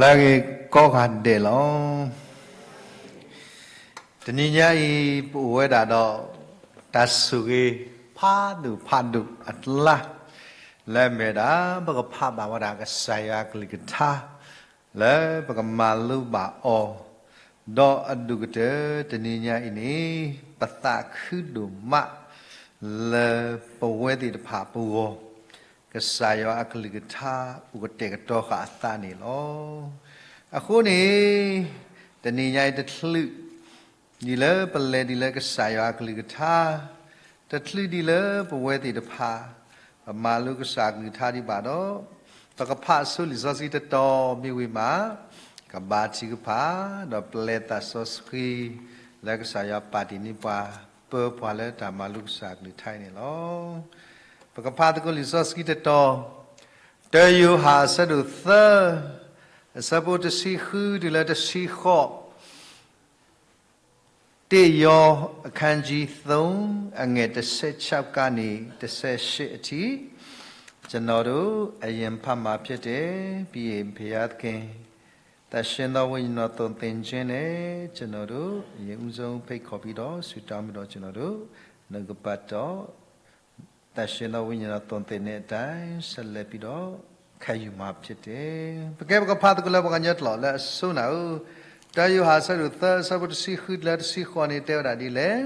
လၢအဂ့ၤကိးဂၤဒဲးလီၤ. တနံၤညါအံၤ ပအိၣ်ဝဲဒၣ်ဒီး တၢ်ဆိၣ်ဂ့ၤဖးဒိၣ်ဖးဒိၣ်အကျါ လၢအမ့ၢ်ဝဲဒၣ် ပကဖးဘၣ်ဝဲဒၣ်ကစၢ်ယွၤအကလုၢ်ကထါ လၢပကမၤလိဘၣ်အီၤ, ဒီးအဒိၣ်ကတၢၢ် တနံၤညါအံၤန့ၣ် ပသးခုဒိၣ်မး လၢပဝဲသ့ၣ်တဖၣ်ပဂီၢ် ကစၢ်ယွၤအကလုၢ်ကထါ အိၣ်ကတဲာ်ကတီၤဃာ်အသးန့ၣ်လီၤ. အဃိန့ၣ် တနံၤညါအံၤတချုး ဒ်လၢပလဲၤဒ်လၢကစၢ်ယွၤအကလုၢ်ကထါ, တချုးဒ်လၢပဝဲသ့ၣ်တဖၣ် ပမၤလိကစၢ်အကလုၢ်ကထါဒံးဘၣ်ဒီး ပကဖးဆိလံာ်စီဆှံတတီၤမ့ၢ်ဝံၤမး ကဘါထုကဖၣ် ဒီးပျဲသးစီဆှံ လၢကစၢ်ယွၤပာ်တ့ၢ်န့ၢ်ပှၤ ပၢပှၤလၢတၢ်မၤလိကစၢ်အကလုၢ်ကထါအံၤန့ၣ်လီၤ. ပကဖးသကိးလံာ်စီဆှံတတီၤ, တၢယိၤဟၣ်အဆၢဒိၣ်သၢ အဆၢဖိတဆံဃုတုၤလၢတဆံဃိး, တစ်ယော အခန်းကြီးသုံး အငယ်တစ်ဆယ့်ခြောက်ကနေ တစ်ဆယ့်ရှစ်အထိ ကျွန်တော်တို့ အရင်ဖတ်မှာဖြစ်တယ်။ ပြီးရင် ဘုရားသခင် သန့်ရှင်းသောဝိညာဉ်တော် သွန်သင်ခြင်းနဲ့ ကျွန်တော်တို့ အရင်ဦးဆုံး ဖိတ်ခေါ်ပြီးတော့ ဆုတောင်းပြီးတော့ ကျွန်တော်တို့ နှုတ်ကပတ်တော် သန့်ရှင်းသောဝိညာဉ်တော် သွန်သင်တဲ့အတိုင်း ဆက်လက်ပြီးတော့ ခံယူမှာဖြစ်တယ်။ ပကဲပကဖးသကိးလၢပှၤကညီကျိာ်လၢအစိနၤဧၢ, တၢယိၤဟၣ်အဆၢဒိၣ်သၢ အဆၢဖိတဆံဃုလၢတဆံဃိးန့ၣ် တဲဝဲဒၣ်ဒ်လဲၣ်,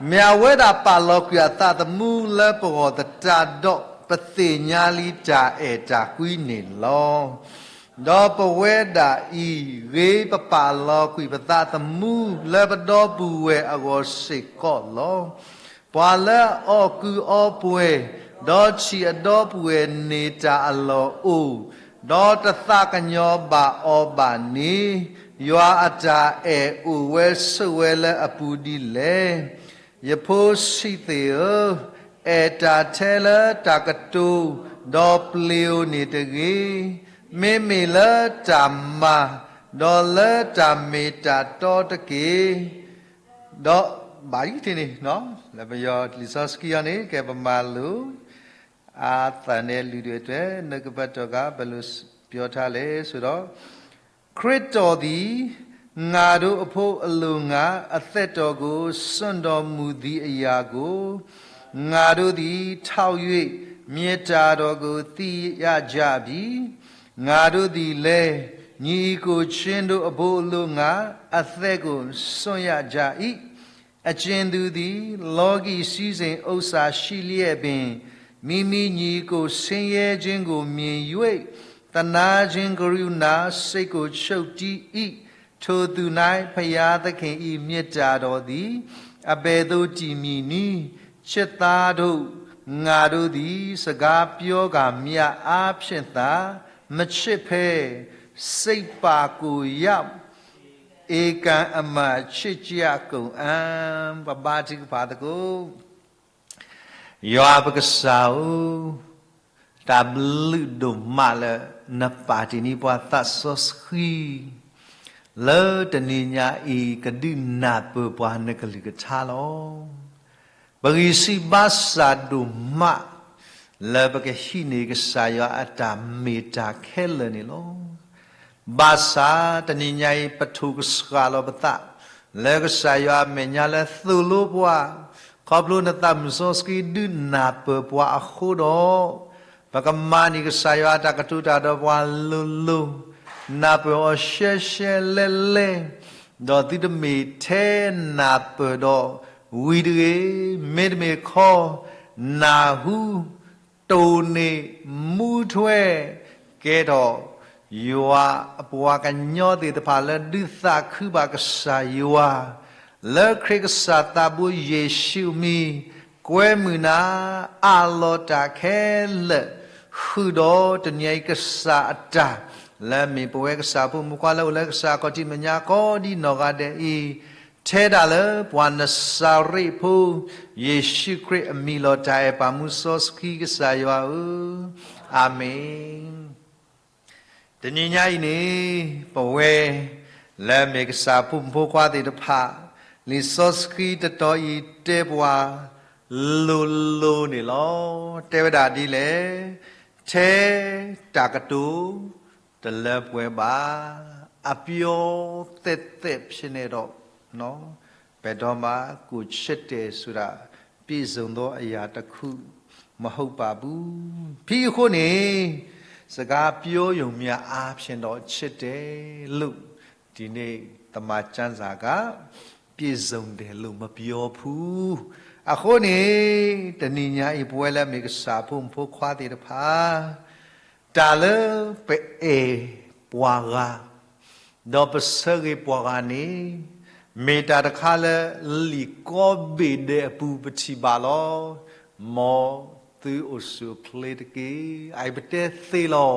မ့ၢ်အဝဲဒၣ်ပာ်လီၤကွံာ်အသးသမူလၢပဂီၢ်သတးဒီး ပသ့ၣ်ညါလံတၢ်အဲၣ်တၢ်ကွံန့ၣ်လီၤ. ဒီးပဝဲဒၣ်အံၤ ဂ့ၤပပာ်လီၤကွံာ်ပသးသမူလၢပဒီပုၢ်ဝဲၢ်အဂီၢ်စ့ၢ်ကီးလီၤ. ပှၤလၢအအီၣ်ကုၢ်အီပှဲၤ, ဒီးထံၣ်အဒီပုၢ်ဝဲၢ်န့ၢ်တၢ်အလီၢ်အိၣ်, ဒီးတသးကညီၤဘၣ်အီၤဘၣ်န့ၣ်, ယွၤအတၢ်အဲၣ်အိၣ်ဝဲဆိးဝဲလၢအပူၤဒ်လဲၣ်. ယဖိဆံးသ့ၣ်ဧၢ, အဲၣ်တၢ်ထဲလၢတၢ်ကတိၤ, ဒီးပျ့ၤဧိၤန့ၣ်တဂ့ၤ, မ့မ့ၢ်လၢတၢ်မၤ, ဒီးလၢတၢ်မ့ၢ်တၢ်တီတက့ၢ်. ဒီးဘၣ်ယံၤတ့ၢ်န့ၣ်, လၢပယီၤလံာ်စီဆှံအံၤန့ၣ် ကဲပမၤလိ အသးနဲလုၢ်ဒွဲၣ်ထွဲ နကပၣ်တီၢ်ကါဘၣ်လိာ်ပျီထါလဲၣ် ဆိုတော့, ခရစ်တော်သည် ငါတို့အဘို့အလိုငှာ အသက်တော်ကို စွန့်တော်မူသည်အရာကို ငါတို့သည် ထောက်၍ မြင်တတ်တော်ကို သိရကြပြီ။ ငါတို့သည်လည်း ညီအစ်ကိုချင်းတို့အဘို့အလိုငှာ အသက်ကို စွန့်ရကြ၏။ အကြင်သူသည် လောကီစည်းစိမ်ဥစ္စာရှိလျက်ပင် မိမိညီအစ်ကိုဆင်းရဲခြင်းကိုမြင်၍ သနားခြင်းကရုဏာစိတ်ကိုချုပ်တည်း၏။ ထိုသူ၌ဘုရားသခင်၏မေတ္တာတော်သည် အဘယ်သို့တည်မည်နည်း? ချစ်သားတို့၊ ငါတို့သည် စကားပြောကာမျှအားဖြင့်သာ မချစ်ဘဲ စိတ်ပါကိုယ်ရောက် ဧကန်အမှန်ချစ်ကြကုန်အံၤ. ပဘါထုကဖၣ်သကိး. ယွၤပကစၢ်ဧၢ, တၢ်ဘျုးဒိၣ်မးလၢ နပာ်တ့ၢ်န့ၢ်ပှၤသးစီဆှံ လၢတနံၤညါအံၤ ကဒုးနၢ်ပၢၢ်ပှၤနကလုၢ်ကထါလီၤ. ပဂံၢ်စၢ်ဘါစၢ်ဒိၣ်မး လၢပကဟံးန့ၢ်ကစၢ်ယွၤအတၢ်မ့ၢ်တၢ်ခဲလၢာ်န့ၣ်လီၤ. ဘၣ်ဆၣ်တနံၤညါအံၤ ပထိၣ်ကစှၤလီၤပသး လၢကစၢ်ယွၤအမဲာ်ညါလၢသိၣ်လိပှၤ, ခီဖျိနသးမုၣ်စီဆှံဒုးနၢ်ပၢၢ်ပှၤအဃိဒီး, ပကမၤန့ၢ်ကစၢ်ယွၤအတၢ်ကတိၤတၢ်ဒီးပှၤလိၤလိၤ, နၢ်ပၢၢ်အီၤရှဲရှဲလဲလဲ, ဒီးသုတမ့ၢ်ထဲနၢ်ပၢၢ်ဒီးဝံၤတဂ့ၤ, မ့တမ့ၢ်ခီ နၢ်ဟူ တိၢ်န့ၢ်မူထွဲ ကဲထီၣ် ယွၤအပှၤကညီသ့ၣ်တဖၣ်လၢဒုးသးခုဘၣ်ကစၢ်ယွၤ လၢခရံာ်ကစၢ်သးဘိယ့ၣ်ၡူးအမံၤ, ကွဲမုာ်နၤ အးလီၤတၢ်ခဲလၢာ် ဃုာ်ဒီးတနံၤအံၤကစၢ်အတၢ် လၢအမ့ၢ်ပဝဲကစၢ်ဖိမုၣ်ဖိခွါလၢအိၣ်လၢကစၢ်ခီၣ်ထံးမဲာ်ညါကိးဒံးနီၢ်ဂၤဒဲးအံၤ, ထဲဒၣ်လၢပှၤနစၤရ့းဖိ ယ့ၣ်ၡူးခရံာ်အမံၤလီၤတၢ်အဲၣ်ပာ်မူစီဆှံကစၢ်ယွၤဧၢ, အၤမ့ၣ်. တနံၤညါအံၤန့ၣ် ပဝဲ လၢအမ့ၢ်ကစၢ်ဖိမုၣ်ဖိခွါသ့ၣ်တဖၣ် လံာ်စီဆှံတတီၤအံၤတဲပှၤ လိၤလိၤန့ၣ်လီၤ. တဲဝဲဒၣ်ဒ်လဲၣ်, ထဲတၢ်ကတိၤ တလၢပှဲၤဘၣ်. အပျီသဲးသဲးဖဲန့ၣ်ဒီး ပဒိးမး ကိုယ်ချစ်တယ်ဆိုတာ ပြည့်စုံသောအရာတစ်ခု မဟုတ်ပါဘူး. ဖဲအံၤအဃိန့ၣ် စကားပြောရုံမျှအားဖြင့်တော့ ချစ်တယ်လို့ ဒီနေ့ သမ္မာကျမ်းစာက ပြည့်စုံတယ်လို့ မပြောဘူး. အဃိန့ၣ် တနံၤညါအံၤ ပဝဲလၢအမ့ၢ်ကစၢ်ဖိမုၣ်ဖိခွါသ့ၣ်တဖၣ် တၢ်လၢပအဲၣ်ပှၤဂၤ ဒီးပဆၢဂ့ၤပှၤဂၤန့ၣ် မ့ၢ်တၢ်တခါလၢလံာ်ကိးဘ့ၣ်ဒဲးအပူၤပထံၣ်ဘၣ်လီၤ. မ်သုအိၣ်ဆူၣ်အိၣ်ချ့တက့ၢ်. အအံၤပတဲသ့လီၤ.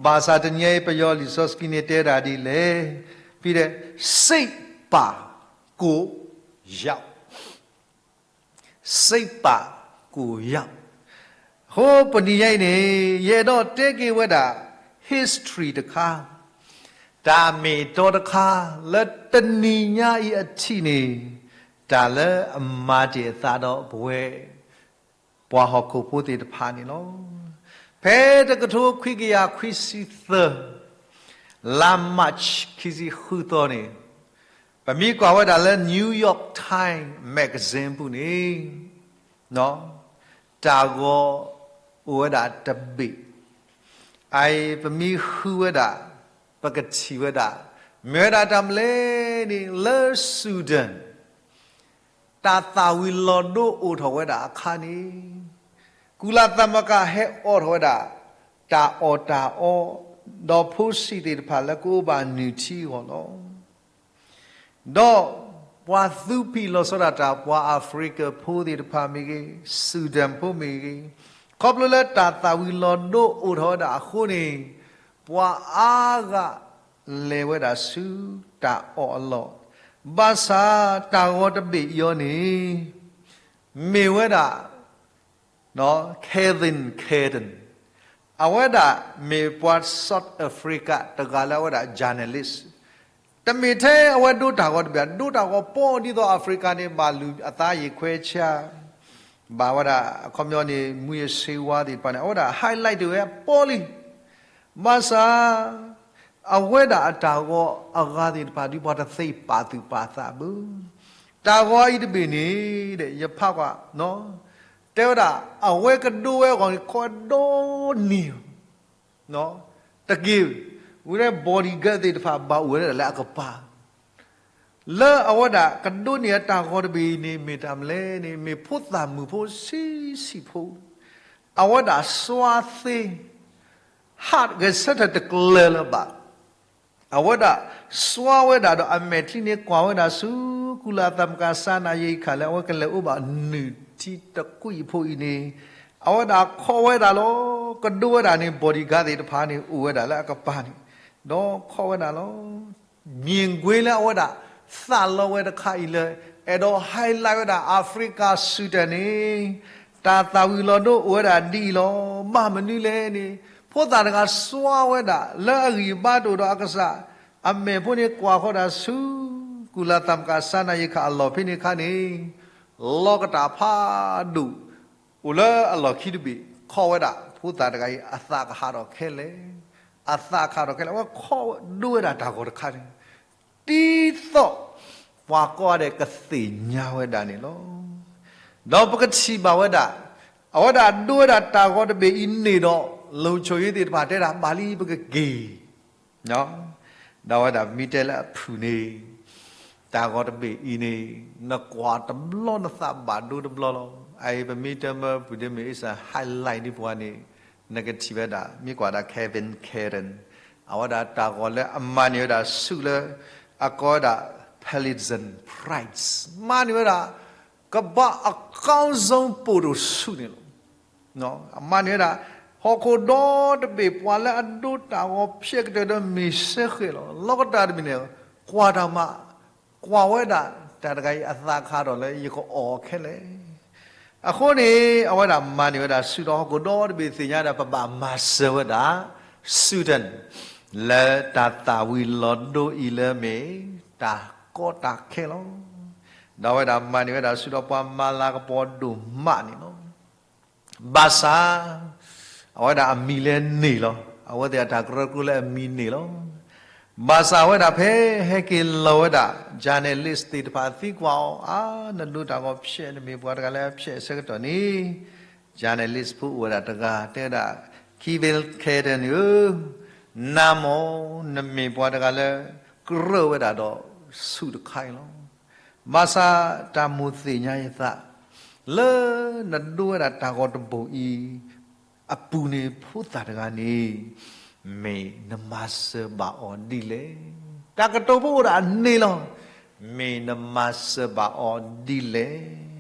ဘၣ်ဆၣ်တနံၤအံၤ ပယီၤလံာ်စီဆှံန့ၣ်တဲဒၣ်ဒ်လဲၣ်, ဖဲဒဲး စိတ်ပါ ကိုယ်ရောက် စိတ်ပါ ကိုယ်ရောက်. အဃိပနံၤညါအံၤန့ၣ် ယအဲၣ်ဒိးတဲက့ၤဝဲဒၣ် history တခါ, တၢ်မ့ၢ်အတီတခါ လၢတနံၤညါအံၤအထံးန့ၣ် တၢ်လၢအမၤတ့ၢ်အသးဒီးပဝဲ ပှၤဟီၣ်ခိၣ်ဖိသ့ၣ်တဖၣ်န့ၣ်လီၤ. ဖဲတကထိခွံကယၤခွံဆံသၢ လါ March ခံဆံဃုသီန့ၣ် ပမ့ၢ်ကွၢ်ဝဲဒၣ်လၢ New York Times Magazine ပူၤန့ၣ် တၢ်ဂီၤအိၣ်ဝဲဒၣ်တဘ့ၣ်, အအံၤပမ့ၢ်ဃုဝဲဒၣ် ပကထံၣ်ဝဲဒၣ် မ့ၢ်ဝဲဒၣ်တၢ်မနုၤလဲၣ်န့ၣ် လၢ Sudan တၢ်သၣ်ဝံၤလီၤဒိအိၣ်ထီၣ်ဝဲဒၣ်အခါန့ၣ် ကုလသမဂ္ဂဟဲအိးထီၣ်ဝဲဒၣ် တၢ်အီၣ်တၢ်အီ ဒီးဖိဆံးသ့ၣ်တဖၣ်လၢကအိၣ်ဘၣ်နုၢ်ထံအဂီၢ်လီၤ. ဒီးပှၤသူဖံးလီၤဆီဒၣ်တၢ် ပှၤအၤဖရံကၤဖိသ့ၣ်တဖၣ်မ့ၢ်ဂ့ၤ, Sudan ဖိမ့ၢ်ဂ့ၤ, ခီဖျိလၢတၢ်သၣ်ဝံၤလီၤဒိအိၣ်ထီၣ်ဝဲဒၣ်အဃိန့ၣ် ပှၤအါဂၤလဲၤဝဲဒၣ်ဆူတၢ်အီၣ်အလီၢ်, ဘၣ်ဆၣ်တၢ်ဂီၤတဘ့ၣ်အံၤန့ၣ် မ့ၢ်ဝဲဒၣ် Kevin Karen, အဝဲဒၣ်မ့ၢ်ပှၤ South Africa တဂၤလၢအဝဲဒၣ် journalist, တမ့ၢ်ထဲအဝဲဒိတၢ်ဂီၤတဘ့ၣ်, ဒိတၢ်ဂီၤပီဒ်သိး Africa န့ၣ် ဘၣ်လူၤအသးယံာ်ခွဲးဆါ, ဘၣ်ဝဲဒၣ်အခီပညီန့ၣ် မူးယစ်ဆေးဝါးသ့ၣ်တဖၣ်န့ၣ် အဝဲဒၣ် highlight တ့ၢ်ဝဲပီလံ. ဘၣ်ဆၣ် အဝဲဒၣ်အတၢ်ဂီၤအဂၤသ့ၣ်တဖၣ် ဒ်ပှၤတသ့ပာ်သူၣ်ပာ်သးဘၣ်. တၢ်ဂီၤအံၤတဘ့ၣ်န့ၣ် ယဖးကွၢ် တဲဝဲဒၣ် အဝဲကဒိဝဲအဂီၢ်န့ၣ် ခီဒီနံၤ တက့ၢ်, ဝဲဒၣ် bodyguard သ့ၣ်တဖၣ်ဘၣ်အိၣ်ဝဲဒၣ်လၢအကပၤ လၢအဝဲဒၣ်ကဒိန့ၢ်အတၢ်ဂီၤတဘ့ၣ်အံၤန့ၣ် မ့ၢ်တၢ်မနုၤလဲၣ်န့ၣ် မ့ၢ်ဖိသၣ်မုၣ်ဖိဆံးဆံးဖိ, အဝဲဒၣ်စွါသ့ ဟးဂဲၤဆၢထၢၣ်တကျၢၤလၢၤဘၣ်. အဝဲဒၣ်စွါဝဲဒၣ်ဒီးအမဲာ်ချံန့ၣ်ကွၢ်ဝဲဒၣ်ဆူ ကုလသမဂ္ဂစားနပ်ရိက္ခာ လၢအဝဲကလဲၤအိၣ်ဘၣ်နုၢ်ထံတကွံာ်အဖိအံၤန့ၣ် အဝဲဒၣ်ခီၣ်ဝဲဒၣ်လီၤ. ကဒိဝဲဒၣ်န့ၣ် bodyguard သ့ၣ်တဖၣ်န့ၣ် အိၣ်ဝဲဒၣ်လၢအကပၤန့ၣ် ဒီးခီၣ်ဝဲဒၣ်လီၤ. မြင်ကွင်းလၢအဝဲဒၣ်သးလီဝဲတခါအံၤလၢ အဲၣ်ဒိး highlight ဝဲဒၣ် Africa Sudan န့ၣ် တၢ်သၣ်ဝံၤလီၤဒိအိၣ်ဝဲဒၣ်ဒ်အံၤလီၤ. ဘၣ်မနုၤလဲၣ်န့ၣ် ဖိသၣ်တဂၤစွါဝဲဒၣ် လၢအဂံၢ်ဘါတအိၣ်ဒီးအကစၢ် အမဲာ်ဖိန့ၣ်ကွၢ်ဃီဒၣ်ဆူ ကုလသမဂ္ဂစားနပ်ရိက္ခာ အလီၢ်ဖဲန့ၣ်အခါန့ၣ် လီၤကတၢ်ဖးဒိၣ် အိၣ်လၢအလီၢ်ခံတဘ့ၣ် ခီၣ်ဝဲဒၣ် ဖိသၣ်တဂၤအံၤ အသးကဟးထီၣ်ခဲလၢာ်, အသးကဟးထီၣ်ခဲလၢာ်, အဝဲခီၣ်ဒိဝဲဒၣ်တၢ်ဂီၤတခါန့ၣ် ဒ်သိးပှၤကိးဂၤဒဲးကသ့ၣ်ညါဝဲဒၣ်န့ၣ်လီၤ. ဒီးပကထံၣ်ဘၣ်ဝဲဒၣ် အဝဲဒၣ်ဒိဝဲဒၣ်တၢ်ဂီၤတဘ့ၣ်အံၤန့ၣ်ဒီး လုံခြုံရေးသ့ၣ်တဖၣ်တဲဒၣ် ဘၣ်လံပကက့ၤ ဒီးဝဲဒၣ်ပမ့ၢ်တဲလၢအဖုၣ်န့ၣ် တၢ်ဂီၤတဘ့ၣ်အံၤန့ၣ် နကွၢ်တဘျီနသးဘၣ်ဒိတဘျီလီၤ. အအံၤပမ့ၢ်တဲမၢပူၤဒ်မ့ၢ်အ့စၢ် highlight ဒ်ပှၤန့ၣ် နကထံၣ်ဝဲဒၣ် မ့ၢ်ကွၢ်ဒၣ် Kevin Karen အဝဲဒၣ်တၢ်ဂီၤလၢအမၤန့ၢ်ဝဲဒၣ်ဆူၣ်လၢ အကိးဝဲဒၣ် Pulitzer Prize မၤန့ၢ်ဝဲဒၣ် ကမ္ဘာ့အကောင်းဆုံး ပိုတိုဆု န့ၣ်လီၤ. အမၤန့ၢ်ဝဲဒၣ် ဟီၣ်ခိၣ်ဒီတဘ့ၣ်ပှၤလၢအဒိတၢ်ဂီၤဖျဲးကတၢၢ်ဒီးမ့ၢ်စ့ၢ်ကီးလီၤ. လီၤကတၢၢ်တဘ့ၣ်န့ၣ် ကွၢ်တၢ်မး ကွၢ်ဝဲဒၣ်တၢ်တဂၤအံၤအသးကဟးထီၣ်လၢယကအီၣ်ခဲလၢာ်. အဃိန့ၣ် အဝဲဒၣ်မၤန့ၢ်ဝဲဒၣ်ဆူၣ်ဒီးဟီၣ်ခိၣ်ဒီတဘ့ၣ်သ့ၣ်ညါဒၣ် ပဘၣ်မၤစၢၤဝဲဒၣ် Sudan လၢတၢ်သၣ်ဝံၤလီၤဒိအံၤလၢမ့ၢ် တၢ်ကီတၢ်ခဲလီၤ. ဒီးအဝဲဒၣ်မၤန့ၢ်ဝဲဒၣ်ဆူၣ်ဒီးပှၤမၤလၤကပီၤဒိၣ်မးန့ၣ်လီၤ. ဘၣ်ဆၣ် အဝဲဒၣ်အမံၤလၢန့ၣ်လီၤ. အဝဲသ့ၣ်အတၢ်ကရၢကရိလၢအမံၤန့ၣ်လီၤ. ဘၣ်ဆၣ်အဝဲဒၣ်ဖဲဟဲက့ၤလီၤဝဲဒၣ် journalist သ့ၣ်တဖၣ်သံကွၢ်အီၤ, အါ နဒိတၢ်ဂီၤဖျဲး နမ့ၢ်ပှၤတဂၤလၢအဖျဲးအဆၢကတီၢ်န့ၣ်, journalist ဖိအိၣ်ဝဲဒၣ်တဂၤ တဲဝဲဒၣ် Kevin Carter န့ၣ်ဧၢ, နၤမ့ၢ် နမ့ၢ်ပှၤတဂၤလၢ ကြၢးဝဲဒၣ်ဒီးဆူၣ်တခါအံၤလီၤ. ဘၣ်ဆၣ်တၢ်မိၣ်သ့ၣ်ညါယသး လၢနဒိဝဲဒၣ်တၢ်ဂီၤတဘိအံၤ အပူၤန့ၣ် ဖိသၣ်တဂၤန့ၣ် မ့ၢ်နမၤစၢၤဘၣ်အီၤဒ်လဲၣ်. တၢ်ကတိၤဖိအိၣ်ဒၣ်န့ၣ်လီၤ. မ့ၢ်နမၤစၢၤဘၣ်အီၤဒ်လဲၣ်.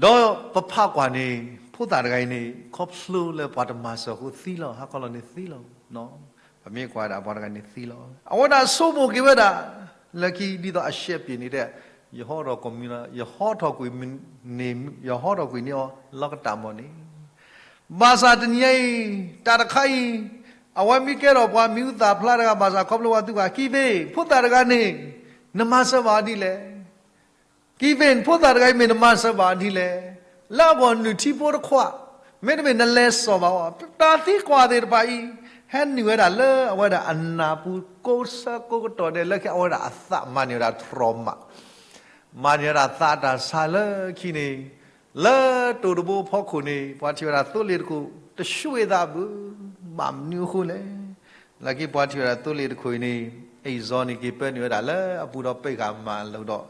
ဒီးပဖးကွၢ်န့ၣ် ဖိသၣ်တဂၤအံၤန့ၣ် ခီဖျိလၢပှၤတမၤစၢၤအဃိသံလီၤ, ဟါခီလီၤန့ၣ်သံလီၤ. ပမ့ၢ်ကွၢ်ဒၣ်ပှၤတဂၤန့ၣ်သံလီၤ. အဝဲဒၣ်ဆိကမိၣ်က့ၤဝဲဒၣ် လၢခံဒ်သိးအရှဲပျ့ၤန့ၣ်တဲ ယဟီထီၣ်ကွံာ်မံၤလီၤ, ယဟီထီၣ်ကွံာ်န့ၢ်, ယဟီထီၣ်ကွံာ်န့ၢ်အီၤလီၤကတၢ်မီၢ်န့ၣ် ဘၣ်ဆၣ်တနံၤညါအံၤ တၢ်တခါအံၤ အဝဲမ့ၢ်ကဲထီၣ်ပှၤမံၤဟူသၣ်ဖျါတဂၤ ဘၣ်ဆၣ်ခီဖျိပှၤသံကွၢ် Kevin ဖိသၣ်တဂၤန့ၣ် နမၤစၢၤဘၣ်အီၤဒ်လဲၣ်. Kevin ဖိသၣ်တဂၤအံၤမ့ၢ်နမၤစၢၤဘၣ်အီၤဒ်လဲၣ်. လၢအဂီၢ်နုၢ်ထံဖိတခွး, မ့တမ့ၢ်နလဲၤစိာ်ဘၣ်အီၤ, တၢ်သံကွၢ်သ့ၣ်တဖၣ်အံၤ ဟဲနုာ်ဝဲဒၣ်လၢအဝဲဒၣ်အနၢ်ပူၤ ကိးဆၢကိးကတီၢ်ဒဲး လၢခံအဝဲဒၣ်အသးမၤန့ၢ်ဝဲဒၣ် trauma မၤန့ၢ်ဝဲဒၣ်သးတၢ်ဆါလၢခံန့ၣ် လၢတိၤတဘိအဖီခိၣ်န့ၣ် ပှၤထံၣ်ဝဲဒၣ်သိလ့ၣ်တခိၣ် တဆှ့သးဘၣ်, ဘၣ်မနုၤအဃိလဲၣ်. လၢခံပှၤထံၣ်ဝဲဒၣ်သိလ့ၣ်တခိၣ်အံၤန့ၣ် အ့ၣ်စီၤန့ၣ်က့ၤပၢနုာ်ဝဲဒၣ်လၢအပူၤဒီးပ့ၢ်ဃာ်မၤလိာ်ဒီး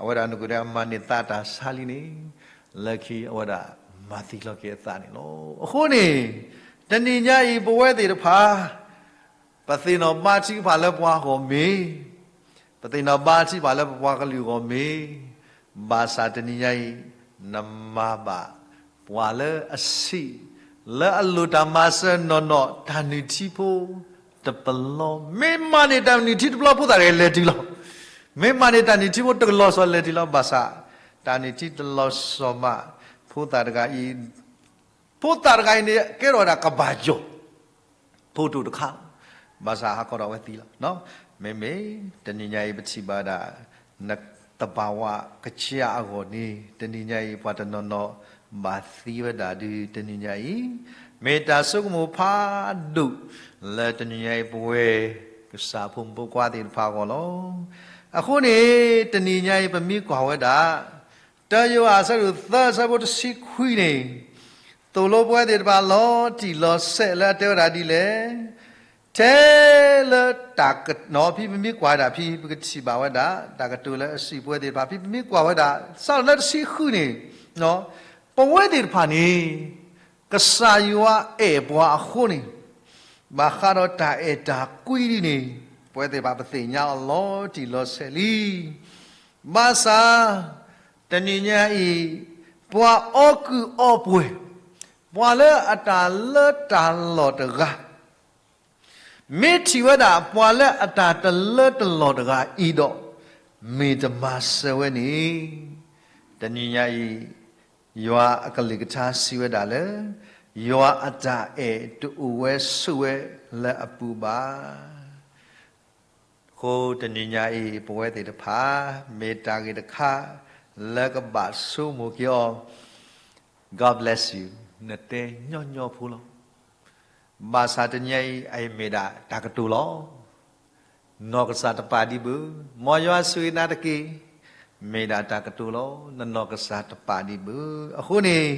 အဝဲဒၣ်နကဒဲအမၤန့ၢ်သးတၢ်ဆါလံန့ၣ် လၢခံအဝဲဒၣ်မၤသံလီၤက့ၤအသးန့ၣ်လီၤ. အဃိန့ၣ် တနံၤညါအံၤပဝဲသ့ၣ်တဖၣ် ပသ့ၣ်နီၣ်ဘါထံကဖၣ်လၢပှၤဂီၢ်မ့ၢ်, ပသ့ၣ်နီၣ်ဘါထံကဖၣ်လၢပပှၤကလုာ်ဂီၢ်မ့ၢ်, ဘၣ်ဆၣ်တနံၤညါအံၤ နမၤဘၣ်ပှၤလၢအဆံး လၢအလိၣ်တၢ်မၤစၢၤနီၢ်နီၢ် တၢ်နုၢ်ထံဖိတပလီ, မ့ၢ်မၤန့ၢ်တၢ်နုၢ်ထံတပလီ ဖိသၣ်တဂၤလဲၤတုၤလီၤ. မ့ၢ်မၤန့ၢ်တၢ်နုၢ်ထံဖိတကလီၤစီၤလဲၤတုၤလီၤ. ဘၣ်ဆၣ် တၢ်နုၢ်ထံတလီၤစီၤမး ဖိသၣ်တဂၤအံၤ ဖိသၣ်တဂၤအံၤန့ၣ် ကဲထီၣ်ဝဲဒၣ်ကဘၣ်ယိာ် ဖိတိၣ်တခါလီၤ. ဘၣ်ဆၣ်ဟးခီဒီးအဝဲသံလီၤ. မ့မ့ၢ်တနံၤညါအံၤ ပထံၣ်ဘၣ်ဝဲဒၣ် နသဘာဝကစၢ်အဂီၢ်န့ၣ် တနံၤညါအံၤ ပှၤတနီၤနီၤဘၣ်သံဝဲဒၣ်ဒုး တနံၤညါအံၤ မ့ၢ်တၢ်ဆိကမိၣ်ဖးဒိၣ် လၢတနံၤညါအံၤ ပဝဲကစၢ်ဖိမုၣ်ဖိခွါသ့ၣ်တဖၣ်အဂီၢ်လီၤ. အဃိန့ၣ် တနံၤညါအံၤ ပမ့ၢ်ကွၢ်ဝဲဒၣ် တၢယိၤဟၣ်အဆၢဒိၣ်သၢ အဆၢဖိတဆံခွံန့ၣ် သိၣ်လိပဝဲသ့ၣ်တဖၣ်လီၤတံၢ်လီၤဆဲးလၢအတဲဝဲဒၣ်ဒ်လဲၣ်, ထဲလၢတၢ်က, ဖဲပမ့ၢ်ကွၢ်ဝဲဒၣ်ဖဲ ပကထံၣ်ဘၣ်ဝဲဒၣ် တၢ်ကတိၤလၢအစံးပဝဲသ့ၣ်တဖၣ် ဖဲပမ့ၢ်ကွၢ်ဝဲဒၣ် စးထီၣ်လၢတဆံဃုန့ၣ်, ပဝဲသ့ၣ်တဖၣ်န့ၣ် ကစၢ်ယွၤအဲၣ်ပှၤအဃိန့ၣ် ဘၣ်ဃးဒီးတၢ်အဲၣ်တၢ်ကွံဒ်န့ၣ် ပဝဲသ့ၣ်တဖၣ်ပသ့ၣ်ညါအီၤလီၤတံၢ်လီၤဆဲးလံ. ဘၣ်ဆၣ် တနံၤညါအံၤ ပှၤအီကုၢ်အီပှဲၤ, ပှၤလၢအတၢ်လၢတၢ်လီၢ်တဂၤ မ့ၢ်ထံၣ်ဝဲဒၣ်ပှၤလၢအတၢ်တလၢတလီၢ်တဂၤအံၤဒီး မ့ၢ်တမၤစၢၤဝဲန့ၣ်, တနံၤညါအံၤ ယွၤအကလုၢ်ကထါစံးဝဲဒၣ်လၢ ယွၤအတၢ်အဲၣ်တအိၣ်ဝဲဆိးဝဲလၢအပူၤဘၣ်. အဃိတနံၤညါအံၤ ပဝဲသ့ၣ်တဖၣ် မ့ၢ်တၢ်ဂ့ၢ်တခါ လၢကဘၣ်ဆိကမိၣ်က့ၤအီၤ, God bless you, နတဲညီညီဖိလီၤ. ဘၣ်ဆၣ်တနံၤညါအံၤ အအံၤမ့ၢ်ဒၣ်တၢ်ကတိၤလီၤ. နီၢ်ကစၢ်တပာ်ဒံးဘၣ်, မ်ယွၤဆိၣ်ဂ့ၤနၤတက့ၢ်, မ့ၢ်ဒၣ်တၢ်ကတိၤလီၤ. နနီၢ်ကစၢ်တပာ်ဒံးဘၣ်. အဃိန့ၣ်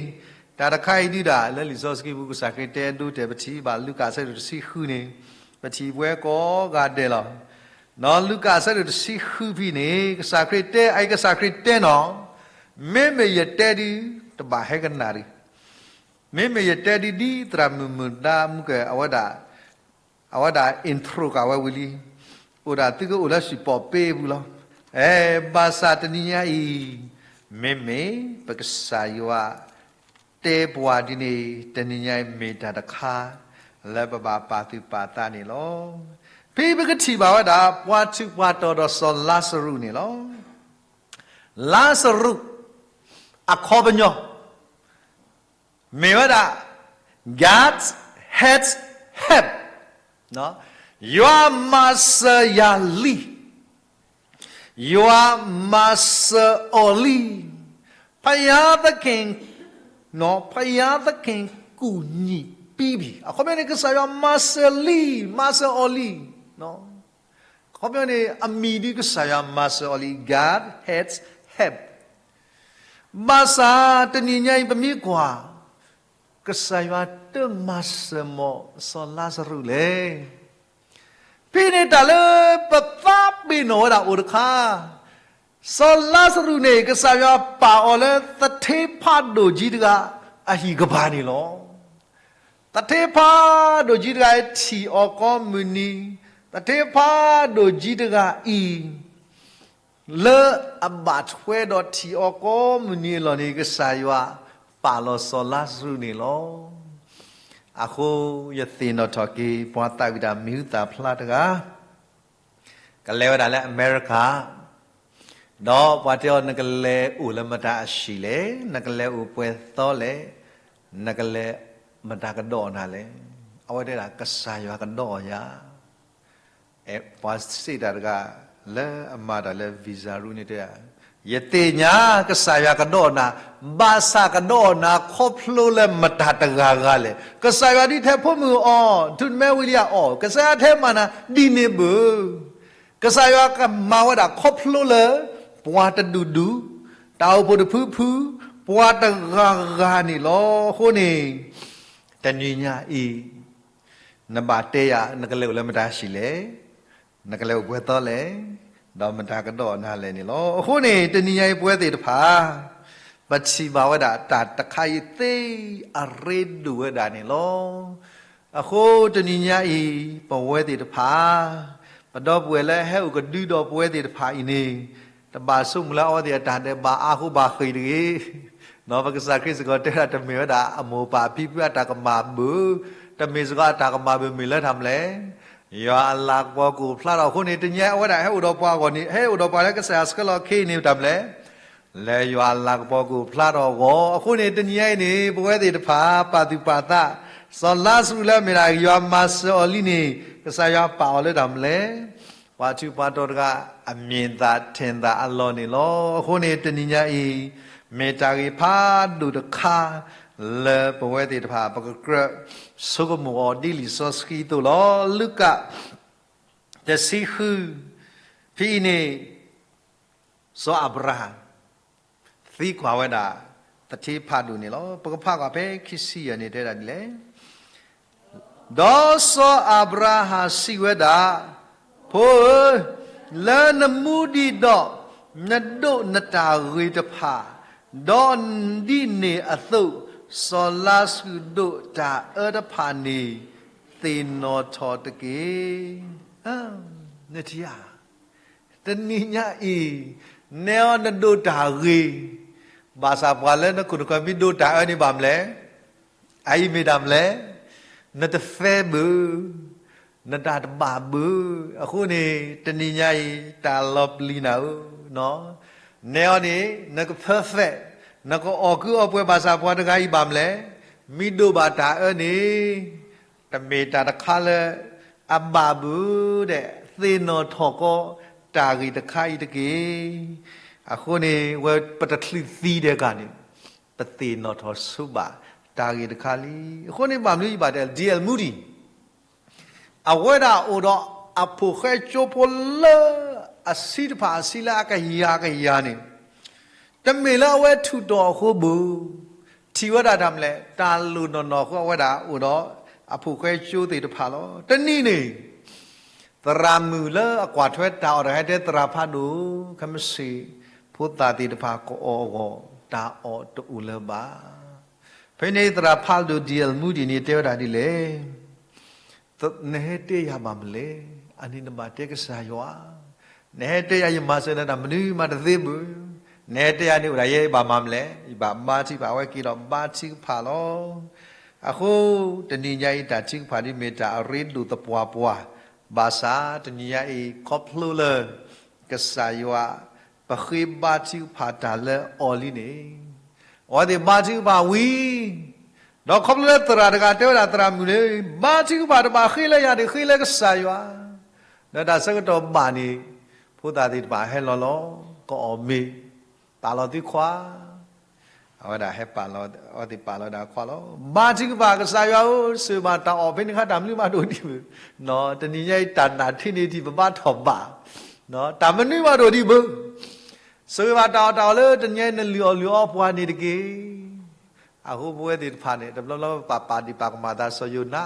တၢ်တခါအံၤဒုးဒၣ် လၢလံာ်စီဆှံပူၤ ကစၢ်ခရံာ်တဲအဒိတဲာ် ပထံၣ်ဘၣ်လူၤကၣ်အဆၢဒိၣ်တဆံဃုန့ၣ်, ပထံၣ်ပဝဲကိးဂၤဒဲးလီၤ. နီၢ်လူၤကၣ်အဆၢဒိၣ်တဆံဃုဖဲန့ၣ် ကစၢ်ခရံာ်တဲ, အအံၤကစၢ်ခရံာ်တဲနီၤ, မ့မ့ၢ်ယတဲဒုး တဘၣ်ဟဲကနၣ်ဒုး, မ့မ့ၢ်ယတဲဒုး ဒ်သရၣ်မုၣ်မုၢ်ဒါမူကဲ အဝဲဒၣ် အဝဲဒၣ် intro ကးဝဲဝံၤလံ, အိၣ်ဒၣ်သုကအိၣ်လၢစံၣ်ပီၣ်ပ့အပူၤလီၤ. အဲ ဘၣ်ဆၣ်တနံၤညါအံၤ မ့မ့ၢ်ပကစၢ်ယွၤတဲပှၤဒ်န့ၣ် တနံၤညါအံၤမ့ၢ်တၢ်တခါ လၢပဘၣ်ပာ်သူၣ်ပာ်သးန့ၣ်လီၤ. ဖဲပကထံၣ်ဘၣ်ဝဲဒၣ် ပှၤထုးပှၤတီၤဒီးစီၤလါစရူးန့ၣ်လီၤ. လါစရူး အခီပညီ မ့ၢ်ဝဲဒၣ် God has help, ယွၤမၤစၢၤယၤလံ, ယွၤမၤစၢၤအီၤလံ, ဘုရားသခင်, ဘုရားသခင်ကူညီ ပံပံၤ, အခီပညီန့ၣ် ကစၢ်ယွၤမၤစၢၤလံ, မၤစၢၤအီၤလံ. အခီပညီန့ၣ် အမံၤဒ်ကစၢ်ယွၤမၤစၢၤအီၤလံ, God has helped. ဘၣ်ဆၣ်တနံၤညါအံၤ ပမ့ၢ်ကွၢ် ကစၢ်ယွၤတမၤစၢၤမီၤစီၤလါစရူးလဲၣ်. ဖဲန့ၣ်တၢ်လၢပသးပ့ၤနီၣ်ဝဲဒၣ်အိၣ်တခါ, စီၤလါစရူးန့ၣ် ကစၢ်ယွၤပာ်အီၤလၢသထ့ဖးဒိၣ်ကံတဂၤအဟံၣ်ကပၤန့ၣ်လီၤ. သထ့ဖးဒိၣ်ကံတဂၤအံၤထံၣ်အီၤကိးမုၢ်နံၤ, သထ့ဖးဒိၣ်ကံတဂၤအံၤ လၢအဘၣ်ထွဲဒီးထံၣ်အီၤကိးမုၢ်နံၤအလီၢ်န့ၣ် ကစၢ်ယွၤပာ်လီၤစီၤလါစရူးန့ၣ်လီၤ. အဃိယသ့ၣ်နီၣ်ထီၣ်က့ၤ ပှၤသးဝံၣ်တၢ်မံၤဟူသၣ်ဖျါတဂၤ ကလဲၤဝဲဒၣ်လၢအမဲရကၤ, ဒီးပှၤတဲအီၤ နကလဲၤအိၣ်လၢမတၤအဟံၣ်လဲၣ်, နကလဲၤအိၣ်ပှဲၤသီလဲၣ်, နကလဲၤမတၤကဒီးနၤလဲၣ်. အဝဲတဲဒၣ် ကစၢ်ယွၤကဒီးယၤ. ပှၤစ့ၣ်တၢ်တဂၤ လၢအမၤတၢ်လၢ visa ရူန့ၣ်တဲ, ယသ့ၣ်ညါကစၢ်ယွၤကဒီးနၤ, ဘၣ်ဆၣ်ကဒီးနၤခီဖျိလၢမတၤတဂၤဂၤလဲၣ်. ကစၢ်ယွၤဒ်ထဲဖိမုၣ်အီၤ, ထူၣ်မဲဝံလံအီၤ, ကစၢ်ယွၤထဲမၤနၤဒ်န့ၣ်ဘၣ်. ကစၢ်ယွၤကမၤဝဲဒၣ်ခီဖျိလၢ ပှၤတဒူၣ်ဒူၣ်, တၢ်အိၣ်ဖှိၣ်တဖုဖု, ပှၤတဂၤဂၤန့ၣ်လီၤ. အဃိန့ၣ် တနံၤညါအံၤ နဘၣ်တဲယၤ နကလဲၤအိၣ်လၢမတၤဟံၣ်လဲၣ်, နကလဲၤအိၣ်ပှဲၤသီလဲၣ်, ဒီးမတၤကဒီးနၤလဲၣ်န့ၣ်လီၤ. အဃိန့ၣ် တနံၤညါအံၤပဝဲသ့ၣ်တဖၣ် ပထံၣ်ဘၣ်ဝဲဒၣ်တၢ်တခါအံၤသ့အရ့ဒိၣ်ဝဲဒၣ်န့ၣ်လီၤ. အဃိတနံၤညါအံၤ ပဝဲသ့ၣ်တဖၣ် ပဒီပုၢ်ဝဲၢ်လၢဟဲအိၣ်ကဒုဒီးပဝဲသ့ၣ်တဖၣ်အံၤန့ၣ် တဘၣ်ဆိကမိၣ်လၢအဝဲသ့ၣ်အတၢ်ဒဲးဘးအါဃိဘၣ်ဃ့ၢ်တဂ့ၤ. ပကစၢ်ခရံာ်စ့ၢ်ကီးတဲဒၣ်တမ့ၢ်ဝဲဒၣ်အမိၢ်ပၢ်ဖံဖုအတၢ်ကမၣ်ဘၣ်, တမ့ၢ်စ့ၢ်ကီးအတၢ်ကမၣ်ဘၣ်မ့ၢ်လၢတၢ်မနုၤလဲၣ်. ယွၤအလၤကပီၤကအိၣ်ဖျါထီၣ်အဃိန့ၣ် တနံၤညါအံၤအဝဲဒၣ်ဟဲအိၣ်ဒီးပှၤအဂီၢ်န့ၣ် ဟဲအိၣ်ဒီးပှၤလၢကစၢ်ယွၤဆှၢလီၤခ့န့ၣ်တၢ်မနုၤလဲၣ်. လၢယွၤအလၤကပီၤကအိၣ်ဖျါထီၣ်အဂီၢ် အဃိန့ၣ် တနံၤညါအံၤန့ၣ် ပဝဲသ့ၣ်တဖၣ် ပာ်သူၣ်ပာ်သး, စီၤလါစရူးလၢအမ့ၢ်ဒၣ်ယွၤမၤစၢၤအီၤလံန့ၣ် ကစၢ်ယွၤပာ်အီၤလၢတၢ်မနုၤလဲၣ်. ပှၤထူးပှၤတီၤတဂၤ အမ့ၢ်သးထံၣ်သးအလီၢ်န့ၣ်လီၤ. အဃိန့ၣ် တနံၤညါအံၤ မ့ၢ်တၢ်ဂ့ၢ်ဖးဒိၣ်တခါ လၢပဝဲသ့ၣ်တဖၣ် ပကကြၢးဆိကမိၣ်အီၤဒ်လံာ်စီဆှံအသိးလီၤ. လူၤကၣ် တဆံဃု, ဖဲအံၤန့ၣ် စီၤအၤဘြၤဟၣ် သံကွၢ်ဝဲဒၣ် သထ့ဖးဒိၣ်န့ၣ်လီၤ. ပကဖးကွၢ်ဖဲခံဆံယဲၢ်န့ၣ်တဲဒၣ်ဒ်လဲၣ်. ဒီးစီၤအၤဘြၤဟၣ်စံးဝဲဒၣ်, ဖိဧၢ, လၢနမူဒံးဒီး နဒိးနတၢ်ဂ့ၤတဖၣ်, ဒီးဒ်န့ၣ်အသိး စီၤလါစရူးဒိးတၢ်အၢတဖၣ်န့ၣ် သ့ၣ်နီၣ်ထီၣ်တက့ၢ်. နထံၣ်ဧါ တနံၤညါအံၤ နဲအီၤနဒိးတၢ်ဂ့ၤ, ဘၣ်ဆၣ်ပှၤလၢနခိၣ်နဃၢၤမ့ၢ်ဒိးတၢ်အၢန့ၣ်ဘၣ်မလဲၣ်, အအံၤမ့ၢ်တၢ်မလဲၣ်, နတသဲဘၣ်, နတၢ်တဘၣ်ဘၣ်, အဃိန့ၣ် တနံၤညါအံၤ တၢ်လီၤပျံၤနၤဧၢ, နဲအီၤန့ၣ် နက perfect, နကအီၣ်ကုအီပှဲၤဘၣ်ဆၣ်ပှၤတဂၤအံၤဘၣ်မလဲၣ်, မ့ၢ်ဒိးဘၣ်တၢ်အၢန့ၣ် တမ့ၢ်တၢ်တခါလၢအဘၣ်ဘၣ်ဒီး သ့ၣ်နီၣ်ထီၣ်ကီးတၢ်ဂ့ၢ်တခါအံၤတက့ၢ်. အဃိန့ၣ် ဝဲပတချုးသံဒဲးကါန့ၣ် ပသ့ၣ်နီၣ်ထီၣ်ဆိဘၣ်တၢ်ဂ့ၢ်တခါလံ. အဃိန့ၣ် ဘၣ်မနုၤယဘၣ်တဲ D L Moody အဝဲဒၣ်အိၣ်ဒီးအဖိၣ်ဃဲကၠိဖိလၢအဆံတဖၣ်အဆံလၢအကယၤကယၤန့ၣ် တမ့ၢ်လၢအဝဲထူးတီၤအဃိဘၣ်, ထံၣ်ဝဲဒၣ်တၢ်မလဲၣ်, တၢ်လိၣ်နီၢ်နီၢ်အဃိအဝဲဒၣ်အိၣ်ဒီးအဖိၣ်ဃဲကၠိသ့ၣ်တဖၣ်လီၤ. တနံၤန့ၣ် သရၣ်မုၣ်လၢအကွၢ်ထွဲတၢ်အီၣ်တဂၤတဲသရၣ်ဖးဒိၣ်, ခဲမုၢ်ဆ့ၣ် ဖိသၣ်သ့ၣ်တဖၣ်ကအီၣ်အဂီၢ် တၢ်အီၣ်တအိၣ်လၢၤဘၣ်. ဖဲန့ၣ်သရၣ်ဖးဒိၣ် D L Moody န့ၣ်တဲဝဲဒၣ်ဒ်လဲၣ်. နဟဲတဲယၤဘၣ်မလဲၣ်, အန့ၣ်နဘၣ်တဲကစၢ်ယွၤ, နဟဲတဲယၤယမၤစၢၤနၤတၢ်မနုၤမးတသ့ဘၣ်, နဟဲတဲယၤန့ၣ်အိၣ်ဒၣ်ယဲဘၣ်မၤမလဲၣ်, ယဘၣ်ဘါထုကဖၣ် အဝဲက့ၤဒီးဘါထုကဖၣ်လီၤ. အဃိ တနံၤညါအံၤတၢ်ထုကဖၣ်ဒ်မ့ၢ်တၢ်အရ့ဒိၣ်သပှၢ်ပှၢ်, ဘၣ်ဆၣ်တနံၤညါအံၤ ခီဖျိလၢ ကစၢ်ယွၤ ပဃ့ဘါထုကဖၣ်တၢ်လၢအီၤလံန့ၣ်, အဝဲသ့ၣ်ဘါထုကဖၣ်ဝံၤ, ဒီးခီဖျိလၢသရၣ်တဂၤတဲဝဲဒၣ်သရၣ်မုၣ်န့ၣ်, ဘါထုကဖၣ်တဘၣ်ဃ့လၢယၤန့ၣ် ဃ့လၢကစၢ်ယွၤ, ဒီးတၢ်ဆၢကတီၢ်ဘၣ်န့ၣ်, ဖိသၣ်သ့ၣ်တဖၣ်ဟဲလီၤလီၤ, ကအီၣ်မ့ၤ, ပာ်လီၤသုခွါ, အဝဲဒၣ်ဟဲပာ်လီၤ, အဝဲသ့ၣ်ပာ်လီၤဝဲဒၣ်အခွါလီၤ. ဘါထုကဖၣ်ကစၢ်ယွၤဧၢ, စၢၤဘၣ်တၢ်အီၣ်ဖဲန့ၣ်အခါ တၢ်မနုၤမးတအိၣ်ဒံးဘၣ်. တနံၤညါအံၤ တၢ်နာ်ထံန့ၣ်ထံၣ် ပဘါထီၣ်ဘၣ်, တၢ်မနုၤမးတအိၣ်ဒံးဘၣ်. စၢၤဘၣ်တၢ်အီၣ်တၢ်အီလၢတနံၤညါအံၤ နလုၢ်အီၣ်လုၢ်အီပှၤန့ၣ်တက့ၢ်. အဃိပဝဲသ့ၣ်တဖၣ်န့ၣ် တဘျီဘျီပပာ်ဒံးပာ်ကမၣ်သးစီၤယိၤနါ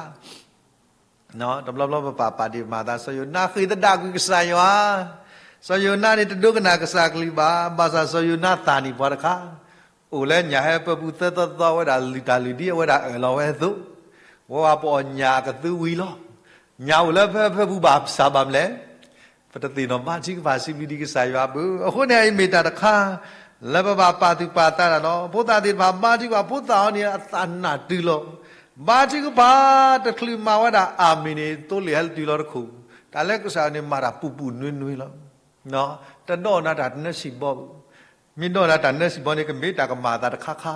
တဘျီဘျီပပာ်ပာ်ဒံးမၤသး စီၤယိၤနါဃ့ၢ်သဒၣ်ကွံာ်ကစၢ်ယွၤ, စီၤယိၤနါန့ၣ်တဒိကနၣ်ကစၢ်ကလုၢ်ဘၣ်, ဘၣ်ဆၣ်စီၤယိၤနါသးနံၣ်ပှၤတခါ, အိၣ်လၢညၣ်ဟဲဖၢပူၤသၢသီသီဝဲဒၣ်လုၢ်တၢ်လုၢ်ဒ်အဝဲဒၣ်အၢၣ်လီၤဝဲအသိး, ဝဲပှၤပအီၣ်ညၣ်အကသူဝံၤလီၤ. ညၣ်အိၣ်လၢဖၢဖၢပူၤဘၣ်ဆၣ်ဘၣ်မလဲၣ် ပတသ့ၣ်နီၣ်ဘါထုကဖၣ်စံးဘျုးဒံးကစၢ်ယွၤဘၣ်. အဃိန့ၣ် အံၤမ့ၢ်တၢ်တခါ လၢပဘၣ်ပာ်သူၣ်ပာ်သးတၢ်လီၤ. ဖိသၣ်သ့ၣ်တဖၣ်ဘါထုကဖၣ် ဖိသၣ်အီၤန့ၣ်အသးနၢ်တုၤလီၤ. ဘါထုကဖၣ်တချုးမၤဝဲဒၣ်အၤမ့ၣ်န့ၣ် သိလ့ၣ်ဟဲလၢတုၤလီၤတခိၣ်, တၢ်လၢကစၢ်န့ၣ်မၤတၢ်ပူၤပူၤနွံနွံလီၤ. တဒိကနၣ်တၢ်နၢစံၣ်ဘီဘၣ်. မ့ၢ်ဒိကနၣ်တၢ်နၢစံၣ်ဘီန့ၣ် ကမ့ၢ်တၢ်ကမၤအသးတခါခါ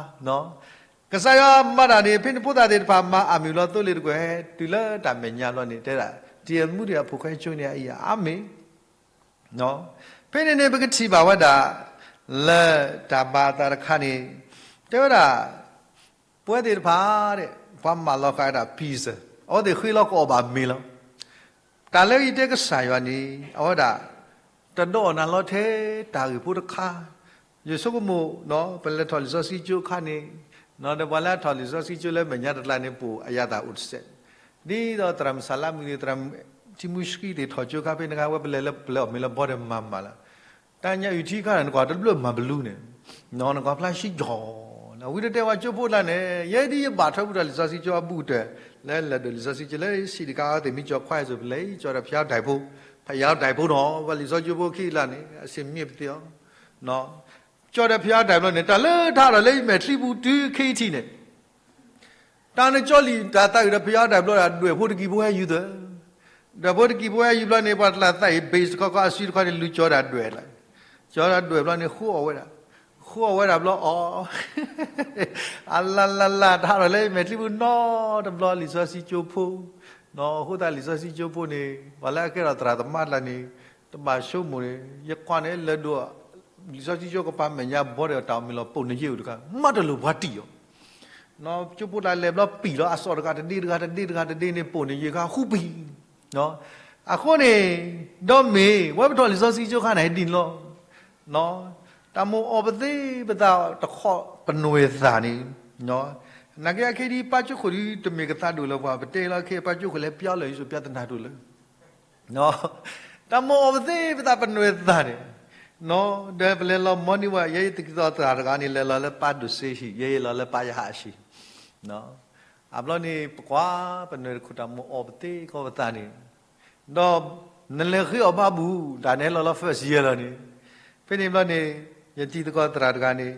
ကစၢ်ယွၤမၤတၢ်န့ၣ် ဖဲန့ၣ်ဖိသၣ်သ့ၣ်တဖၣ်မၤအၤမ့ၣ်လီၤသိလ့ၣ်တကွဲၢ် တုၤလၢတၢ်မဲာ်ညါဘျီန့ၣ် တဲဒၣ် တံၤမူဒံးအဖိခွဲကၠိန့ၣ်အံၤအၤမ့ၣ် ဖဲန့ၣ်န့ၣ် ပကထံၣ်ဘၣ်ဝဲဒၣ် လၢတၢ်မၤအသးတခါန့ၣ် တဲဝဲဒၣ် ပဝဲသ့ၣ်တဖၣ် ပှၤမၤလီၤဃာ်ဝဲဒၣ် peace အဝဲသ့ၣ်ဃ့လီၤကအီၣ်ဘၣ်မ့ၤလီၤ. တၢ်လၢယတဲကစၢ်ယွၤန့ၣ် အဝဲဒၣ် တဒိကနၣ်လီၤထဲတၢ်ဂ့ၢ်ဖိတခါ, ယဆိကမိၣ် ပလဲၤထီၣ်လံာ်စီဆှံကၠိအခါန့ၣ်, ဒီးပှၤလၢအထီၣ်လံာ်စီဆှံကၠိလၢမဲာ်ညါတကျါန့ၣ် ပိာ်အယၤသးအိၣ်တစဲး, ဒ်သိးသရၣ်မုၣ်စၢ်လါမုၣ်န့ၣ် သရၣ်မုၣ်ထံမူဆှံသ့ၣ်ထီၣ်ကၠိအခါဖဲန့ၣ်ခါ ဝဲပလဲၤလၢပလဲၤအီၣ်မ့ၤလၢဘီဒီးမၤမၤလၢ တၢ်ညၣ်အုၣ်ထံခါန့ၣ် နကွၢ်တဘျုးမၤဘလူးန့ၣ်, နကွၢ်ဖျါဆံကၠီၤ, ဝံၤတတဲဝဲကၠိဖိတကျါန့ၣ် ယဲဒ်ယဘၣ်ထွဲဘူးဒီးလံာ်စီဆှံကၠိအဘူးကတၢၢ်, လၢလဲၤဒိးလံာ်စီဆှံကၠိလၢစံးတခါအီၤသ့ၣ်မ့ၢ်ကၠီၤခွါအံၤစိၤ ပလဲၤကၠီၤဒီးဖယါဒိးဖိ, ဖယါဒိးဖိနီၤ ပှၤလံာ်စီဆှံကၠိဖိခံလါန့ၣ် အစ့ၣ်မ့ၢ်ပသ့အီၤ ကၠီၤဒီးဖယါဒိးဖိလီၤန့ၣ် တၢ်လၢထါဒီးလၢယမဲာ်ချံပူၤတုၤခဲအံၤထံးန့ၣ် တၢ်န့ၣ်ကၠီၤလံာ်တၢ်သးအုးဒီးဖယါဒိးဖိဒီး ဒွဲၣ်ဖိတကံၤဖိဟဲယူၤသၢ, ဒွဲၣ်ဖိတကံၤဖိဟဲယူၤဘျီန့ၣ် ပှၤတလၢသးအံၤ ဘ့ၣ်တခီခီ အစုတခီန့ၣ် လူၤကၠီၤဒၣ်ဒွဲၣ်လီၤ, ကၠီၤဒၣ်ဒွဲၣ်ဘျီန့ၣ် ဃိအီၣ်ဝဲဒၣ်, ဃိအီၣ်ဝဲဒၣ်ဘျီအီၤ အလၢ်လၢ်လၢ် တၢ်ဒီးလၢယမဲာ်ချံပူၤနီတဘျီ လံာ်စီဆှံကၠိဖိ, အဃိသတးလံာ်စီဆှံကၠိဖိန့ၣ် ပှၤလၢအကဲထီၣ်သရၣ်သမါတကျါန့ၣ် တဘၣ်ဆိကမိၣ်န့ၣ် ယကွၢ်န့ၣ်လၢဒိ လံာ်စီဆှံကၠိကပၤမဲာ်ညါဘီဒီး တၢ်အီၣ်မ့ၤလီၤပိာ်န့ၢ်ယ့ၣ်အိၣ်တခါ မးတလိၣ်ပှၤတံၢ်အီၤ, ကၠိဖိတကျါလဲၤဘျီပံာ်လီၤ အစီၣ်တဂၤတဒ့တဂၤတဒ့တဂၤတဒ့န့ၣ် ပိာ်န့ၢ်ယ့ၣ်ခါဃူပံာ် အဃိန့ၣ် ဒီးမ့ၢ် ဝဲပထီၣ်လံာ်စီဆှံကၠိခါန့ၣ်ဒ်န့ၣ်လီၤ. တၢ်မိၣ်အီၣ်ပသ့ပသးတခီပနွဲၢ်သၣ်န့ၣ်, နာ်က့အခဲဒ်ပၢ်ကၠိခိၣ်ဒ်တမ့ၢ်ကသးဒိၣ်လၢပှၤ ပတဲလီၤခဲအံၤ ပၢ်ကၠိခိၣ်လဲၤပျီလၢာ်ယံၤစိၤ ပျီတနၢ်ဒိၣ်လၢ တၢ်မိၣ်အီၣ်ပသ့ပသးပနွဲၢ်သၣ်န့ၣ်, ဒီးပလဲၤလီၤ morning walk ယဲယသးကသီၣ်သရၣ်တဂၤန့ၣ် လဲၤလီၤလၢပၢ်ဒိၣ်စ့ဟံၣ် ယဲယလဲၤလီၤလၢပၢ်ယဟၣ်ဟံၣ်, အဘျီန့ၣ် ပကွၢ်ပနွဲၢ်တခိၣ်တၢ်မိၣ်အီၣ်ပသ့ကီၢ်ပသးန့ၣ်, ဒီးနလဲၤဃ့အီၣ်ဘၣ်ဘူၣ် တၢ်န့ၣ်လီၤလီၤ first year လီၤန့ၣ်, ဖဲန့ၣ်ဘျီန့ၣ် ယတံၤသကိးသရၣ်တဂၤန့ၣ်,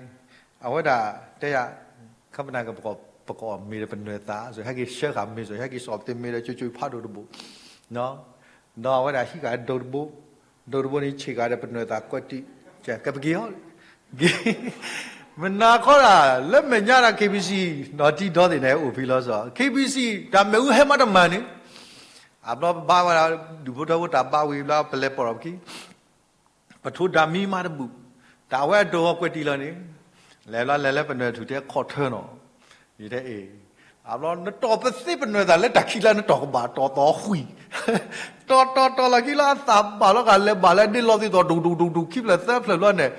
အဝဲဒၣ်တဲယၤ, ခီပနၢ်ကပကအီၣ်မ့ၤဒီးပနွဲၢ်သၣ် ဟဲက့ၤဆှၢဃာ်မ့ၤစိၤ ဟဲက့ၤစိာ်ပတ့ၢ်မ့ၤဒီး ကၠိကၠိဖးဒိၣ်တဘိ, ဒီးအဝဲဒၣ်ဟံးဃာ်ဒိတဘိ, ဒိတဘိန့ၣ် ဆံးဃာ်ဒီးပနွဲၢ်သၣ်ကွဲးတံၢ်, ကဲပက့ၤအီၤ, မနၤခီဒၣ် လၢမဲာ်ညါဒၣ် KBC ဒီးတံၤဒီသ့ၣ်န့ၣ် အိၣ်ဖဲလီၤစီၤ KBC တၢ်မ့ၣ်အူဟဲမးတမၤန့ၣ်, အဘျီပဘါဝဲဒၣ် ဒူၣ်ဖိထၢဖိတၢ်ဘါဝံၤဘျီ ပလဲၤပိာ်ထီၣ်ပခံ ပထိးဒၣ်မံမးတဘူၣ်, တၢ်ဝဲအဒိၣ်အီၤကွဲးတံၢ်လီၤန့ၣ်, လဲၤဘျီလဲၤလၢပနွဲၢ်ထူၣ်တဲခီၣ်ထၢနီၤ, ယတဲအ့ၣ်, အဘျီ နတီၢ်ပသ့ပနွဲၢ်သၣ်လၢတၢ်ခံးလါနတီၢ်ကဘၣ်တီၢ်သီဃံ, တီၢ်တီၢ်တီၢ်လီၤခံလီၤ အသၣ်ဘၣ်လီၤဂာ်လဲၤဘၣ်လၢဒ့လီၤသံသိး ဒူၣ်ဒူၣ်ဒူၣ်ဒူၣ်ခံဖျၢၣ်သၢဖျၢၣ်ဘျီန့ၣ်,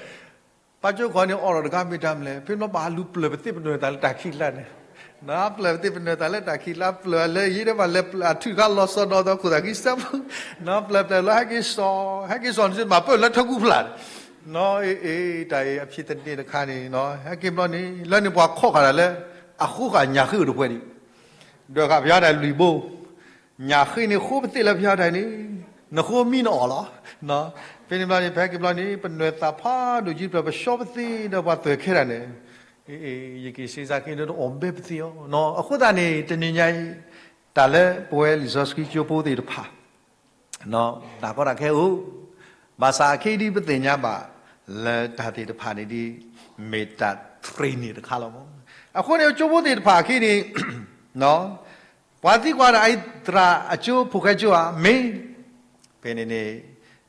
ပၢ်ကၠိခိၣ်န့ၣ် အီၣ်ဒီးတဂၤမ့ၢ်တၢ်မလဲၣ် ဖဲဘျီဘၣ်လူၤပျၢၢ်ပသ့ပနွဲၢ်သၣ်လၢတၢ်ခံးလါန့ၣ်, နပျၢၢ်ပသ့ပနွဲၢ်သၣ်လၢတၢ်ခံးလါ ပျၢၢ်လၢယံၤဒၣ်ဘၣ်လဲၤပျၢၢ်အထုၣ်ခါလီၤစီၤဒီးသိးခိၣ်သၣ်ခံစဲးဖိ, နပျၢၢ်ပျၢၢ်လီၤ ဟဲက့ၤစိာ် ဟဲက့ၤစိာ်န့ၣ်မၤပၢၢ်လၢထၢကူၣ်ဖျးန့ၣ်, နီၤအ့ၣ်အ့ၣ် တၢ်အံၤအဖံးသန့ၤတခါန့ၣ် ဟဲက့ၤဘျီန့ၣ် လၢန့ၣ်ပှၤခိးဃာ်တၢ်လၢ အဃိဃာ်ညၣ်ဃ့ၢ်အိၣ်တပှဲၤဒံး, ဒွဲၣ်ဃာ်ပယီၤဒၣ်လွံၢ်ဘိ, ညၣ်ဃ့ၢ်န့ၣ်ဃိပသ့ၣ်လၢပယီၤဒၣ်န့ၣ်, နဃိမံနအီၣ်လီၤ, ဖဲန့ၣ်ဘျီန့ၣ် ဖဲက့ၤဘျီန့ၣ် ပနွဲၢ်သၣ်ဖးဒိၣ်ကံဖျၢၣ် ပဆှီပသ့ဒီးပှၤသွဲၣ်ခဲဒၣ်န့ၣ်, အ့ၣ်အ့ၣ် ယက့ၤစ့စါက့ၤဒီးအီၣ်ဘဲပသ့အီၤ, အဃိသတးန့ၣ် တနံၤညါအံၤ တၢ်လၢပဝဲလံာ်စီဆှံကၠိဖိသ့ၣ်တဖၣ် တၢ်ကီတၢ်ခဲအိၣ်, ဘၣ်ဆၣ်အခဲအံၤဒ်ပသ့ၣ်ညါဘၣ် လၢတၢ်သ့ၣ်တဖၣ်န့ၣ်ဒ် မ့ၢ်တၢ် training တခါလီၤ. အဃိန့ၣ် ကၠိဖိသ့ၣ်တဖၣ်အခံန့ၣ် ပှၤသံကွၢ်ဒီးအသရၣ်အကၠိဖိၣ်ဃဲကၠိဧါ, မ့ၢ်, ဖဲန့ၣ်န့ၣ်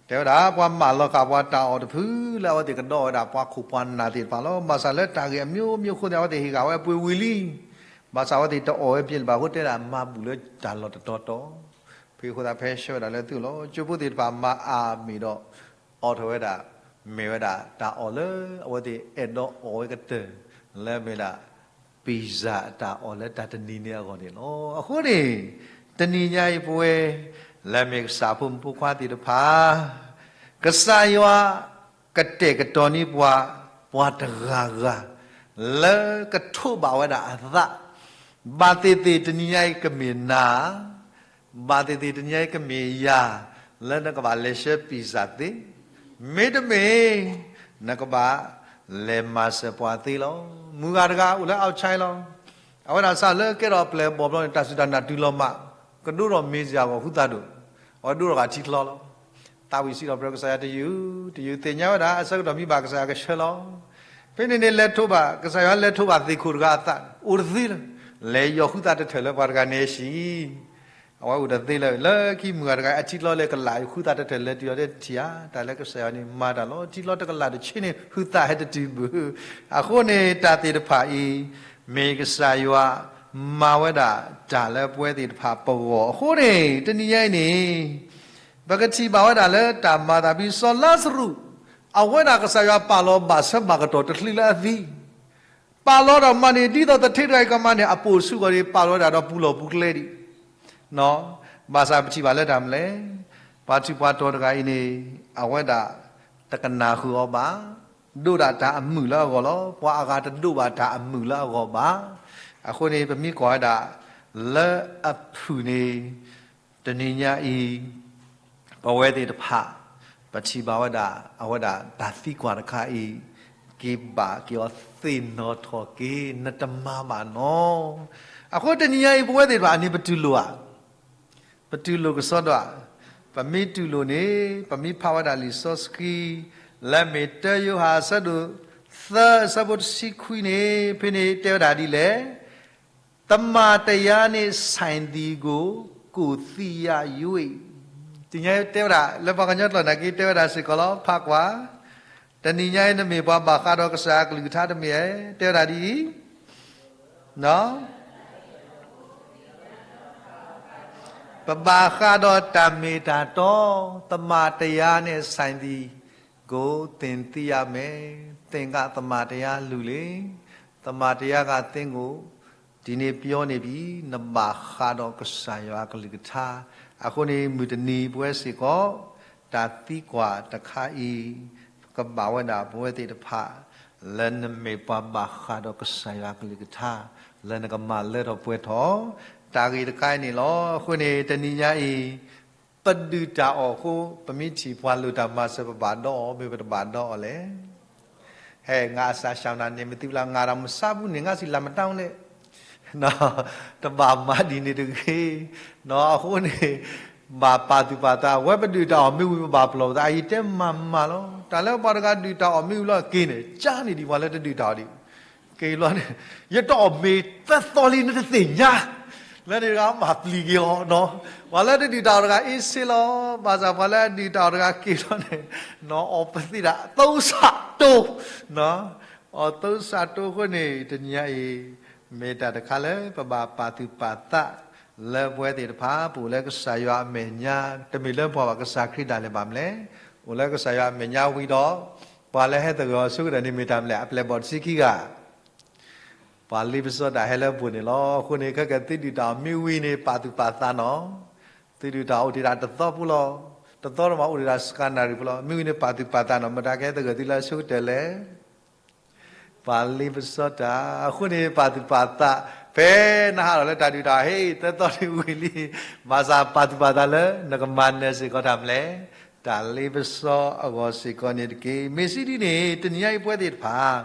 တဲဝဲဒၣ် ပှၤမၢလီၤဃာ်ပှၤတၢ်အီၣ်တဖုလၢအဝဲသ့ၣ်ကဒီးဝဲဒၣ်ပှၤခိၣ်ပှၤနၢ်သ့ၣ်တဖၣ်လီၤ. ဘၣ်ဆၣ်လၢတၢ်ဂ့ၢ်အမျိုးမျိုးအဃိန့ၣ် အဝဲသ့ၣ်ဟ့ၣ်ဃာ်ဝဲအပှ့ၤဝံၤလံ. ဘၣ်ဆၣ်အဝဲသ့ၣ်တအီၣ်ဝဲပျဲၢ်လၢၤဘၣ်အဃိ တဲဒၣ်မၤဘူၣ်လၢတၢ်လီၢ်တတီၤတီၤ. ဖဲအဃိသတးဖဲဆှၢဝဲဒၣ်လၢသုလီၤ. ကၠိဖိသ့ၣ်တဖၣ်မၤအါမ့ၢ်ဒီး အိးထီၣ်ဝဲဒၣ် မ့ၢ်ဝဲဒၣ်တၢ်အီၣ်လၢအဝဲသ့ၣ်အဲၣ်ဒိးအီၣ်ဝဲကတၢၢ် လၢမ့ၢ်ဒၣ် ပံၣ်စၢ်အတၢ်အီၣ်လၢတၢ်တနံၤန့ၣ်အဂီၢ်န့ၣ်လီၤ. အဃိန့ၣ် တနံၤညါအံၤပဝဲ လၢမ့ၢ်ကစၢ်ဖိမုၣ်ဖိခွါသ့ၣ်တဖၣ် ကစၢ်ယွၤ ကတဲာ်ကတီၤန့ၢ်ပှၤ ပှၤတဂၤဂၤ လၢကထိးဘၣ်ဝဲဒၣ်အသး, ဘၣ်သ့ၣ်သ့ၣ်တနံၤညါအံၤကမ့ၢ်နၤ ဘၣ်သ့ၣ်သ့ၣ်တနံၤညါအံၤကမ့ၢ်ယၤ လၢနကဘၣ်လဲၤဆှၢပံၣ်စၢ်သ့, မ့တမ့ၢ် နကဘၣ်လဲၤမၤစၢၤပှၤသ့လီၤ. မုၢ်ဂၤတဂၤအိၣ်လၢ outside လီၤ. အဝဲဒၣ်စးလၢကဲထီၣ်ပျဲၢ်ဘီၣ်ဘျီန့ၣ် တၢ်စူၢ်တၢ်နာ်တုၤလီၤမး ကဒိၣ်ထီၣ်မ့ၢ်စ့ၢ်ကီးဃုသးဒိၣ်, အဝဲဒိၣ်ထီၣ်ဂၤထံချီလီၤ. သးဝံၣ်စံးထီၣ်ပတြၢၤကစၢ်ယွၤတယုၢ်တယုၢ် သ့ၣ်ညါဝဲဒၣ် အဆၢကတီၢ်မံဘၣ်ကစၢ်ယွၤကဆှၢလီၤ. ဖဲန့ၣ်န့ၣ် လဲၤထိးဘၣ် ကစၢ်ယွၤလဲၤထိးဘၣ်သ့ၣ်ခိၣ်တဂၤအသး အိၣ်တသ့လၢၤ, လဲၤယီၤဃုသးတထၢၣ်လၢပှၤတဂၤန့ၣ်ဆံး အဝဲအိၣ်တသ့လၢၤ, လၢခံမုၢ်ဂၤတဂၤအထံချီလၢကလး ဃုသးတထၢၣ်လဲၤတုၤအီၤတထံၣ်ဧါ, တၢ်လၢကစၢ်ယွၤန့ၣ်မၤတၢ်လီၤ. ထံချီတကလးတဆ့န့ၣ် ဃုသးဟဲတတုၤဘၣ်. အဃိန့ၣ် တၢ်သ့ၣ်တဖၣ်အံၤ မ့ၢ်ကစၢ်ယွၤ မၤဝဲဒၣ်တၢ်လၢပဝဲသ့ၣ်တဖၣ်ပဂီၢ်အဃိန့ၣ် တနံၤညါအံၤန့ၣ် ပကထံၣ်ဘၣ်ဝဲဒၣ်လၢတၢ်မၤသးဖဲစီၤလါစရူး အဝဲဒၣ်ကစၢ်ယွၤပာ်လီၤဘၣ်ဆၢဘၣ်ကတီၢ်တချုးလၢအသံ ပာ်လီၤတၢ်မးန့ၣ် ဒ်သိးသထ့တဂၤအံၤကမၤန့ၣ် အပိာ်ဆူၣ်ဂီၢ်န့ၣ် ပာ်လီၤဝဲဒၣ်ဒီးပူၤလီၢ်ပူၤကျဲဒံး. ဘၣ်ဆၣ်ပထံၣ်ဘၣ်လၢတၢ်မနုၤလဲၣ်, ပှၤထူးပှၤတီၤတဂၤအံၤန့ၣ် အဝဲဒၣ် တကနၣ်ဃုာ်အီၤဘၣ်, ဒိၣ်ဒၣ်တၢ်အမုာ်လၢအဂီၢ်လီၤ. ပှၤအဂၤတဒိၣ်ဘၣ်တၢ်အမုာ်လၢအဂီၢ်ဘၣ်. အဃိန့ၣ် ပမ့ၢ်ကွၢ်ဝဲဒၣ် လၢအဖုၣ်န့ၣ် တနံၤညါအံၤ ပဝဲသ့ၣ်တဖၣ် ပထံၣ်ဘၣ်ဝဲဒၣ် အဝဲဒၣ်တၢ်သံကွၢ်တခါအံၤ က့ၤဘၣ်က့ၤအီၤသ့ၣ်နီၣ်ထီၣ်က့ၤ နတမၤဘၣ်နီၤ. အဃိတနံၤညါအံၤ ပဝဲသ့ၣ်တဖၣ်န့ၣ် ပတူၢ်လိာ်ဧါ, ပတူၢ်လိာ်ကစီဒီဧါ. ပမ့ၢ်တူၢ်လိာ်န့ၣ် ပမ့ၢ်ဖးဝဲဒၣ်လံာ်စီဆှံ လၢမ့ၢ်တၢယိၤဟၣ်အဆၢဒိၣ်သၢ အဆၢဖိတဆံခွံန့ၣ် ဖဲန့ၣ်တဲဝဲဒၣ်ဒ်လဲၣ်, သမ္မာတရားနှင့်ဆိုင်သည်ကို ကိုယ်သိရ၍ တနံၤညါတဲဝဲဒၣ် လၢပှၤကညီကျိာ်နာ်က့ တဲဝဲဒၣ်စ့ၢ်ကီးလီၤ ဖးကွၢ်, တနံၤညါအံၤ နမ့ၢ်ပှၤဘၣ်ဃးဒီးကစၢ်အကလုၢ်ကထါတမ့ၢ်ဧါ, တဲဝဲဒၣ်ဒ်အံၤ, ပဘၣ်ဃးဒီးတၢ်မ့ၢ်တၢ်တီ, သမ္မာတရားနှင့်ဆိုင်သည်ကို သင်သိရမယ်, သင်ကသမ္မာတရားလူလေ, သမ္မာတရားကသင်ကို ဒီနေ့ပြောနေပြီ, နဘၣ်ဃးဒီးကစၢ်ယွၤအကလုၢ်ကထါ. အဃိန့ၣ် မုၢ်တနံၤပဝဲစ့ၢ်ကီး တၢ်သံကွၢ်တခါအံၤ ကဘၣ်ဝဲဒၣ်ပဝဲသ့ၣ်တဖၣ် လၢနမ့ၢ်ပှၤဘၣ်ဃးဒီးကစၢ်ယွၤအကလုၢ်ကထါ လၢနကမၤလၢထီၣ်ပှဲၤထီၣ် တၢ်ဂ့ၢ်တခါအံၤန့ၣ်လီၤ. အဃိန့ၣ် တနံၤညါအံၤ ပဒုၣ်တၢ်အီၣ်အဃိ ပမ့ၢ်ထံၣ်ပှၤလိၣ်တၢ်မၤစၢၤ ပဘၣ်ဒီးအီၤ မ့ၢ်ပတဘၣ်ဒီးအီၤလဲၣ်. ဟဲ ငါအစၢ်ရှောင်တာန့ၣ် မ့ၢ်သုဘျီ ငါဒီးမဆါဘူးန့ၣ် ငါစံးလၢမတၢ်လဲၣ် တဘၣ်မၤဒ်န့ၣ်တဂ့ၤ. အဃိန့ၣ် ဘၣ်ပာ်သူၣ်ပာ်သး အဝဲပဒုၣ်တၢ်အီၣ်မ့ၢ်ဝံၤ ပဘၣ်ပလီၢ်ပသး အအံၤတဲမၤမၤလီၤ. တၢ်လၢပှၤတဂၤဒုၣ်တၢ်အီၣ်မ့ၢ်ဝံၤလီၤက့ၤန့ၣ် ကန့ၣ်ဒံးပှၤလၢတဒုၣ်တၢ်အီၣ်ဒံး က့ၤလီၤန့ၣ် ယတအီၣ်မ့ၤသၢသီလံ နတသ့ၣ်ညါ လၢန့ၣ်တဂၤမၤပျံၤက့ၤအီၤနီၤ. ပှၤလၢတဒုၣ်တၢ်အီၣ်တဂၤအ့ၣ်စ့လီၤ. ဘၣ်ဆၣ်ပှၤလၢအဒုၣ်တၢ်အီၣ်တဂၤက့ၤလီၤန့ၣ် နီၤ အီၣ်ပသ့ၣ်ဒၣ် သုံးဆတိုး အီၣ် သုံးဆတိုး အဃိန့ၣ် တနံၤညါအံၤ မ့ၢ်တၢ်တခါလၢပဘၣ်ပာ်သူၣ်ပာ်သး လၢပဝဲသ့ၣ်တဖၣ် ပအိၣ်လၢကစၢ်ယွၤအမဲာ်ညါ တမ့ၢ်လၢပှၤဘၣ် ကစၢ်ခရံာ်ဒၣ်လဲာ်ဘၣ်မလဲၣ်. အိၣ်လၢကစၢ်ယွၤအမဲာ်ညါဝံၤဒီး ပှၤလၢဟဲသဂၢၢ်အီၤဆိကတၢၢ်န့ၣ်မ့ၢ်တၢ်မနုၤလဲၣ်, အပျဲၢ်အဘီၣ်တဆံခံဂၤ ပှၤလ့ပစီတၢ်ဟဲလၢပှၤန့ၣ်လီၤ. အဃိန့ၣ် ခဲကဲသုဒုၣ်တၢ်အီၣ်မ့ၢ်ဝံၤန့ၣ် ပာ်သူၣ်ပာ်သးနီၤ. သုဒုၣ်တၢ်အီၣ်အိၣ်တ့ၢ်ဒၣ်တသီဖိလီၤ. တသီတမးအိၣ်တ့ၢ်ဒၣ်စှၤနၣ်ရံၣ်ဖိလီၤ. မ့ၢ်ဝံၤန့ၣ်ပာ်သူၣ်ပာ်သးနီၤ. မတၤကဟဲသဂၢၢ်သုလၢအဆိကတၢၢ်လဲၣ်. ပှၤလ့ပစီတၢ်. အဃိန့ၣ်ပာ်သူၣ်ပာ်သး ဖဲနဟးထီၣ်လၢတၢ်ဒုၣ်တၢ်အီၣ် ဟဲ သၢသီန့ၣ်ဝံၤလံ ဘၣ်ဆၣ်ပာ်သူၣ်ပာ်သးလၢ နကမၤနၢၤစ့ၢ်ကီးတၢ်မနုၤလဲၣ်, တၢ်လ့ပစီအဂီၢ်စ့ၢ်ကီးန့ၣ်တက့ၢ်. မ့ၢ်စံးဒ်န့ၣ် တနံၤညါအံၤပဝဲသ့ၣ်တဖၣ်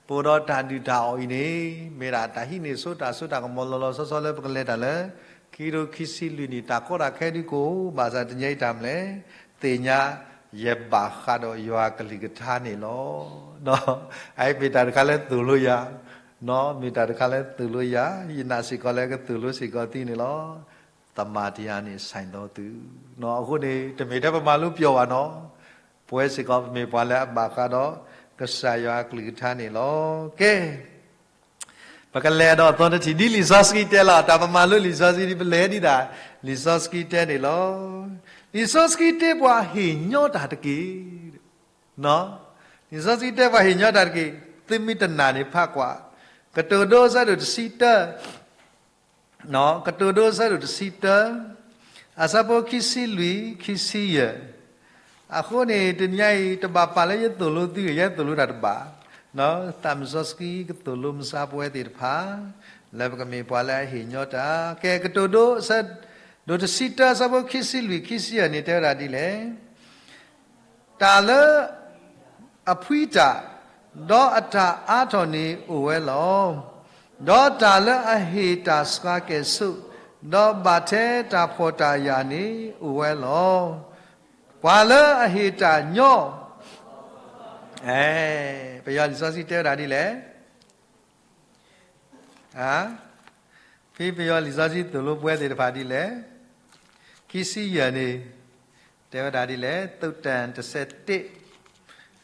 ပအိၣ်ဒီးတၢ်ဒုၣ်တၢ်အီၣ်အံၤန့ၣ် မ့ၢ်ဒၣ်တၢ်ဟံးန့ၢ်ဆိတၢ်စိတၢ်ကမီၤလီၤလီၤဆီဆီလၢပကလဲၤတၢ်လၢ ခံကထိခံဆံလွံၢ်နံၣ် တၢ်ကီတၢ်ခဲဒုးကအိၣ်, ဘၣ်ဆၣ်တနံၤညါအံၤတၢ်မနုၤလဲၣ်, သ့ၣ်ညါ ယဘၣ်ဃးဒီးယွၤကလုၢ်ကထါန့ၣ်လီၤ. အအံၤမ့ၢ်တၢ်တခါလၢသိၣ်လိယၤ, မ့ၢ်တၢ်တခါလၢသိၣ်လိယၤ, ယနာ်စ့ၢ်ကီးလၢကသိၣ်လိစ့ၢ်ကီးသုန့ၣ်လီၤ. သမ္မာတရားနှင့်ဆိုင်သောသူ. အဃိန့ၣ် တမ့ၢ်ထဲပမၤလိပျီၢ်ဘၣ်နီၤ, ပဝဲစ့ၢ်ကီးပမ့ၢ်ပှၤလၢအဘၣ်ဃးဒီး ကစၢ်ယွၤအကလုၢ်ကထါန့ၣ်လီၤ. ကဲ ပကလဲၤဒီးအသီတထံၣ် ဒ်လံာ်စီဆှံတဲလီၤ, တၢ်ပမၤလိလံာ်စီဆှံဒ်ပလဲၤဒ်တၢ် လံာ်စီဆှံတဲန့ၣ်လီၤ. လံာ်စီဆှံတဲပှၤဟ့ၣ်ညီတၢ်တက့ၢ်. လံာ်စီဆှံတဲပှၤဟ့ၣ်ညီတၢ်တက့ၢ်. သုမ့ၢ်တနာ်န့ၣ်ဖးကွၢ်, ကတိၤဒိအဆၢဒိၣ်တဆံတၢ, ကတိၤဒိအဆၢဒိၣ်တဆံတၢ, အဆၢဖိခံဆံလွံၢ် ခံဆံယဲၢ်. အဃိန့ၣ် တနံၤညါအံၤ တဘၣ်ပာ်လၢယသိၣ်လိသု, ယဲသိၣ်လိတၢ်တဘၣ်, သးမုၢ်စီဆှံကသိၣ်လိမဆါပဝဲသ့ၣ်တဖၣ် လၢပကမ့ၢ်ပှၤလၢအဟ့ၣ်ညီတၢ်. ကဲ ကတိၤဒိအဆၢဒိၣ်တဆံတၢ အဆၢဖိခံဆံလွံၢ် ခံဆံယဲၢ်န့ၣ် တဲဝဲဒၣ်ဒ်လဲၣ်. တၢ်လၢအဖှံတၢ်, ဒီးအတၢ်အါထီၣ်န့ၣ်အိၣ်ဝဲလီၤ. ဒီးတၢ်လၢအဟ့ၣ်တၢ်ဆှါကဲၣ်ဆိး, ဒီးဘၣ်ထဲတၢ်ဖှီၣ်တၢ်ယာ်န့ၣ်အိၣ်ဝဲလီၤ. ပှၤလၢအဟ့ၣ်တၢ်ညီ, အဲ, ပယီၤလံာ်စီဆှံတဲဝဲဒၣ်ဒ်လဲၣ်. ဖဲပယီၤလံာ်စီဆှံသိၣ်လိပဝဲသ့ၣ်တဖၣ်ဒ်လဲၣ်. ခံဆံယဲၢ်န့ၣ် တဲဝဲဒၣ်ဒ်လဲၣ်, သုတ်တံ တဆယ့်တစ်,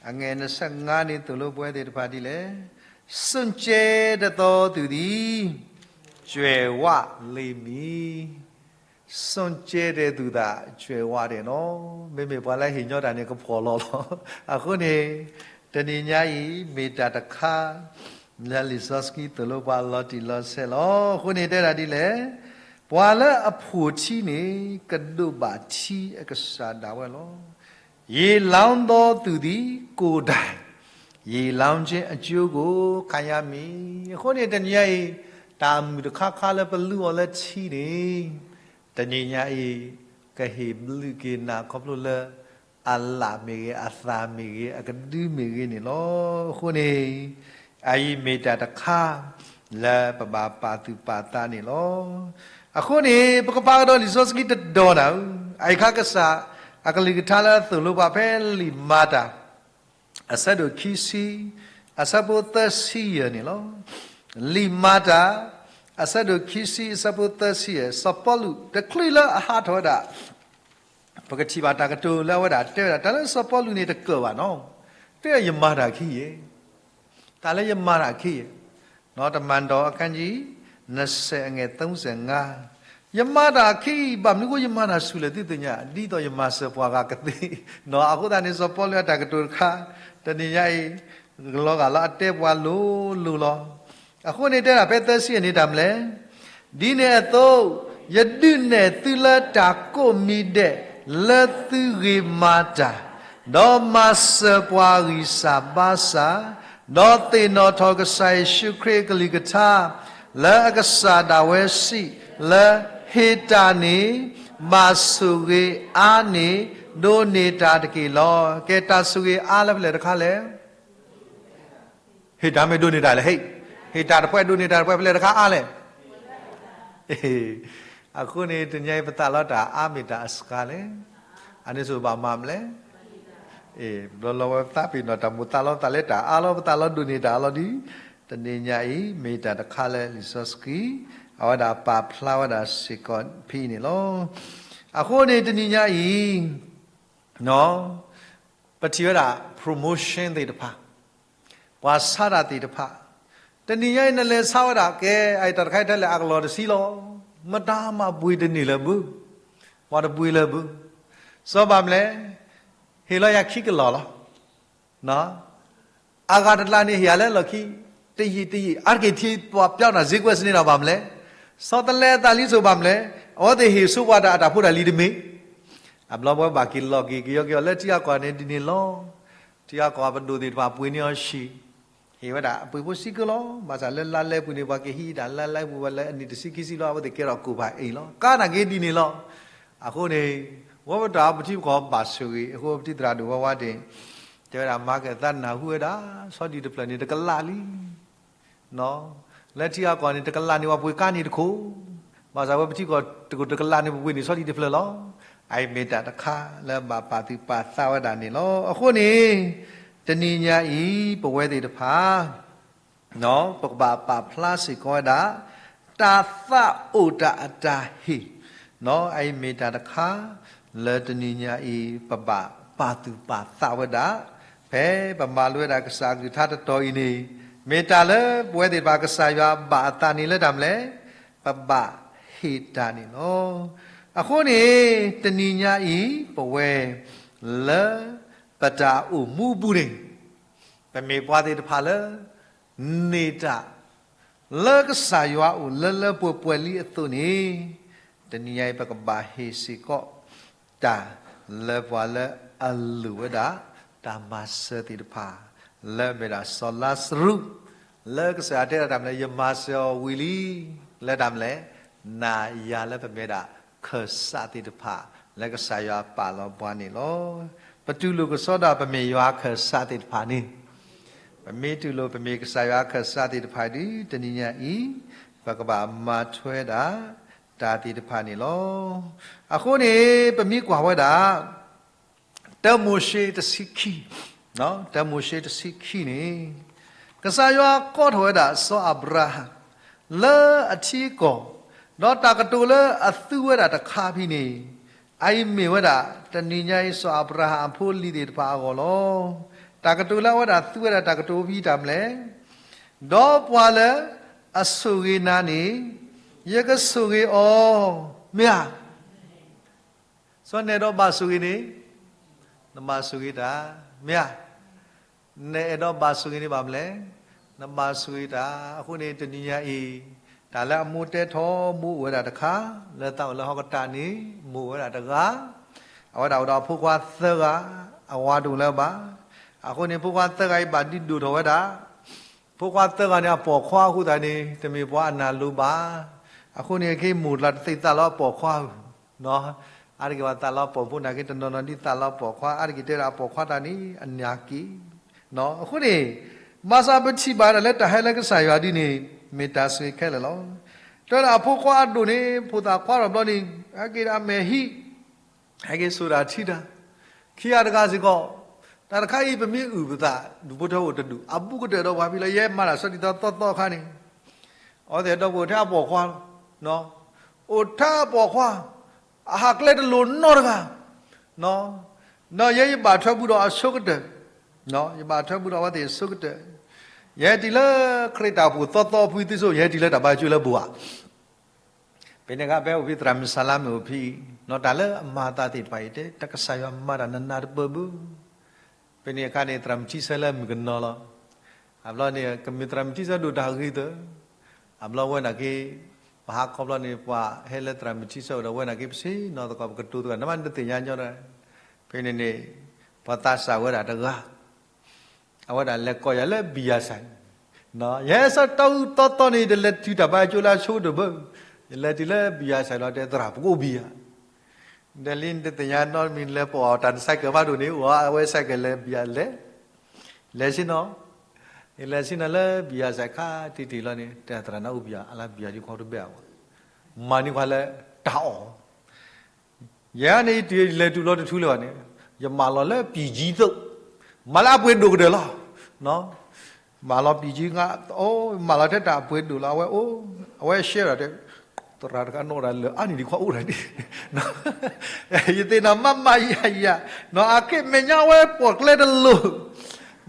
အငယ်နှစ်ဆယ့်ငါးန့ၣ် သိၣ်လိပဝဲသ့ၣ်တဖၣ်ဒ်လဲၣ်. စွန့်ကြဲတတ်သောသူသည် ကြွယ်ဝလိမ့်မည်. စွန့်ကြဲတဲ့သူသာ ကြွယ်ဝတယ်နော်. မ့မ့ၢ်ပှၤလၢဟ့ၣ်ညီတၢ်န့ၣ် ကဖှီၣ်လီၤလီၤ. အဃိန့ၣ် တနံၤညါအံၤ မ့ၢ်တၢ်တခါ လၢလံာ်စီဆှံသိၣ်လိပှၤလီၤတံၢ်လီၤဆဲးလီၤ. အဃိန့ၣ်တဲဒၣ်ဒ်လဲၣ်, ပှၤလၢအဖှီၣ်ထံန့ၣ် ကဒိးဘၣ်ထံအကစၢ်ဒၣ်ဝဲလီၤ. ရေလောင်းသောသူသည် ကိုယ်တိုင် ရေလောင်းခြင်းအကျိုးကို ခံရမည်. အဃိန့ၣ် တနံၤညါအံၤ တၢ်မုာ်တခါခါလၢပလုၢ်အီၤလၢထံန့ၣ် တနံၤညါအံၤ ကဟ့ၣ်ဘျုးက့ၤနၤခီဖျိလၢ အလၣ်မ့ၢ်ဂ့ၤ, အသၣ်မ့ၢ်ဂ့ၤ, အကဒုမ့ၢ်ဂ့ၤန့ၣ်လီၤ. အဃိန့ၣ် အအံၤမ့ၢ်တၢ်တခါ လၢပဘၣ်ပာ်သူၣ်ပာ်သးန့ၣ်လီၤ. အဃိန့ၣ် ပကပာ်ကဒီးလံာ်စီဆှံတတီၤနၤဧၢ, အအံၤခါကစၢ် အကလုၢ်ကထါလၢအသိၣ်လိပှၤဖဲလံာ်မၤတၢ် အဆၢဒိၣ်ခံဆံ အဆၢဖိသၢဆံယဲၢ်န့ၣ်လီၤ. လံာ်မၤတၢ် အဆၢဒိၣ်ခံဆံ အဆၢဖိသၢဆံယဲၢ်, စီၤပီလူး တချုးလၢအဟးထီၣ်ဝဲဒၣ် ပကထံၣ်ဘၣ်တၢ်ကတိၤလၢအဝဲဒၣ်တဲဝဲဒၣ် တၢ်လၢစီၤပီလူးန့ၣ်တကၢၣ်ဘၣ်နီၤ, တဲယမၤတၢ်ခံယဲၢ်, တၢ်လၢယမၤတၢ်ခံယဲၢ်, တမၤဒီးအကါယံ နစဲးအငဲၣ် သုံးဆယ့်ငါး, ယမၤတၢ်ခံအံၤ ဘၣ်မနုၤဃိယမၤတၢ်ဆူၣ်လဲၣ်သုသ့ၣ်ညါ, ဒ်သိးယမၤစၢၤပှၤဂၤကသ့, အဃိသတးန့ၣ် စီၤပီလူးအတၢ်ကတိၤတခါ တနံၤညါအံၤ လီၤဂာ်လၢအတဲပှၤလိၤလိၤလီၤ. အဃိန့ၣ်တဲဒၣ်ဖဲသၢဆံန့ၣ်တၢ်မနုၤလဲၣ်, ဒ်န့ၣ်အသိး ယဒုးနဲၣ်သုလၢတၢ်ကိးမံၤဒဲး လၢသုဂ့ၤမၤတၢ်, ဒီးမၤစၢၤပှၤဂံၢ်စၢ်ဘါစၢ်, ဒီးသ့ၣ်နီၣ်ထီၣ်ကစၢ်ယ့ၣ်ၡူးခရံာ်အကလုၢ်ကထါ, လၢအကစၢ်ဒၣ်ဝဲစံး, လၢဟ့ၣ်တၢ်န့ၣ် ဘၣ်ဆိၣ်ဂ့ၤအါန့ၢ် ဒိးန့ၢ်တၢ်တက့ၢ်လီၤ. ကဲ တၢ်ဆိၣ်ဂ့ၤအါလၢဖဲလဲၣ်တခါလဲၣ်. ဟ့ၣ်တၢ်မ့ၢ်ဒိးန့ၢ်တၢ်လဲၣ်, ဟ့ၣ်, ဟ့ၣ်တၢ်တဖှဲးဒိးန့ၢ်တၢ်တဖှဲး ဖဲလဲၣ်တခါအါလဲၣ်. အဃိန့ၣ် တနံၤအံၤပသးလီတၢ်အါမ့ၢ်တၢ်အစှၤလဲၣ်. အန့ၣ်စိၤဘၣ်မၤမလဲၣ်. ဘျီလီၤဝဲပသးပ့ၤနီၢ်တၢ်မိၣ်သးလီသးလၢတၢ်အါလီၤ ပသးလီဒိးန့ၢ်တၢ်အါလီၤဒီး တနံၤညါအံၤ မ့ၢ်တၢ်တခါလၢလံာ်စီဆှံ အဝဲဒၣ်ပာ်ဖျါဝဲဒၣ်စ့ၢ်ကီးဖဲအံၤန့ၣ်လီၤ. အဃိန့ၣ် တနံၤညါအံၤ ပထံၣ်ဝဲဒၣ် promotion သ့ၣ်တဖၣ်, ပှၤဆါတၢ်သ့ၣ်တဖၣ်, တနံၤညါအံၤ နလဲၤဆါဝဲဒၣ် ကဲ အတၢ်တခါအံၤ တၢ်လဲၤအကလီၢ်တဆံလီၤ. မတၤမၤပှ့ၤတန့ၢ်လၢၤဘၣ်, ပှၤတပှ့ၤလၢၤဘၣ်. စီၤဘၣ်မလဲၣ်, ဟ့ၣ်လီၤယၤခံကလီၢ်လီၤ. အဂၤတကျါန့ၣ် ဟ့ၣ်ယၤလၢလီၢ်ခံ တယံာ်တယံာ် အါတက့ၢ်ထံပှၤပျီနၤ ဈေးကွက်စနစ် ဒီးဘၣ်မလဲၣ်, စီၤတလဲအသးလံစိၤဘၣ်မလဲၣ်, အဝဲသ့ၣ်ဟ့ၣ်ဆိပှၤတၢ်အတၢ်ဖိတၢ်လံၤတမ့ၢ် အဘျီပဝဲဘၣ်က့ၤလီၤက့ၤကယီက့ၤအီၤ လၢထံအကီၢ်န့ၣ်ဒ်န့ၣ်လီၤ. ထံအကီၢ်ပဒိၣ်သ့ၣ်တဖၣ်ပှ့ၤန့ၢ်အီၤဆံး, ဟ့ၣ်ဝဲဒၣ်အပှ့ၤဖိစံကလီၤ. ဘၣ်ဆၣ်လၢလါလဲပူၤန့ၣ် ပှၤကဟံးဒၣ်လါလဲပူၤဝဲလၢအနံၣ်တဆံခံဆံလီၤ အဝဲသ့ၣ်ကဲထီၣ်ကိၢ်ပှၤအံၤလီၤ. ကါနာ်က့ဒ်န့ၣ်လီၤ. အဃိန့ၣ် ဝဲပတၢ်ပထံပကီၢ်ဘၣ်ဆိၣ်ဂ့ၤ အဃိပထံသရၣ်ဒိၣ်ဝဲဝါဒ့ၣ် တဲဝဲဒၣ် မၤက့ၤသးနၢ်ဟူဝဲဒၣ် ဆီဒံၣ်တဖျၢၣ်န့ၣ် တကလးလံ လၢထံအကီၢ်န့ၣ် တကလးန့ၣ် ပှၤပှ့ၤကါန့ၣ်တခိၣ်, ဘၣ်ဆၣ်ဝဲပထံကီၢ်တကလးန့ၣ် ပပှ့ၤန့ၢ်ဆီဒံၣ်တဖျၢၣ်လီၤ. အအံၤမ့ၢ်တၢ်တခါလၢဘၣ်ပာ်သူၣ်ပာ်သးဝဲဒၣ်န့ၣ်လီၤ. အဃိန့ၣ် တနံၤညါအံၤ ပဝဲသ့ၣ်တဖၣ် ပကဘၣ်ပာ်ဖျါစ့ၢ်ကီးဝဲဒၣ် တၢ်သးအိၣ်တၢ်အတၢ်ဟ့ၣ်, အအံၤမ့ၢ်တၢ်တခါ လၢတနံၤညါအံၤ ပဘၣ်ပာ်သူၣ်ပာ်သးဝဲဒၣ်, ဖဲပမၤလိဝဲဒၣ်ကစၢ်အကလုၢ်ကထါတတီၤအံၤန့ၣ်, မ့ၢ်တၢ်လၢပဝဲသ့ၣ်တဖၣ် ကစၢ်ယွၤဘၣ်အသးန့ၣ်လၢတၢ်မနုၤလဲၣ်, ပဘၣ်ဟ့ၣ်တၢ်န့ၣ်လီၤ. အဃိန့ၣ် တနံၤညါအံၤ ပဝဲ လၢ ပတၢ်အိၣ်မူအပူၤန့ၣ် ပမ့ၢ်ပှၤသ့ၣ်တဖၣ်လၢ န့ၢ်တၢ် လၢကစၢ်ယွၤအအိၣ်လၢလၢပှဲၤပှဲၤလံအသိးန့ၣ်, တနံၤညါအံၤ ပကဘၣ်ဟ့ၣ်စ့ၢ်ကီး တၢ်လၢပှၤလၢအလိၣ်ဝဲဒၣ် တၢ်မၤစၢၤသ့ၣ်တဖၣ်, လၢအမ့ၢ်ဒၣ်စီၤလါစရူး, လၢကစၢ်ယွၤတဲဒၣ်တၢ်မနုၤလဲၣ်, ယမၤစၢၤအီၤဝံၤလံ, လၢတၢ်မနုၤလဲၣ်, နၤယၤလၢပမ့ၢ်ဒၣ်ခၢၣ်စးသ့ၣ်တဖၣ် လၢကစၢ်ယွၤပာ်လီၤပှၤန့ၣ်လီၤ. ပတူၢ်လိာ်ကစီဒီး ပမ့ၢ်ယွၤခၢၣ်စးသ့ၣ်တဖၣ်န့ၣ်, ပမ့ၢ်တူၢ်လိာ် ပမ့ၢ်ကစၢ်ယွၤခၢၣ်စးသ့ၣ်တဖၣ်ဒီး တနံၤညါအံၤ ပကဘၣ်မၤထွဲဒၣ် တၢ်သ့ၣ်တဖၣ်န့ၣ်လီၤ. အဃိန့ၣ် ပမ့ၢ်ကွၢ်ဝဲဒၣ် တၢမိၤၡ့တဆံခံ, တၢမိၤၡ့တဆံခံန့ၣ်, ကစၢ်ယွၤကိးထီၣ်ဝဲဒၣ်စီၤအၤဘြၤဟၣ် လၢအထံအကီၢ်, ဒီးတၢ်ကတိၤလၢအသူဝဲဒၣ်တခါဖဲန့ၣ်, အအံၤမ့ၢ်ဝဲဒၣ် တနံၤညါအံၤ စီၤအၤဘြၤဟၣ်အဖိလံၤသ့ၣ်တဖၣ်အဂီၢ်လီၤ. တၢ်ကတိၤလၢအဝဲဒၣ်သူဝဲဒၣ်တၢ်ကတိၤဖဲတၢ်မနုၤလဲၣ်, ဒီးပှၤလၢအဆိၣ်ဂ့ၤနၤန့ၣ် ယကဆိၣ်ဂ့ၤအီၤ, မ့ၢ်ဧါ. စီၤနအဲၣ်ဒိးဘၣ်ဆိၣ်ဂ့ၤန့ၣ်, နဘၣ်ဆိၣ်ဂ့ၤတၢ်, မ့ၢ်ဧါ. နအဲၣ်ဒိးဘၣ်ဆိၣ်ဂ့ၤန့ၣ်ဘၣ်မနုၤလဲၣ်, နဘၣ်ဆိၣ်ဂ့ၤတၢ်. အဃိန့ၣ် တနံၤညါအံၤ တၢ်လၢအမိၢ်တဲထီၣ်မိၢ်အိၣ်ဝဲဒၣ်တခါ, လၢသးအိၣ်လၢဟီၣ်ကတၢ်န့ၣ် မိၢ်အိၣ်ဝဲဒၣ်တဂၤ, အဝဲဒၣ်အိၣ်ဒီးအဖိခွါသၢဂၤ, အဝၤတအိၣ်လၢၤဘၣ်. အဃိန့ၣ် ဖိခွါသၢဂၤအံၤဘၣ်ဒုးဒိၣ်ထီၣ်ဝဲဒၣ် ဖိခွါသၢဂၤန့ၣ် အပိာ်ခွါအဃိသတးန့ၣ် တမ့ၢ်ပှၤအနၢ်လိၤဘၣ်. အဃိန့ၣ် အက့ၤမိၢ်တလးတသ့သးလီအပိာ်ခွါဧၢ, အါတက့ၢ်ပှၤသးလီပိာ်ဖိနာ်က့ တနီၤနီၤဒ်သးလီပိာ်ခွါ အါတက့ၢ်တဲဒၣ်အပိာ်ခွါတၢ်န့ၣ် အနၢ်က့ၤ. အဃိန့ၣ် ဘၣ်ဆၣ်ပထံၣ်ဘၣ်ဒၣ်လၢတၢ်ဟဲလၢကစၢ်ယွၤဒ်န့ၣ် မ့ၢ်တၢ်ဆိၣ်ဂ့ၤခဲလၢာ်လီၤ. တဲဒၣ်အဖိခွါအဒိၣ်န့ၣ် ဖိသၣ်ခွါထီၣ်ဘျီန့ၣ် ဟဲက့ၤဒီးအမဲာ်ဟံး ဟဲက့ၤစိာ်တၢ်ထံတၢ်, ခံဂၤတဂၤစ့ၢ်ကီး, တၢ်တခါအံၤပမ့ၢ်အုၣ်ပသး ဒူၣ်ဖိထၢဖိတဒူၣ် အဘူးကတၢၢ်ဒီးပှၤဖဲလၢယဲမၤတၢ်ဆီဒ်သိးသီသီအခါန့ၣ်, အဝဲသ့ၣ်ဒီပုၢ်ဝဲၢ်ထဲအပိာ်ခွါ, အိၣ်ထဲအပိာ်ခွါ, အဟးကျဲတလိၤနီတဂၤ, ဒီးယဲယဘၣ်ထွဲဘူးဒီးအဆိကတၢၢ်, ယဘၣ်ထွဲဘူးဒီးအဝဲသ့ၣ်အဆိကတၢၢ်, ယဟဲတုၤလၢခရံာ်တၢ်အိၣ်ဖှိၣ်သီသီဖုသ့ၣ်စိ ယဟဲတုၤလၢတၢ်ဘါယွၤကၠိလၢဘိဧါ ဖဲန့ၣ်အခါ ဖဲအိၣ်ဖဲသရၣ်မုၣ်စၤလါမုၣ်အိၣ်ဖဲအံၤ, နီၢ်တၢ်လၢအမၤအသးသ့ၣ်တဖၣ်အံၤ တဲတၢ်ကစၢ်ယွၤမၤတၢ်နးနးတပၢၢ်ဘၣ်. ဖဲန့ၣ်အခါန့ၣ် သရၣ်မုၣ်ထံဆၢလၢမုၣ်ကနီၤလီၤ. အဘျီန့ၣ် ကမ့ၢ်သရၣ်မုၣ်ထံဆၢဒိၣ်တၢ်ဂ့ၤသၢ, အဘျီဝဲနာ်က့ ပဟးခီဘျီန့ၣ် ပှၤဟဲလၢသရၣ်မုၣ်ထံဆၢအိၣ်ဒီးဝဲနာ်က့ ပဆ့ၣ်နီၤသကိး ပကတိၤသကိး နမ့ၢ်နတသ့ၣ်ညါညီတဂၤ, ဖဲန့ၣ်န့ၣ် ပှၤသးစၢ်ဝဲဒၣ်တဂၤ အဝဲဒၣ်လဲၤကိးယၤလၢဘံယၤစဲး, ယဟဲဆၢတီၢ်အုၣ်သီသီန့ၣ် ယတလဲၤတုၤတၢ်ဘါယွၤကၠိလၢအဆိကတၢၢ်ဘၣ်, ယလဲၤတုၤလၢဘံယၤစဲးလီၤ တဲသရၣ် ပကအိၣ်ဘံယၤ, ဒီးလံနတသ့ၣ်ညါနီတမံၤ နလဲၤပိာ်အီၤတၢ်န cycle ဘၣ်ဒိၣ်န့ၣ် အိၣ်အဝဲ cycle လဲၤဘံယၤလဲၤ, လဲၤဆ့ၣ်နီၤ, ယလဲၤဆ့ၣ်နီၤလၢဘံယၤစဲးခါတံၢ်တံၢ်လီၤန့ၣ် တဲသရၣ် နအိၣ်ဘံယၤ အလၢဘံယၤဒ်ခွါတဘ့ၣ်အဝဲ, မၤန့ၢ်ခွါလၢတၢ်အီၣ် ယဲန့ၣ် ယတုၤလဲၤတုၤလီၤတထူလၢၤဘၣ်န့ၣ်, ယမၤလီၤလၢပံၢ်ကၠံသိး, မၤလၢအပှ့ၤဒိၣ်ကတၢၢ်လီၤ. မၤလီၤပံၢ်ကၠံငါ, မၤလီၤထဲတၢ်အပှ့ၤဒိၣ်လီၤ အဝဲအိၣ်, အဝဲရှဲဒီးတဲ, သရၣ်တဂၤနီၣ်တၢ်လၢာ်အါန့ၢ်ဒံးခွါအိၣ်တၢ်ဒံး, ယသ့ၣ်နီၣ်မးမးယၤယၤ, အခဲအံၤမဲာ်ညါဝဲပိာ်ကျဲတလိၤ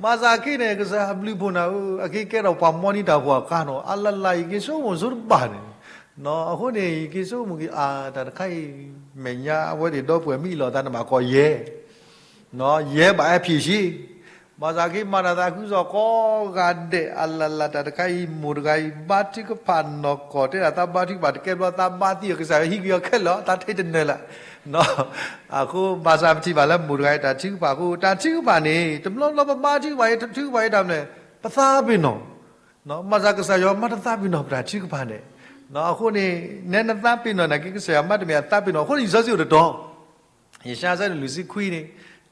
ဘၣ်ဆၣ်အခဲအံၤန့ၣ် ကစၢ်ဘျုးဖှိၣ်နၤဧၢ, အခဲအံၤကဲထီၣ်ပှၤမီၢ်န့ၢ်တၢ်ဖှီၣ်အကါနီၤ, အလၢ်လၢ် ယက့ၤဆိကမိၣ်ဆိတဘၣ်န့ၣ်, အဃိန့ၣ် ယက့ၤဆိကမိၣ်က့ၤအါ တၢ်တခါအံၤ, မဲာ်ညါအဝဲသ့ၣ်ဒီပုၢ်ဝဲၢ်မ့ၢ်အ့ၣ်လိာ်သးန့ၣ် ဘၣ်ကိးယဲၢ်, ယဲၢ်ဘၣ်အဲၣ်ဖံးဆံး, ဘၣ်ဆၣ်က့ၤမၤတၢ်သးခုကစီၣ်ကိးဂၤဒဲး အလၢ်လၢ်တၢ်တခါအံၤ မိၢ်တဂၤအံၤ ဘါထုကဖၣ်နီၢ်ကီၢ် တဲဒၣ်သးဘါထုကဖၣ်တကဲဘျီ သးဘါသံအီၤ ကစၢ်ယွၤဟံးကွံာ်အီၤခဲလၢာ် သးထဲတနၢၤလၢ် အဃိ ဘၣ်ဆၣ်ပထံၣ်ဘၣ်လၢမိၢ်တဂၤအံၤတၢ်ထုကဖၣ်အဃိ တၢ်ထုကဖၣ်န့ၣ် တဘျီဘျီပဘါထုကဖၣ်အံၤ ထုကဖၣ်အံၤတၢ်မနုၤလဲၣ် ပသးပ့ၤနီၣ်, ဘၣ်ဆၣ်ကစၢ်ယွၤမ့ၢ်တသးပ့ၤနီၣ်ပတၢ်ထုကဖၣ်န့ၣ်, အဃိန့ၣ် နဲနသးပ့ၤနီၣ်နာ်က့ ကစၢ်ယွၤမ့ၢ်တမ့ၢ်အသးပ့ၤနီၣ်အဃိန့ၣ် လံာ်စီဆှံအိၣ်တတီၤ ယၡါယၤ အဆၢဒိၣ်လွံၢ်ဆံခွံန့ၣ်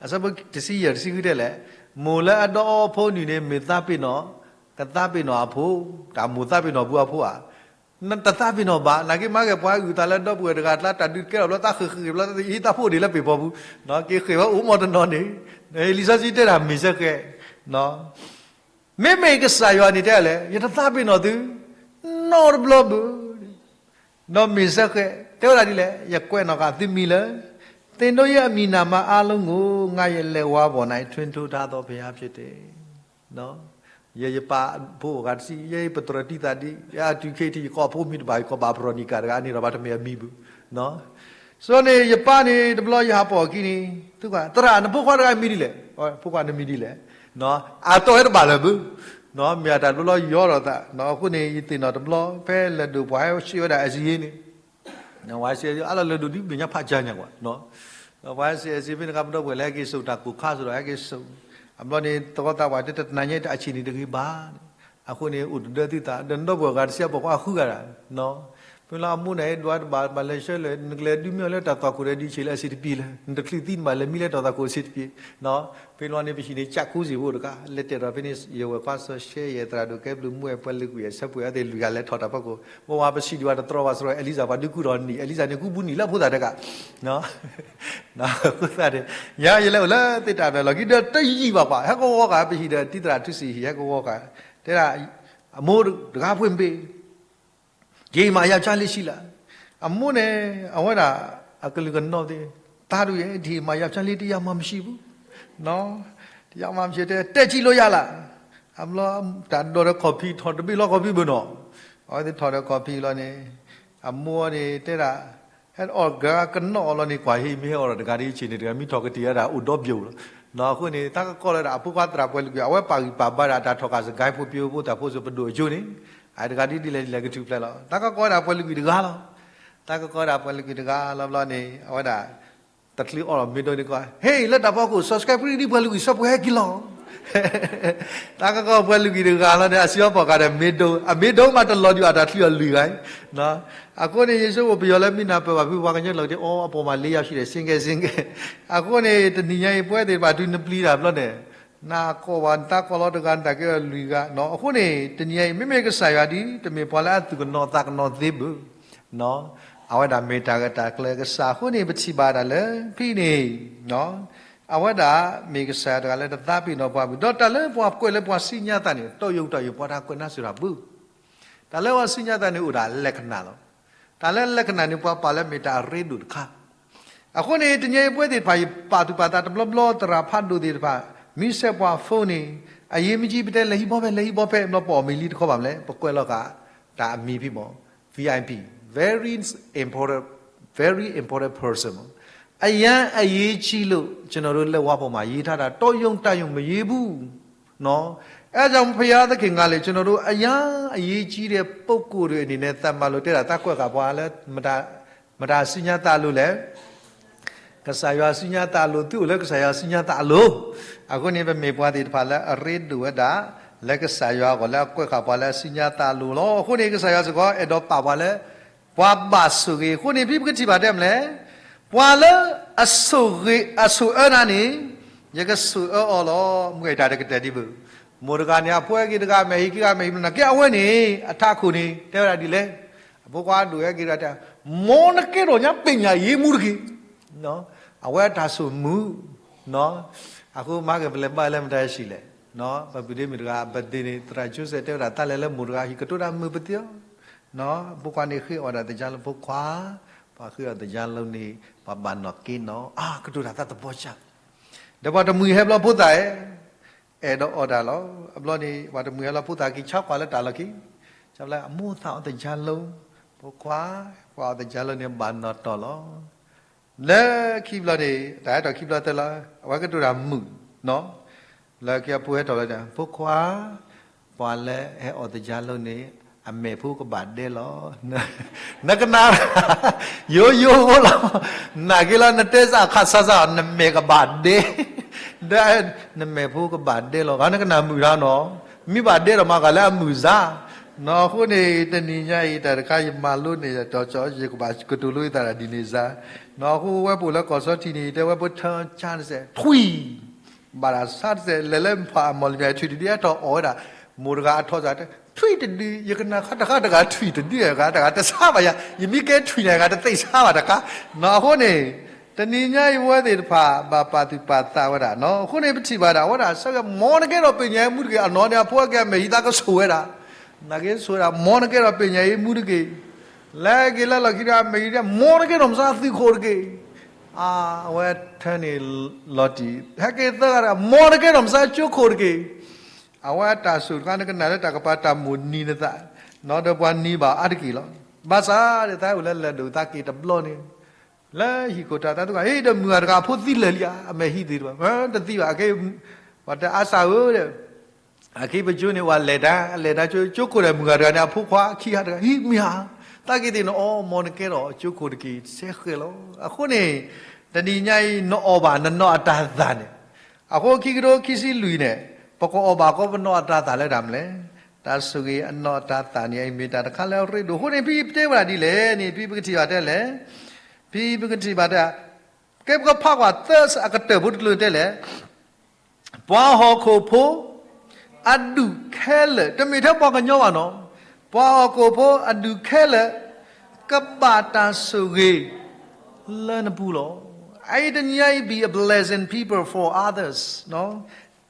အဆၢဖိတဆံယဲၢ်တဆံဃုတဲလဲၣ်, မိၢ်လၢအဒီအီဖိနုၢ်န့ၣ် မ့ၢ်သးပ့ၤနီၣ်, ကသးပ့ၤနီၣ်အဖိ, တၢ်မိၢ်သးပ့ၤနီၣ်ဘူးအဖိဧါ, တသးပ့ၤနီၣ်ဘၣ်, နာ်က့မၤဂ့ၤပှၤအုၣ်သးလၢဒီပုၢ်ဝဲၢ်တဂၤအကျါ တၢ်ဒုးကဲထီၣ်ဘျီ သးဃ့ၢ်ဃ့ၢ်ဘျီ သးဟံးသးဖိဒံးလၢပ့ၤဖီပူၤ, က့ၤဃ့ၢ်ဝဲအိၣ်မီၢ်တနီၤန့ၣ်, လံာ်စီဆှံတဲတၢ်မ့ၢ်စ့ၢ်ကီး မ့မ့ၢ်ကစၢ်ယွၤန့ၣ်တဲလဲၣ်, ယတသးပ့ၤနီၣ်သု, နီတဘျီဘၣ် ဒီးမ့ၢ်စ့ၢ်ကီး တဲဝဲဒၣ်ဒ်လဲၣ်, ယကွဲးနီၣ်ဃာ်သုမံၤလၢ သင်တို့ရဲ့အမည်နာမည်အားလုံးကို ငါ့ရဲ့လက်ဝါးပေါ်၌ ထွင်ထိုးထားသောဘုရားဖြစ်တယ်. ယ ယပၢ်ဖိအဂၤတဆံ ယပတြၢၤတံၢ်သးဒ် ယအတုၤခဲအံၤ ယကိးဖိမံၤတဘၣ် ယကိးဘၣ်ဖရိၣ်နံၤကၤတဂၤန့ၣ်ဒီး ဘၣ်တမ့ၢ်အမံၤဘၣ်. ဆိန့ၣ် ယပၢ်န့ၣ် တဘျီယဟးပိာ်အခံန့ၣ် သရၣ် နဖိခွါတဂၤမံၤဒ်လဲၣ်, ဖိခွါနမံၤဒ်လဲၣ်, အတီၢ်ဝဲတဘၣ်လၢၤဘၣ်. မ့ၢ်အတၢ်တဘျီလီၤယီဒီးသး, အဃိန့ၣ် ယသ့ၣ်နီၣ်တဘျီ ဖဲလဲၤဒိးပှၤဟဲဆှၢဝဲဒၣ် အဲၣ်စံယ့န့ၣ် ဝဲစံယ့ အလီၢ်လဲၤဒိးဒ်မဲာ်ညါဖးကၢ်ညါကွၢ်, ပှၤဟဲဆှၢအဲၣ်စံယ့ဖဲန့ၣ် ကပဒီပုၢ်ဝဲၢ်လၢဟဲက့ၤစိာ်တၢ်ကိၢ်ခါစိဒီး ဟဲက့ၤစိာ်, အဘျီန့ၣ် သဝီသးပှၢ်တဲ တနၤညါတၢ်အဆံးန့ၣ်တဂ့ၤဘၣ်. အဃိန့ၣ် အိၣ်တဒၢသုသး ဒီးနဒီပုၢ်ဝဲၢ်အဂၤတဆံအပိာ်ခွါဃုဂၤဒၣ် ဖဲလီၤအမိၢ်န့ၣ် ဒွးတဘၣ် ဘၣ်လဲၤဆှၢလၢ နကလဲၤဒုးမ့ၢ်အီၤလၢတၢ်သွၣ်ခိၣ်ဒီး ဒုးဆံးလၢအဆံးတပံၤလၢ နတချုးသံနဘၣ်လဲၤမံလၢတၢ်သွၣ်ခိၣ်အဆံးတပံၤ, ဖဲလီၤန့ၣ် ပဟံၣ်န့ၣ် ကၠးကူစံးဖိတခါ လဲၤတဲာ်ထီၣ်ဖဲန့ၣ် ယဝဲၢ်ခွါစီၤရှဲ ယဲၢ်သရၣ်ဒိၣ်ကဲဘျုး မူဝဲပှၤလုာ်ကွံာ်အဆၢပှဲၤအသ့ၣ်လွံၢ်ဂၤလဲၤထီၣ်တၢ်ဖီခိၣ် ပဝဲပစံးဒံးဘၣ်တတြီဘၣ်စရီ အဲလံၤစၢ်ပှၤဒုးကူၣ်ထီၣ်နံၣ် အဲလံၤစၢ်န့ၣ် ကူပူၤနံၣ်လၢဖိသၣ်တဂၤ အဃိသတးန့ၣ် ညါယလဲၤအိၣ်လၢသ့ၣ်တၢ်ဖျၢၣ်လီၢ်ခံဒီးတယံာ်ဘၣ်ပှၤ ဟဲကဝီၤဃာ် ပဟံၣ်ဒီးတံၢ်သရၣ်ထူစံးဟံၣ် ဟဲကဝီၤဃာ် တဲဒၣ် အမိၢ်တဂၤဖှ့ၣ်မ့ၢ် ဒီမးယၤကၢ်လ့ဆံလၢ အမိၢ်န့ၣ် အဝဲဒၣ် အကလုာ်ကနီၢ်သ့ၣ် သးဒူၣ်ယဲ ဒီမးယၤကၢ်လ့ တယၤမၤမဆံးဘူး တယၤမၤမဆံး တဲ တဲကံလိယၤလၢ် အဘျီ တၢ်ဒိးဒီးခီၣ်ဖံး ထီၣ်တဘ့ၣ်လီၤခီၣ်ဖံးဘၣ်နီၤ အဝဲသ့ၣ်ထီၣ်ဒီးခီၣ်ဖံးလီၤန့ၣ် အမိၢ်န့ၣ်တဲဒၣ် ဟဲအီၣ်ကကနီၣ်အီၤလီၤန့ၣ် ကွၢ်ဟ့ၣ်မ့ၢ်ဟဲအီၣ်ဒီးတဂၤဒ်အံၤန့ၣ် တဂၤမ့ၢ်ထီၣ်ကတံာ်ဝဲဒၣ်အိၣ်ဒီဘျီလီၤ. အဃိန့ၣ် တၢ်ကကီလၢဒၣ်အဖိခွါသရၣ်ပှၤလုာ်ကွံာ် အဝဲပာ်ဂံၢ်ပာ်ဘါဒၣ်တၢ်ထီၣ်ကၢ်စကဲဖိပၠိဖိတၢ်ဖိစၢၤပဒိၣ်အကၠိန့ၣ် အတဂၤဒ်ဒ်လဲၣ်ဒ်လဲၣ်ကထူၣ်ဖျဲးလီၤ. တၢ်ကကီဝဲဒၣ်ပှၤလုာ်ကွံာ်တဂၤလီၤ. တၢ်ကကီဝဲဒၣ်ပှၤလုာ်ကွံာ်တဂၤလီၤဘျီန့ၣ် အဝဲဒၣ် တချုးအီၣ်လီၤမ့ၢ်ဒိန့ၣ်ကီး ဟ့ၣ်လၢတၢ်ဖီခိၣ် subscribe ဒ်ပှၤလုာ်ကွံာ် subscribe ဟဲက့ၤလီၤ တၢ်ကကီပှၤလုာ်ကွံာ်တဂၤလီၤန့ၣ် အစံးအီၤပိာ်ဃာ်ဒီးမ့ၢ်ဒိ အမ့ၢ်ဒိမးတလီၤဒံးအတၢ်ချံအီၤလွံၢ်ဂၤအံၤ အဃိန့ၣ် ယဆိကမိၣ်ပယီၤလၢမ့ၢ်နၢ်ပၢၢ်ဘၣ်ဖုပှၤကညီကျိာ်က့ၤ အိၣ်အပိာ်မးလ့ယၤဆံးဒီး single single အဃိန့ၣ် တနံၤညါအံၤ ပဝဲသ့ၣ်တဖၣ်တုၤနပျံၤတၢ်ဘျီန့ၣ် နကိးဘၣ်နတၢ်ကီလီၤတဂၤ နတၢ်ကဲအီၤလွံၢ်ဂၤ အဃိန့ၣ် တနံၤညါအံၤ မ့မ့ၢ်ကစၢ်ယွၤဒ် တမ့ၢ်ပှၤလၢအသူၣ်ကနီၤသးကနီၤသ့ဘၣ် အဝဲဒၣ်မ့ၢ်တၢ်ဂ့ၢ်တၢ်ကျိၤကစၢ်အဃိန့ၣ် ပထံၣ်ဘၣ်ဒၣ်လၢ ဖဲန့ၣ် အဝဲဒၣ်မ့ၢ်ကစၢ်ယွၤတဂၤလၢတသးပ့ၤနီၣ်ပှၤဘၣ် ဒီးတၢ်လၢပှၤကွဲးလၢပှၤစံၣ်ညီၣ်သးန့ၣ် တီယိာ်တီယိာ်ပှၤတၢ်ကွဲးနါစၢၤတၢ်ဘၣ် တၢ်လၢပှၤစံၣ်ညီၣ်သးန့ၣ်အိၣ်ဒၣ်လဲကနၣ်လီၤ. တၢ်လၢပှၤစံၣ်ညီၣ်သးန့ၣ်အိၣ်ဒၣ်လဲကနၣ်န့ၣ် ပှၤပာ်လၢမ့ၢ်တၢ်အရ့ဒိၣ်တခါ အဃိန့ၣ် တနံၤအံၤပဝဲသ့ၣ်တဖၣ် ယပာ်သူၣ်ပာ်သးတဘျီဘျီ သရၣ်ဖးဒိၣ်သ့ၣ်တဖၣ် မ့ၢ်ဆဲးပှၤ phone န့ၣ် အရေးမကြီး ပတဲလဲၤဟံးဘီဖဲ လဲၤဟံးဘီဖဲ ဘျီပအီၣ်မ့ၢ်လံတခီဘၣ်မလဲၣ် ပကွဲးလီၤဃာ် တၢ်အမံၤဖဲမး VIP very important very important person မး အရမ်းအရေးကြီးလို့ ကျွန်တော်တို့လက်ဝါးပေါ်မှာရေးထားတာ တော်ရုံတန်ရုံမရေးဘူးနော် အဲဒါကြောင့်ဘုရားသခင်ကလည်း ကျွန်တော်တို့အရမ်းအရေးကြီးတဲ့ပုဂ္ဂိုလ်တွေအနေနဲ့ သံဃာလိုတဲတာ သးကွဲးဃာ်ပှၤလၢ မတၤ မတၤစံၣ်ညီၣ်သးအလိၤလဲၣ် ကစၢ်ယွၤစံၣ်ညီၣ်သးအလိၤ သုအိၣ်လၢကစၢ်ယွၤစံၣ်ညီၣ်သးအလိၤ အဃိန့ၣ် ပမ့ၢ်ပှၤသ့ၣ်တဖၣ်လၢအရ့ဒိၣ်ဝဲဒၣ် လၢကစၢ်ယွၤအဂီၢ်လၢအကွဲးဃာ်ပှၤလၢအစံၣ်ညီၣ်သးအလိၤလီၤ. အဃိန့ၣ် ကစၢ်ယွၤစ့ၢ်ကီးအဲၣ်ဒိးပာ်ပှၤလၢ ပှၤဘၣ်ဆိၣ်ဂ့ၤ အဃိန့ၣ် ဖဲပကထံၣ်ဘၣ်တဲမလဲၣ် ပှၤလၢအဆိၣ်ဂ့ၤ အဆိၣ်အၢနၤန့ၣ် ယကဆိၣ်အၢအီၤလီၤ. မ့ၢ်တၢ်တကတၢၢ်ဒံးဘၣ် မိၢ်တဂၤန့ၣ် အဖိဟဲက့ၤတဂၤ အမဲာ်ဟံးခံဂၤ အမဲာ်ဟံးမနုၤ ကဲအဝဲန့ၣ် အထးခိၣ်န့ၣ် တဲဝဲဒၣ်ဒ်လဲၣ် အဖိခွါဒိၣ်ဟဲက့ၤတဂၤတဲ မ်နကဲထီၣ်ညါ ပညာရေးမှူးတဂ့ၤ အဝဲအတၢ်ဆိၣ်မုၢ် အဃိမၤက့ၤပလဲၤဘၣ်လၢမတၤဆံးလဲၣ် ပပုၢ်ဒ့မုၣ်တဂၤ အဘၢၣ်ဒ့န့ၣ် သရၣ်ကၠိစဲးတဲဝဲဒၣ် တၢ်လဲၤလၢမိၢ်တဂၤဟံၣ် ကတိၤတၢ်မုာ်ပသ့အီၤ ဖိခွါန့ၣ်ဃ့အီၣ်ဒၣ်သကြားလုံး ဖိခွါ ပှၤဃ့အီၣ်သကြားလုံးန့ၣ် ပှၤဘၣ်နီၣ်က့နီၣ် အါ ကတိၤတၢ်သးသဘီစၢ် ဒီးပှၤတမှံၤဟဲဘျီဖိသၣ်ဧၢ အဲၣ်ဒိးအီၣ်တၢ်လီၤ. အဘျီန့ၣ် ပှၤတမှံၤဟဲလီၤဖိသၣ်က့ၤဆါကွၢ်လၢတၢ်လီၢ်ခံ ဆါလၢအမိၢ်သးအီၣ်သကြားလုံး ဖိခွါ ပှၤအီၣ်သကြားလုံးန့ၣ် ဘၣ်နီၣ်တီၢ်လီၤ. လၢခံဘျီန့ၣ် တၢ်ဟဲထီၣ်ခံဘျီသၢလီၤ အဝဲကတိၤတၢ်မုာ်နီၣ် လၢခံအဖိဟဲထီၣ်လီၤ ဖိခွါ ပှၤလၢဟဲအီၣ်သကြားလုံးန့ၣ် အမဲာ်ဖိကဘၣ်ဒဲလီၤ. နကနၣ် ယိယိဖိလီၤ နာ်က့လီၤ နတဲစၢ်ခးစၢ်စၢ် နမဲာ်ကဘၣ်ဒဲ ဒီးနမဲာ်ဖိကဘၣ်ဒဲလီၤ ဂၤနကနၣ်မုာ်တၢ်နီၣ် မ့ၢ်ဘၣ်ဒဲဒီးမၤဂၤလၢအမုာ်စၢ် နီၣ် အဃိန့ၣ် တနံၤညါအံၤ တၢ်တခါ ယမၤလိန့ၢ်ယတီၤကၠီ ယကဘၣ်ကတိၤလိယသးဒ်န့ၣ်စၢ် နီၣ် အဃိဝဲပအိၣ်လၢကီၢ်စီထံန့ၣ် တဲဝဲပထၢကၠၢ်တစဲး ထွံၣ် ဘၣ်တၢ်ဆါတစဲး လဲၤလၢမုၢ်ဖးအမီၢ်လံၤမ့ၢ် ထွံၣ်တဒု ဟဲထီၣ်အီၣ်ဝဲဒၣ် မိၢ်တဂၤအထီၣ်စၢ်တဲ ထွံၣ်တဒု ယကနၣ်ခါတခါတဂၤ ထွံၣ်တဒု တဂၤတဆါဘၣ်ယၤ ယမ့ၢ်ကဲထွံၣ်န့ၣ် တဂၤတသ့ၣ်ဆါဘၣ်တခါ နီၣ် အဃိန့ၣ် တနံၤညါအံၤ ပဝဲသ့ၣ်တဖၣ် ဘၣ်ပာ်သူၣ်ပာ်သးဝဲဒၣ် နီၣ် အဃိန့ၣ် ပထံၣ်ဘၣ်ဒၣ်ဝဲဒၣ် ဆၢက့ၤ မ်နကဲထီၣ်ပညာရေးမှူးတဂ့ၤ အနီၢ်န့ၣ် အဖိအကဲအမဲာ်ဟံးသးကဆိၣ်ဝဲဒၣ် နာ်က့ဆိၣ်ဝဲဒၣ် မ်နကဲထီၣ်ပညာရေးမှူးတဂ့ၤ လဲၤက့ၤလၢလီၢ်ခံတဂၤ မ့ၢ်ဒ် မ်နကဲထီၣ်မစါသုးခိၣ်တက့ၢ်. အဝဲထၢန့ၣ်လီၤတံၢ် ဟဲက့ၤသၢဂၤတဂၤ မ်နကဲထီၣ်မစါကၠိခိၣ်တက့ၢ်. အဝဲတၢ်ဆိၣ်တခါ နကနၣ်လၢတၢ်ကပၤတၢ်မိၣ်နံၤနသး, နီၢ်ဒီးပှၤနံၤဘၣ်အါတက့ၢ်လီၤ. ဘၣ်ဆၣ်ဒီး သးအိၣ်လၢလဲၤဒိၣ်သးက့ၤတဘျီန့ၣ် လၢဟံၣ်ခိၣ်တၢ်သးသူၣ်ဂၤ ဟ့ၣ်ဒီးမုၢ်ဂၤတဂၤအဖိသံလၢာ်လံဧါ, အမဲာ်ဟံးသ့ၣ်တဖၣ် တသံဘၣ်, အက့ ပှၤတဲအါစၢ်ဧၢဒီး အခံပကၠိန့ၣ် ပှၤလဲၤတၢ် လဲၤတၢ်ကၠိ ကၠိခိၣ်ဒီးမုၢ်ဂၤတဂၤန့ၣ် အဖိခွါခံဂၤတဂၤ ဟံးမ့ၢ်ဧါ, သးက့ၤသ့ၣ်နအီၣ် မ်နကဲထီၣ်ကၠိခိၣ်တက့ၢ် ဆဲဃဲၤလီၤ. အဃိန့ၣ် တနံၤညါအံၤ နအီၣ်ဘၣ်နနီၢ်အတၢ်သၣ်န့ၣ်, အဃိခံကထိခံဆံလွံၢ်န့ၣ် ပကအီၣ်ဘၣ်ကီးပနီၢ်အတၢ်သၣ်လၢတၢ်မနုၤလဲၣ်. တၢ်ဆိၣ်ဂ့ၤအနီၢ်တၢ်သၣ်န့ၣ် အံၤမ့ၢ်တၢ်တခါလၢအရ့ဒိၣ်အဃိန့ၣ် ဖဲပတဲဝဲဒၣ်ဒ်လဲၣ်န့ၣ် ဖဲပကထံၣ်ဘၣ်တဲလဲၣ်, ဖဲပကထံၣ်ဘၣ်တဲ ကဲပကဖးကွၢ်သၢအကတၢၢ်ဖိတကျိၤတဲလဲၣ်, ပှၤဟီၣ်ခိၣ်ဖိ အဒူၣ်ခဲလၢာ် တမ့ၢ်ထဲပှၤကညီဘၣ်နီၤ, ပှၤဟီၣ်ခိၣ်ဖိအဒူၣ်ခဲလၢာ် ကဘၣ်တၢ်ဆိၣ်ဂ့ၤ လၢနပူၤလီၤ. အအံၤတနံၤအံၤ be a blessing people for others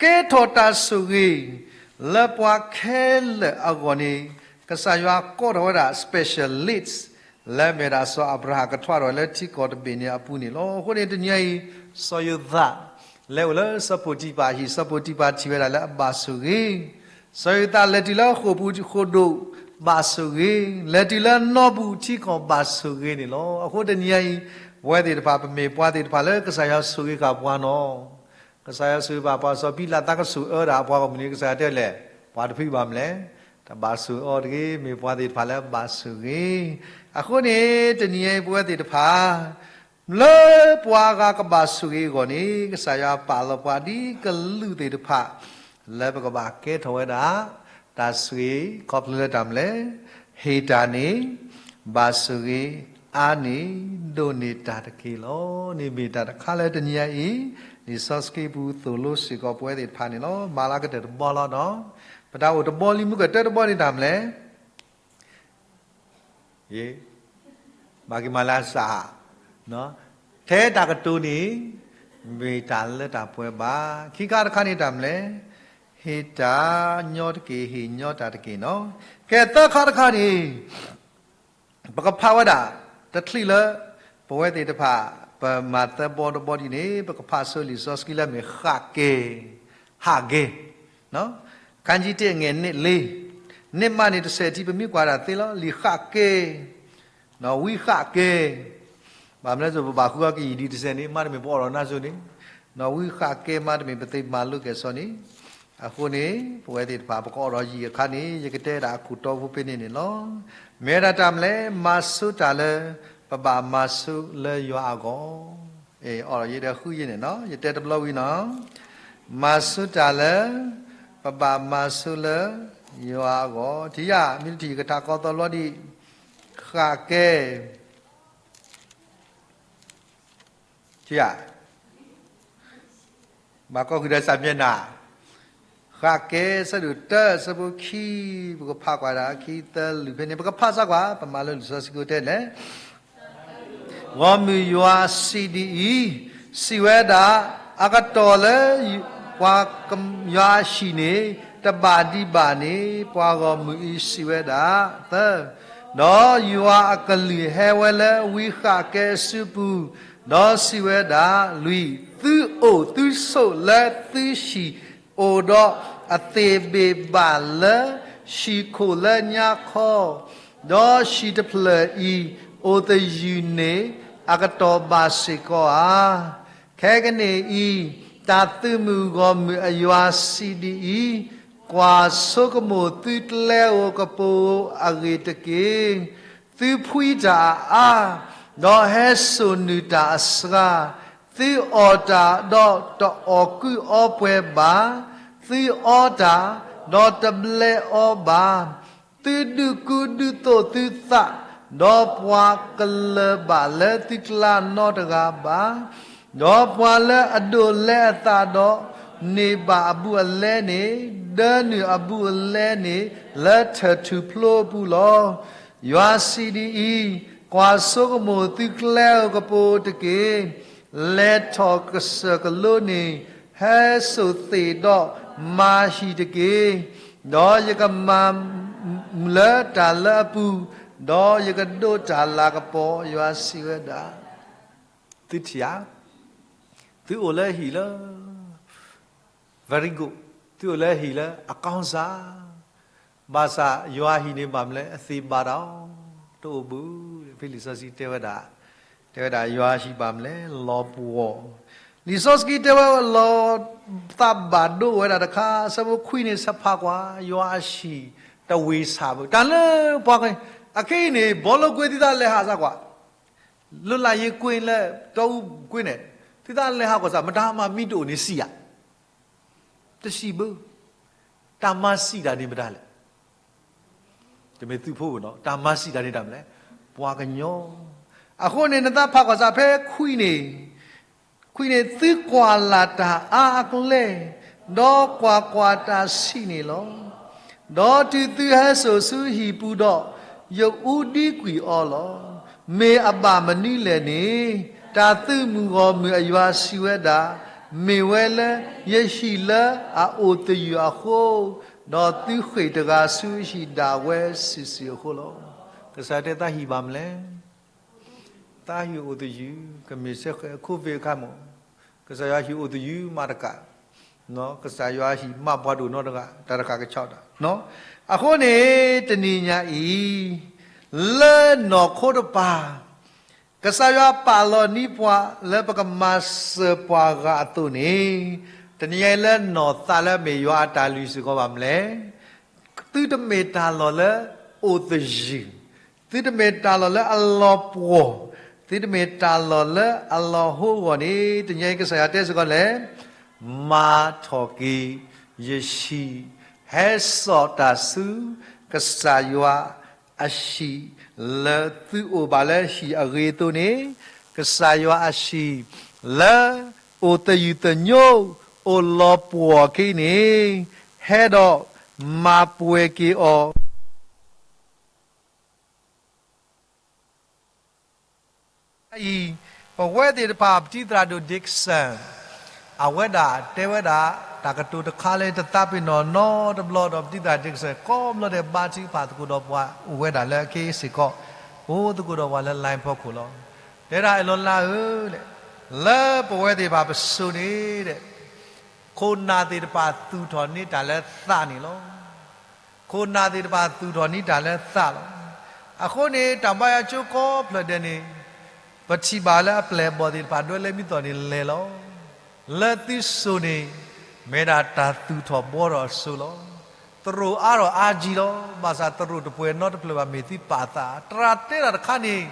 ကဲထီၣ်တၢ်ဆိၣ်ဂ့ၤ လၢပှၤခဲလၢာ်အဂီၢ်န့ၣ် ကစၢ်ယွၤကိးထီၣ်ဝဲဒၣ် special list လၢမ့ၢ်ဒၣ်စီၤအၤဘြၤဟၣ်ကထွါထီၣ်လၢထံကီၢ်တဘ့ၣ်န့ၣ်အပူၤန့ၣ်လီၤ. အဃိန့ၣ်တနံၤအံၤ စီၤယိၤသး လဲၤအိၣ်လၢစီၤပိၤတံၤဖၢ်ဟံၣ် စီၤပိၤတံၤဖၢ်ထံၣ်ဝဲဒၣ်လၢအဘၣ်ဆိၣ်ဂ့ၤ, စီၤယိၤသးလဲၤတုၤလၢဃိာ်ပူၤဃိာ်ဒိၣ် ဘၣ်ဆိၣ်ဂ့ၤ, လဲၤတုၤလၢနီၢ်ဘူၣ်ထံကီၢ်ဘၣ်ဆိၣ်ဂ့ၤန့ၣ်လီၤ. အဃိတနံၤအံၤ ပဝဲသ့ၣ်တဖၣ် ပမ့ၢ်ပှၤသ့ၣ်တဖၣ်လၢကစၢ်ယွၤဆိၣ်ဂ့ၤဃာ်ပှၤနီၤ ကစၢ်ယွၤဆိၣ်ဂ့ၤဘၣ်ပှၤ စီၤပံလးသးကဆူၣ်အၢဒၣ်အပှၤဂီၢ်မုၢ်န့ၣ် ကစၢ်ယွၤတဲလဲၣ်, ပှၤတဖုဘၣ်မနုၤလဲၣ်, တဘၣ်ဆိၣ်အၢတဂ့ၤ, မ့ၢ်ပှၤသ့ၣ်တဖၣ်လၢဘၣ်ဆိၣ်ဂ့ၤ. အဃိန့ၣ် တနံၤအံၤပဝဲသ့ၣ်တဖၣ် လၢပှၤဂၤကဘၣ်ဆိၣ်ဂ့ၤအဂီၢ်န့ၣ် ကစၢ်ယွၤပာ်လီၤပှၤဒ်ကလူးသ့ၣ်တဖၣ် လၢပကဘၣ်ကဲထီၣ်ဝဲဒၣ် တၢ်ဆိၣ်ဂ့ၤခီဖျိလၢတၢ်မနုၤလဲၣ်, ဟ့ၣ်တၢ်န့ၣ် ဘၣ်ဆိၣ်ဂ့ၤ, အါန့ၢ်ဒိၣ်န့ၢ်တၢ်တက့ၢ်လီၤ. န့ၣ်မ့ၢ်တၢ်တခါလၢတနံၤအံၤ လံာ်စီဆှံပူၤသိၣ်လိစ့ၢ်ကီးပဝဲသ့ၣ်တဖၣ်န့ၣ်လီၤ. မၤလၢကတၢၢ်တဘီလီၤနီၤ. ပတၢ်အိၣ်တဘီလံ မုၢ်ကတၢၢ်တဘီန့ၣ်တၢ်မနုၤလဲၣ် ယ ဘၣ်က့ၤမၤလၢအစး, ထဲတၢ်ကတိၤန့ၣ် မ့ၢ်တၢ်လၢတၢ်ပှဲၤဘၣ်. ခံခါတခါန့ၣ်တၢ်မနုၤလဲၣ်, ဟ့ၣ်တၢ်ညီတက့ၢ်, ဟ့ၣ်ညီတၢ်တက့ၢ်နီၤ. ကဲသၢခါတခါန့ၣ် ပကဖးဝဲဒၣ် တချံးလၢ ပဝဲသ့ၣ်တဖၣ် ပမၤသၢဘီတဘီဒ်န့ၣ် ပကဖးဆိလံာ်စီဆှံလၢမ့ၢ်ဃၣ်ကဲၤ, ဟးကဲၤ ခန်းကြီးတစ် အငယ်နှစ် လေး, န့ၣ်မးန့ၣ်တစဲးထံ ပမ့ၢ်ကွၢ်ဒၣ်သ့လီၤ လံာ်ဃၣ်ကဲၤ, ဝံဃၣ်ကဲၤ, ဘၣ်မနုၤလဲၣ် ပဘၣ်ဃုအီၤကယံာ်ဒံးတစဲးန့ၣ် မ့တမ့ၢ်ပအိးထီၣ်နါစိၤန့ၣ်, ဝံဃၣ်ကဲၤ မ့တမ့ၢ်ပသ့မၤလိကဲၣ်ဆိးန့ၣ်, အဃိန့ၣ် ပဝဲသ့ၣ်တဖၣ် ပကအီၣ်ဒီးယံာ်အခါန့ၣ် ယကတဲဒၣ်အခိၣ်တီဖိဖဲန့ၣ်န့ၣ်လီၤ. မ့ၢ်ဝဲဒၣ်တၢ်မနုၤလဲၣ်, မၤဆူတၢ်လၢ ပဘၣ်မၤဆူလၢယွၤအဂီၢ်, အီၣ်ဒီးယဲဒီးဃုယဲန့ၣ်နီၤ, ယတဲတဘျီဝံၤနီၤ, မၤဆူတၢ်လၢ ပဘၣ်မၤဆူလၢ ယွၤအဂီၢ်, ထံၣ်ယၤ မ့ၢ်တထံၣ်ယကထးကီသီလီၤဒံး, ဃၣ်ကဲၤ, ထံၣ်ယၤ ဘၣ်ကီဃုာ်ဒီးစၢ်မျဲနၤ, ဃၣ်ကဲၤ ဆၢဒိၣ်တၢ ဆၢဖိခံ, ပကဖးကွၢ်ဒၣ်ခံသၢလွံၢ်ဖဲန့ၣ် ပကဖးစၢ်ကွၢ် ပမၤလၢလံာ်စီဆှံကိးတဲလဲၣ် ဂီၢ်မုၢ်ယွၤစံးဒ်အံၤ, စံးဝဲဒၣ်, အကတီၢ်လၢ ပှၤကယွၤအဟံၣ်န့ၣ် တဘၣ်ဒံးဘၣ်န့ၣ် ပှၤဂီၢ်မုၢ်အံၤစံးဝဲဒၣ်, သၢ, ဒီးယွၤအကလုၢ်ဟဲဝဲလၢဝံဃၣ်ကဲအစုပူၤ, ဒီးစံးဝဲဒၣ်, လွံၢ်, သုအိၣ်သုဆိးလၢသုဟံၣ်အိၣ်ဒီးအသ့ၣ်ဘ့ၣ်ဘၣ်လၢဟံၣ်ခိၣ်လၢညါခီ, ဒီးဟံၣ်တဖျၢၣ်အံၤ အိၣ်သယုၢ်န့ၣ် အကတီၢ်ဘၣ်စ့ၢ်ကီးဧါ. ခဲကနံၣ်အံၤ တၢ်သုးမုၢ်ဂီၢ်မုၢ်အယွၤစံးဒ်အံၤ, ကွၢ်ဆိကမိၣ်သုကျဲဧိၤကပူၤဧိၤအဂ့ၢ်တက့ၢ်. သုဖှံတၢ်အအါ, ဒီးဟဲစိာ်နုာ်တၢ်အစှၤ, သုအီၣ်တၢ်ဒီးတအီၣ်ကုၢ်အီပှဲၤဘၣ်, သုအီတၢ်, ဒီးတဘျဲးအီဘၣ်. သုဒုးကူဒုးသိးသုသး, ဒီးပှၤကလၢၤဘၣ်လၢသုကျါနီတဂၤဘၣ်. ဒီးပှၤလၢအဒိးလဲအသးဒီး န့ၢ်ဘၣ်အဘူးအလဲန့ၣ်, ဒၢနုာ်အဘူးအလဲန့ၣ် လၢထၢၣ်ထူၣ်ဖျိအပူၤလီၤ. ယွၤစံးဒ်အံၤ, ကွၢ်ဆိကမိၣ်သုကျဲဧိၤကပူၤတက့ၢ်. လဲၤထီၣ်ကစၢၢ်ကလိန့ၣ် ဟဲစိာ်သ့ၣ်ဒီးမၤဟံၣ်တက့ၢ်. ဒီးယကမၤမုာ်လၢတၢ်လၢအပူၤ, ဒီးယကဒိးတၢ်လၤကပီၤ, ယွၤစံးဝဲဒၣ်. သုထံၣ်ဧါ, သုအိၣ်လၢဟံၣ်လၢ very good, သုအိၣ်လၢဟံၣ်လၢအကောင်းစား, ဘၣ်ဆၣ်ယွၤဟံၣ်န့ၣ်ဘၣ်မနုၤလဲၣ်, အသ့ဘၣ်တၢ်, တအိၣ်ဘူး, ဖဲလံာ်စီဆှံတဲဝဲဒၣ်, တဲဝဲဒၣ်ယွၤဟံၣ်ဘၣ်မနုၤလဲၣ်, လီၤပှီၢ်, လံာ်စီဆှံတဲဝဲလီၤ, သးဘၣ်ဒိဝဲဒၣ်တခါ, အဆၢဖိခွံန့ၣ် ဆၢဖးကွၢ်, ယွၤအဟံၣ်တဝံၣ်ဆၣ်ဘၣ်, တၢ်လၢပှၤ, အခဲအံၤန့ၣ် ဘီလိကွ့သုသးလဲၤဟးစၢ်ကွၢ်, လွတ်လပ်ရေးကွ့လၢ တီအူကွ့န့ၣ်, သုသးလဲၤဟးကွၢ်စၢ် မတၤမၤမံတအိၣ်န့ၣ်စံးယၤ, တစံးဘၣ်, တၢ်မၤစံးတၢ်န့ၣ်မတၤလဲၣ် တမ့ၢ်သုးဖိနီၤ, တၢ်မၤစံးတၢ်န့ၣ်တၢ်မနုၤလဲၣ်, ပှၤကညီ. အဃိန့ၣ် နသးဖးကွၢ်စၢ်ဖဲခွံန့ၣ်, ခွံန့ၣ်, သုကွၢ်လၢ်တၢ်အါအကျဲ, ဒီးကွၢ်ကွၢ်, တၢ်ဆံးန့ၣ်လီၤ. ဒီးတုၤသုဟဲစိာ်ဆူဟံၣ်ပူၤဒီး, ယအူဒံကွံာ်အီၤလီၤ. မ့ၢ်အဘၣ်မနုၤလဲၣ်န့ၣ်, တၢ်သုးမုၢ်ဂီၢ်မုၢ်အယွၤစံးဝဲဒၣ်, မ့ၢ်ဝဲလၢယဟံၣ်လၢအအိၣ်သယုၢ်အဃိ, ဒီးသုဃ့ၢ်တဂၤဆူဟံၣ်ဒၣ်ဝဲစုာ်စုာ်အဃိလီၤ. ကစၢ်တဲသးဟံၣ်ဘၣ်မနုၤလဲၣ်, သးဟံၣ်အိၣ်သယုၢ်, ကမ့ၢ်စ့ၢ်ကီး COVID အခါမး, ကစၢ်ယွၤဟံၣ်အိၣ်သယုၢ်မးတကး, ကစၢ်ယွၤဟံၣ်မးပှၤဒိၣ်နီတဂၤ, တၢ်တခါကဆီတၢ်. အဃိန့ၣ် တနံၤညါအံၤ, လၢနီၢ်ခိတပၤ ကစၢ်ယွၤပာ်လီၤန့ၢ်ပှၤလၢပကမၤစၢၤပှၤဂၤအသိးန့ၣ်, တနံၤညါအံၤလၢနီၢ်သးလၢအမ့ၢ်ယွၤအတၢ်လုၢ်စ့ၢ်ကီးဘၣ်မနုၤလဲၣ်, သုတမ့ၢ်တၢ်လီၢ်လၢအိၣ်သယုၢ်, သုတမ့ၢ်တၢ်လီၢ်လၢအလီၤပှီၢ်, သုတမ့ၢ်တၢ်လီၢ်လၢအလီၤဟိဂီၢ်န့ၣ်, တနံၤညါအံၤကစၢ်ယွၤတဲစ့ၢ်ကီးလဲၣ်, မၤထီၣ်က့ၤယဟံၣ်, ဟဲစိာ်တၢ်ဆူ ကစၢ်ယွၤအဟံၣ်လၢသုအိၣ်ဘၣ်လၢဟံၣ်အဂ့ၤအသိးန့ၣ်, ကစၢ်ယွၤအဟံၣ်လၢအိၣ်သယုၢ်သညိ, အိၣ်လီၤပှီၢ်က့ၤန့ၣ်, ဟဲဒီးမၤပှဲၤက့ၤအီၤ အံၤ, ပဝဲသ့ၣ်တဖၣ် ပတံၤသရၣ်ဒိၣ် Dixon အဝဲဒၣ်တဲဝဲဒၣ် တၢ်ကတိၤတခါလၢတသးပ့ၤနီၣ်နီတဘျီဒီး ပတံၤသရၣ် Dixon ကိးဘျီဒဲး ဘါထုကဖၣ်သကိးဒီးပှၤ အိၣ်ဝဲဒၣ်လၢအခဲအံၤစ့ၢ်ကီး, အိၣ်သကိးဒီးပှၤလၢ line ဖီခိၣ်လီၤ. တဲဒၣ် အဲၣ်လိာ်လါဧၢ, လၢပဝဲသ့ၣ်တဖၣ်ပစိၤန့ၣ် ခိၣ်နၢ်သ့ၣ်တဖၣ်သူၣ်ထီၣ်န့ၢ်တၢ်လၢသးန့ၣ်လီၤ. ခိၣ်နၢ်သ့ၣ်တဖၣ်သူၣ်ထီၣ်န့ၢ်တၢ်လၢသးလီၤ. အဃိန့ၣ် တၢ်ဘါယွၤကၠိကိးဖျၢၣ်ဒဲးန့ၣ် ပထံၣ်ဘၣ်လၢအပျဲၢ်အဘီၣ်သ့ၣ်တဖၣ် ဒွဲလၢမံသီၣ်န့ၣ်လဲၤလီၤ. လၢသုစိၤန့ၣ် မ့ၢ်ဒၣ်တၢ်သူၣ်ထီၣ်ဘှီထီၣ်အစိၤလီၤ. သရိာ်အါထီၣ်အါကံလီၤ. ဘၣ်ဆၣ်သရိာ်တပှဲၤနီတဖျၢၣ်ဘၣ် မ့ၢ်သုပာ်သး တၢ်တဲတၢ်တခါန့ၣ်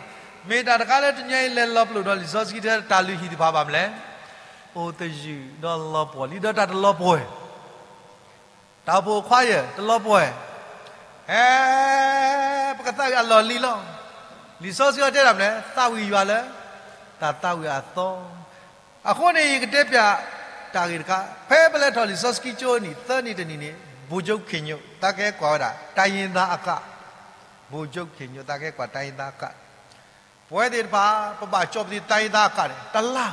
မ့ၢ်တၢ်တခါလၢတနံၤအံၤလဲၤလီၤပလိာ်ဒီး လံာ်စီဆှံတဲတၢ်လုၢ်ဟံၣ်တဖၣ်ဘၣ်မနုၤလဲၣ်, အိၣ်သယုၢ်ဒီးလီၤပှီၢ်လံ ဒီးတၢ်တလီၤပှီၢ် တၢ်အိၣ်ဖှိၣ်ခွါယဲၢ် တလီၤပှီၢ်, ဟဲ ပကသးဝံၣ်အလီၢ်လံၤလီၤ. လံာ်စီဆှံအီၤတဲဒၣ်မနုၤလဲၣ်, သးဝံၣ်ယွၤလၢ တၢ်သးဝံၣ်အသီ. အဃိန့ၣ် ယကတဲပျး တၢ်ဂ့ၢ်တခါ, ဖဲပလဲၤထီၣ်လံာ်စီဆှံကၠိနံၣ်သၢနံၣ်တနံၣ်န့ၣ် ဗိုလ်ချုပ်ခင်ညွန့် သးကဟဲကွၢ်ဝဲဒၣ် တိုင်းရင်းသားအက ဗိုလ်ချုပ်ခင်ညွန့် သးကဟဲကွၢ် တိုင်းရင်းသားအက ပဝဲသ့ၣ်တဖၣ် ပဘၣ်ကၠီပသံ တိုင်းရင်းသားအကန့ၣ် တလါ,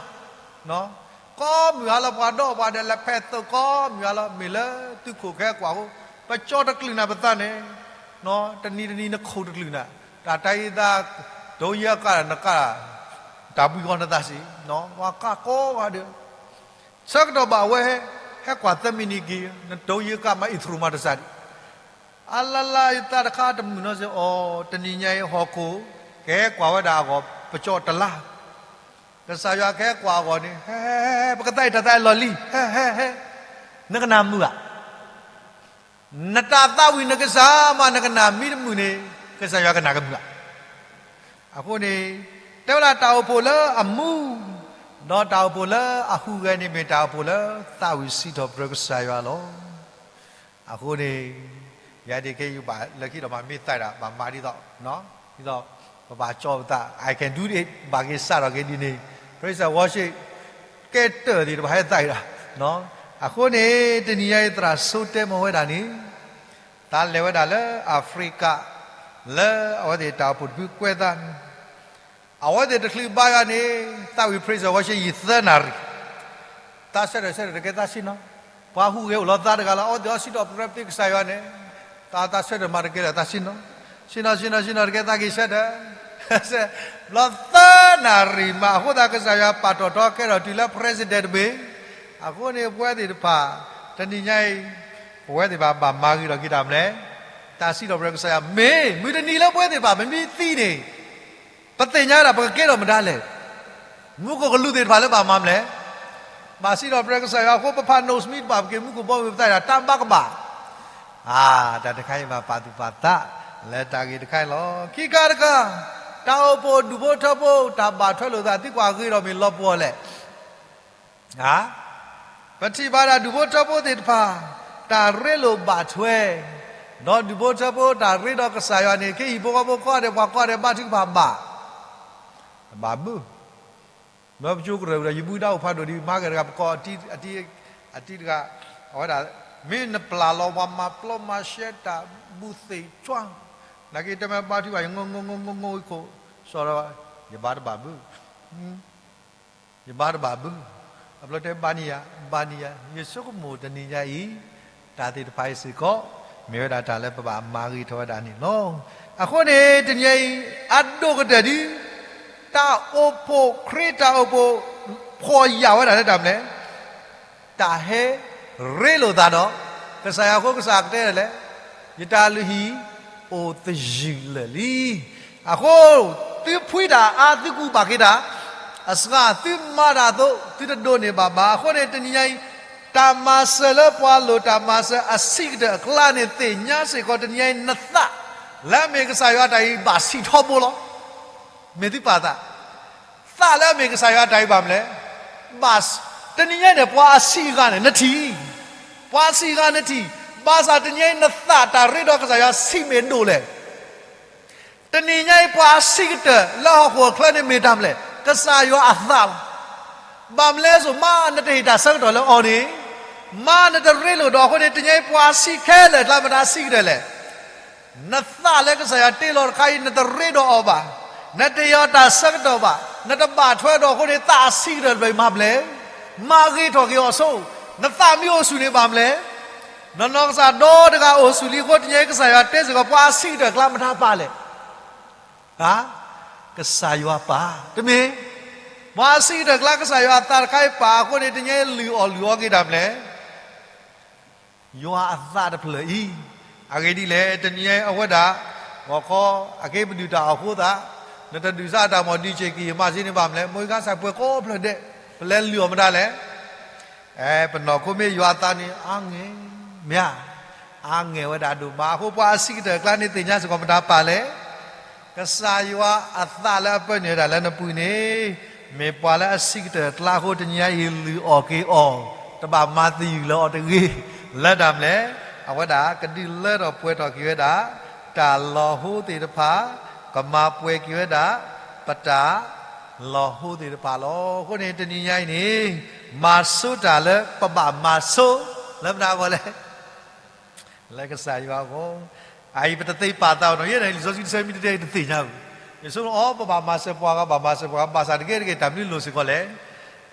ကိးမုၢ်ဟါလီၤ ပှၤဒီပှၤဒီး လက်ဖက်သုတ် ကိးမုၢ်ဟါလီၤ မ့ၢ်လၢသုးခိၣ်ကဟဲကွၢ်အဃိ ပကၠီတကျုာ်နၤပသးန့ၣ်, တနံၤတနံၤနခိၣ်တကျုာ်နၤ, တၢ်တိုင်းရင်းသား ဒိယက နက တၢ်ဘှံးဂီၤနသးစ့ၢ်, ပှၤကးကိးဂၤဒဲး ဆၢကတီၢ်ဘၣ်ဝဲ ဟဲကွၢ်သၢမံးနံးက့ၤ နဒိယကမၤအံးထရူၣ်မၤတစၢ်ဒံး, အလါလါယသးတခါတမုာ်နီတစဲးအီၤ, တနံၤညါအံၤဟီၣ်ခိၣ် ကဟဲကွၢ်ဝဲဒၣ်အဂီၢ် ပကၠီတလါ, ကစၢ်ယွၤကဟဲကွၢ်အဂီၢ်န့ၣ် ဟဲ ဟဲ ဟဲ ပကသးအံၤတၢ်သးအံၤလီၢ်လံၤ ဟဲ ဟဲ ဟဲ, နကနၣ်မုာ်ဧါ, နတၢ်သးဝံၣ်နကစၢ်မး နကနၣ်မံတမုာ်န့ၣ် ကစၢ်ယွၤကနၣ်ကမုာ်ဧါ. အဃိန့ၣ် တဲဝဲဒၣ်တၢ်အိၣ်ဖှိၣ်လၢအမူ ဒီးတၢ်အိၣ်ဖှိၣ်လၢအဟူးဂဲၤန့ၣ် မ့ၢ်တၢ်အိၣ်ဖှိၣ်လၢသးဝံၣ်စံးထီၣ်ပတြၢၤကစၢ်ယွၤလီၤ. အဃိန့ၣ် ယၤဒ်ခဲအံၤဘၣ်လၢခံဒီးမၤမ့ၢ်သးဒၣ် ဘၣ်မၤဒ်သိး ဒ်သိး ပဘၣ်ကၠီပသး I can do it ဘၣ်က့ၤစးထီၣ်က့ၤဒ်န့ၣ် praise and worship ကဲတၢၢ်သ့ၣ်တဖၣ်ဟဲသးအံၤဒီး အဃိန့ၣ် တနံၤညါအံၤ သရၣ်စိတဲမီၤဝဲဒၣ်န့ၣ် သးလဲၤဝဲဒၣ်လၢအၤဖရံကၤ လၢအဝဲသ့ၣ်တၢ်အိၣ်ဖှိၣ်တဖုကွဲးသးန့ၣ် အဝဲသ့ၣ်တချုးဘါယွၤန့ၣ် သးဝံၣ် praise and worship ယံာ်သၢနၣ်ရံၣ်, သးဆၢထၢၣ်ဆၢထၢၣ်တကဲသးဆ့ၣ်နီၤ, ပှၤဟူးဂဲၤအိၣ်လီၤသးတဂၤလီၤ, အဝဲသ့ၣ်အီၤစံးထီၣ်ပတြၢၤပသ့ကစၢ်ယွၤန့ၣ် သးသးဆၢထၢၣ်မၤတကဲလၢၤသးဆ့ၣ်နီၤ, ဆ့ၣ်နီၤဆ့ၣ်နီၤဆ့ၣ်နီၤတကဲသးက့ၤဆၢထၢၣ်, ဘျီသၢနၣ်ရံၣ်မး အဃိသတးကစၢ်ယွၤပာ်ထီၣ်ထီကဲထီၣ်တုၤလၢ president တဘ့ၣ်, အဃိန့ၣ်ပဝဲသ့ၣ်တဖၣ် တနံၤညါအံၤ ပဝဲသ့ၣ်တဖၣ်ဘၣ်မၤဂ့ၤထီၣ်က့ၤတၢ်မနုၤလဲၣ်, တၢ်စံးထီၣ်ပတြၢၤကစၢ်ယွၤ မ့ၢ်မုၢ်တနံၤလၢပဝဲသ့ၣ်တဖၣ် ပမ့ၢ်သံန့ၣ် ပသ့ၣ်ညါဒၣ် ပကကဲထီၣ်မတၤလဲၣ်. မူခိၣ်ကလူးသ့ၣ်တဖၣ်လၢဘၣ်မၤမနုၤလဲၣ်, ဘၣ်စံးထီၣ်ပတြၢၤကစၢ်ယွၤအဃိ ပဖး notes မ့ၢ်တဘၣ် ပက့ၤမူခိၣ်ဘီမုၢ် ပသးဒၣ်တၢ်ဘၣ်ကဘၣ်, အါ တၢ်တခါအံၤဘၣ်ပာ်သူၣ်ပာ်သး လၢတၢ်ဂ့ၢ်တခါအံၤလီၤ. ခံခါတခါ, တၢ်အိၣ်ဖှိၣ်ဒူၣ်ဖိထၢဖိ တၢ်ဘၣ်ထွဲလိာ်သး သုကွၢ်ဂ့ၤထီၣ်မ့ၢ်လီၤပှီၢ်လဲၣ်. ပထံၣ်ဘၣ်ဒၣ်ဒူၣ်ဖိထၢဖိသ့ၣ်တဖၣ် တၢ်ရ့လိာ်ဘၣ်ထွဲ, ဒီးဒူၣ်ဖိထၢဖိတၢ်ရ့ဒီးကစၢ်ယွၤန့ၣ် ကဟံၣ်ဖိဃီဖိကိးဂၤဒဲး ပှၤကိးဂၤဒဲး ဘါထုကဖၣ်ဘၣ်, တဘၣ်ဘုၣ်, ဒီးပကၠိကရၢၢ်ဒီး ယဘုတၢ်အိၣ်ဖးဒိၣ်ဒံး မၤကဲတဂၤ ပကိးအတံၤတဂၤ, အဝဲဒၣ် မ့ၢ်နပျၢ်လီၤပှၤမၤပျီမၤရှဲတၢ် ဘူၣ်သ့ၣ်ကွၢ်, နာ်က့တဲမ့ၢ်ဘါထုကဖၣ် ယငိၢ်ငိၢ်ငိၢ်ငိၢ်ခိၣ် စီၤဒီး ယဘါတဘၣ်ဘုၣ် ယဘါတဘၣ်ဘုၣ်, အဘျီတဲဘါန့ၢ်ယၤ ဘါန့ၢ်ယၤ ယဆိကမိၣ်တနံၤညါအံၤ, တၢ်သ့ၣ်တဖၣ်အံၤစ့ၢ်ကီး မ့ၢ်ဝဲဒၣ်တၢ်လၢပဘၣ်မၤဂ့ၤထီၣ်ဝဲဒၣ်န့ၣ်လီၤ. အဃိန့ၣ် တနံၤညါအံၤ အဒိၣ်ကတၢၢ်ဒ် တၢ်အိၣ်ဖှိၣ် ခရံာ်တၢ်အိၣ်ဖှိၣ် ဖှီၣ်ယာ်ဝဲဒၣ်လၢတၢ်မနုၤလဲၣ် တၢ်ဟဲရ့လိာ်သးဒီး ကစၢ်ယွၤအဃိ ကစၢ်ကတဲဒ်လဲၣ်, ယတၢ်လုၢ်ဟံၣ် အိၣ်သယုၢ်လၢာ်လံ. အဃိ သုဖှံတၢ်အါ သုကူၣ်ဘၣ်က့ၤတၢ် အစှၤ သုမၤတၢ်အသိး သုတဒိးန့ၢ်ဘၣ်ဘၣ်. အဃိန့ၣ် တနံၤညါအံၤ တၢ်မၤစၢၤလၢပှၤလိၤ တၢ်မၤစၢၤအဆံးကတၢၢ်အကျါန့ၣ် သ့ၣ်ညါစ့ၢ်ကီး တနံၤညါအံၤ နသးလၢအမ့ၢ်ကစၢ်ယွၤတၢ်အံၤ ဘၣ်ဆံးထီဘိလီၤ. မ့ၢ်သုပာ်သး သးလၢအမ့ၢ်ကစၢ်ယွၤတၢ်အံၤဘၣ်မနုၤလဲၣ်, ဘၣ် တနံၤညါန့ၣ် ပှၤအဆံးအဂၤန့ၣ် နထံၣ်, ပှၤအဆံးအဂၤနထံၣ်, ဘၣ်ဆၣ်တနံၤညါအံၤ နသးတၢ်ရ့ဒီးကစၢ်ယွၤဆံးမ့ၢ်ဒိၣ်လဲၣ်. တနံၤညါအံၤ ပှၤအဆံးကတၢၢ်လၢဟီၣ်ခိၣ်အချၢန့ၣ်မ့ၢ်တၢ်မနုၤလဲၣ်, ကစၢ်ယွၤအသးလီၤ. ဘၣ်မနုၤလဲၣ်စိ မ့ၢ်နတဟ့ၣ်တၢ်ဆၢကတီၢ်လၢအီၤန့ၣ်, မ့ၢ်နတရ့လိာ်ဒီးအဃိန့ၣ် တနံၤညါအံၤ ပှၤအဆံးခဲလၢာ်အကျါ မတၤဆံးကတၢၢ်လဲၣ်. နသးလၢကစၢ်ယွၤတ့လီၤတခါအံၤ နတရ့ဒီးအီၤဘၣ်, နတဟ့ၣ်အီၤတၢ်ဆၢကတီၢ်ဘၣ်, နတဘၣ်ထွဲဒီးအဃိန့ၣ် သးအဆံးကတၢၢ်တဖျၢၣ်အံၤမၤဘျဲၣ်, မၤဂ့ၤထီၣ်က့ၤအီၤဆိ, နသးမ့ၢ်အိၣ်ဆူၣ်န့ၣ်ဘၣ်မနုၤလဲၣ်. နီၢ်နီၢ်ကစၢ်ဒီတဂၤအိၣ်ဆူၣ်လံအဃိ တနံၤညါအံၤ ကစၢ်ယွၤတဲစ့ၢ်ကီး ပှၤအဆံးကတၢၢ်အကျါ မတၤပာ်လဲၣ်. ကစၢ်ယွၤပာ်, တမ့ၢ်, ပှၤအဆံးကတၢၢ်အကျါ ကစၢ်ယွၤအသးတခါအံၤပာ်အဃိန့ၣ် တနံၤညါအံၤ လုၢ်အီၣ်လုၢ်အီက့ၤတၢ်မနုၤလဲၣ်. ယွၤအသးတဖျၢၣ်အံၤ, အဂ့ၢ်ဒ်လဲၣ် တနံၤညါအံၤ အဝဲဒၣ် ဂီၤခီ အက့ပဒုၣ်တၢ်အီၣ်ဃိသး, နတဒုၣ်စၢ်အတၢ်မီၢ်ဒုးဆံးက့ၤယမၤစ့န့ၣ်ဘၣ်မနုၤလဲၣ်, မိၢ်ဂၤစၢ်ပှဲၤကိးဖျၢၣ်ဒဲး, ပလဲၤလုၢ်အီၣ်မတၤလဲၣ်. အဲ ပနီၢ်ခိမ့ၢ်ယွၤအသးန့ၣ် အါငဲၤ, မ့ၢ်ဧါ, အါငဲၤဝဲဒၣ်ဒိၣ်မး, အဃိပှၤအဆံးကတၢၢ်အကျါန့ၣ် သ့ၣ်ညါစ့ၢ်ကီးမတၤပာ်လဲၣ်. ကစၢ်ယွၤအသးလၢအပၢနုာ်ဝဲဒၣ်လၢနပူၤန့ၣ်, မ့ၢ်ပှၤလၢအဆံးကတၢၢ်အကျါအဃိ တနံၤညါအံၤလုၢ်အီၣ်က့ၤအီၤ, တဘၣ်မၤသယုၢ်လၢအီၤတဂ့ၤ, လၢတၢ်မနုၤလဲၣ်, အဝဲဒၣ်ကဒုးလၢထီၣ်ပှဲၤထီၣ်က့ၤဝဲဒၣ် တၢ်လီၤဟိသ့ၣ်တဖၣ်, ကမၤပှဲၤက့ၤဝဲဒၣ် ပတၢ်လီၤဟိသ့ၣ်တဖၣ်လီၤ. အဃိန့ၣ် တနံၤညါအံၤန့ၣ် မၤဆိတၢ်လၢပဘၣ်မၤဆိ, လၢမတၤအဂီၢ်လဲၣ် လၢကစၢ်ယွၤအဂီၢ်, အအံၤပတသ့ပာ်သးနီၤ, ယဲဒၣ်လံာ်စီဆှံတဆၢမံၤတတဲအံၤတသ့ၣ်ညါဘၣ်, ယဆိကမိၣ်အီၤ ပဘၣ်မၤစၢၤပှၤဂၤ ဘၣ်မၤစၢၤပှၤဂၤ, ဘၣ်ဆၣ်တကဲတကဲတၢ်မနုၤလိၤစ့ၢ်ကီးလဲၣ်.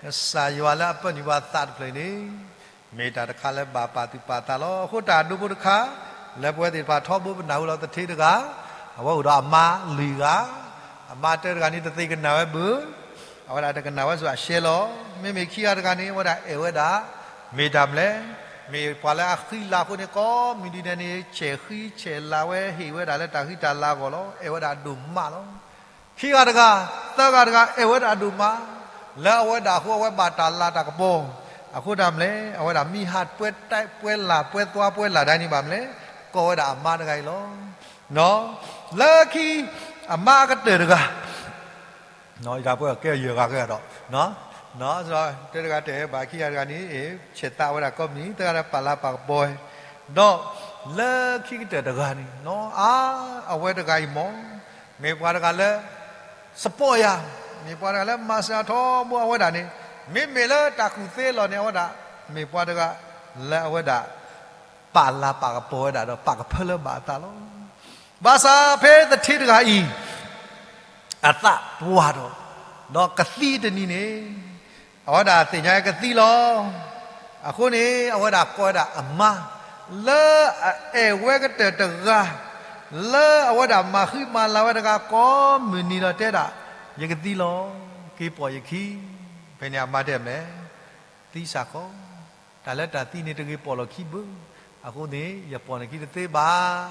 ကစၢ်ယွၤလၢအပၢနုာ်ပှၤသးတဖျၢၣ်န့ၣ်, မ့ၢ်တၢ်တခါလၢဘၣ်ပာ်သူၣ်ပာ်သးလီၤ. အဃိတၢ်ဒိဖိတခါ, လၢပဝဲသ့ၣ်တဖၣ်ထီဘိပနၢ်ဟူလီၤသထ့တဂၤ, အဝဲအိၣ်ဒီးအမါလွံၢ်ဂၤ, အမါတၢတဂၤန့ၣ်တသ့ၣ်ကနၣ်ဝဲဘၣ် အဝဲဒၣ်တကနၣ်ဝဲစ့ၢ်ကီးအရှဲလီၤ. မ့မ့ၢ်ခံဂၤတဂၤန့ၣ် အဝဲဒၣ်အဲၣ်ဝဲဒၣ်, မ့ၢ်တၢ်မနုၤလဲၣ်, မ့ၢ်ပှၤလၢအဃံလၤအဃိန့ၣ် ကိးမုၢ်နံၤဒဲးန့ၣ် ဆဲးဃံဆဲးလၤဝဲ ဟ့ၣ်ဝဲဒၣ်လၢတၢ်ဃံတၢ်လၤအဂီၢ်လီၤ. အဲၣ်ဝဲဒၣ်ဒိၣ်မးလီၤ. ခံဂၤတဂၤ, သၢဂၤတဂၤ အဲၣ်ဝဲဒၣ်ဒိၣ်မး, လၢအဝဲဒၣ်အဃိ အဝဲဘၣ်တၢ်လၤတၢ်ကပီၤ, အဃိတၢ်မနုၤလဲၣ်, အဝဲဒၣ်မံဟးပှဲၤတဲပှဲၤလၤပှဲၤသွါပှဲၤလၤဒၣ်န့ၣ်ဘၣ်မနုၤလဲၣ်, ကိးဝဲဒၣ်အမါတဂၤအံၤလီၤ. လၢခံ အမါအကတၢၢ်တဂၤ ယတၢ်ပှဲၤကဲယဲၢ်ဂၤကဲဒီး, တဂၤတဂၤတဲဘၣ်ခံဂၤတဂၤန့ၣ် ဆဲးသးဝဲဒၣ်ကိးမုၢ်နံၤ, သၢဂၤတဂၤပာ်လၤပာ်ကပီၤ, ဒီးလၢခံကတၢၢ်တဂၤန့ၣ် အါ အဝဲတဂၤအံၤမ့ၢ် မ့ၢ်ပှၤတဂၤလၢ supportယၤ, မ့ၢ်ပှၤတဂၤလၢမၤစၢၤထီဘိအဝဲဒၣ်န့ၣ်, မ့မ့ၢ်လၢတၢ်ကူၣ်သ့အလီၢ်န့ၣ် အဝဲဒၣ် မ့ၢ်ပှၤတဂၤလၢအဝဲဒၣ် ပာ်လၤပာ်ကပီၤဝဲဒၣ်ဒီး ပာ်ကဖၢလၢဘၣ်အသးလီၤ. ဘၣ်ဆၣ်ဖဲသထ့တဂၤအံၤ အသးပှၢ်ထီၣ်, ဒီးကသံတနံၤန့ၣ်, အဝဲဒၣ်သ့ၣ်ညါကသံလီၤ. အဃိန့ၣ် အဝဲဒၣ်ကိးဝဲဒၣ်အမါ လၢအအဲၣ်ဝဲကတၢၢ်တဂၤ လၢအဝဲဒၣ်မၤဃံမၤလၤဝဲတဂၤကိးမုၢ်နံၤဒီးတဲဒၣ်, ယကသံလီၤ, က့ၤပိာ်ယခံ, ဖဲန့ၣ်အမါတဲမလဲၣ်, သံစ့ၢ်ကီး, တၢ်လၢတၢ်သံန့ၣ်တဂ့ၤပိာ်လီၤခံဘၣ်, အဃိန့ၣ် ယပိာ်နခံတသ့ဘၣ်,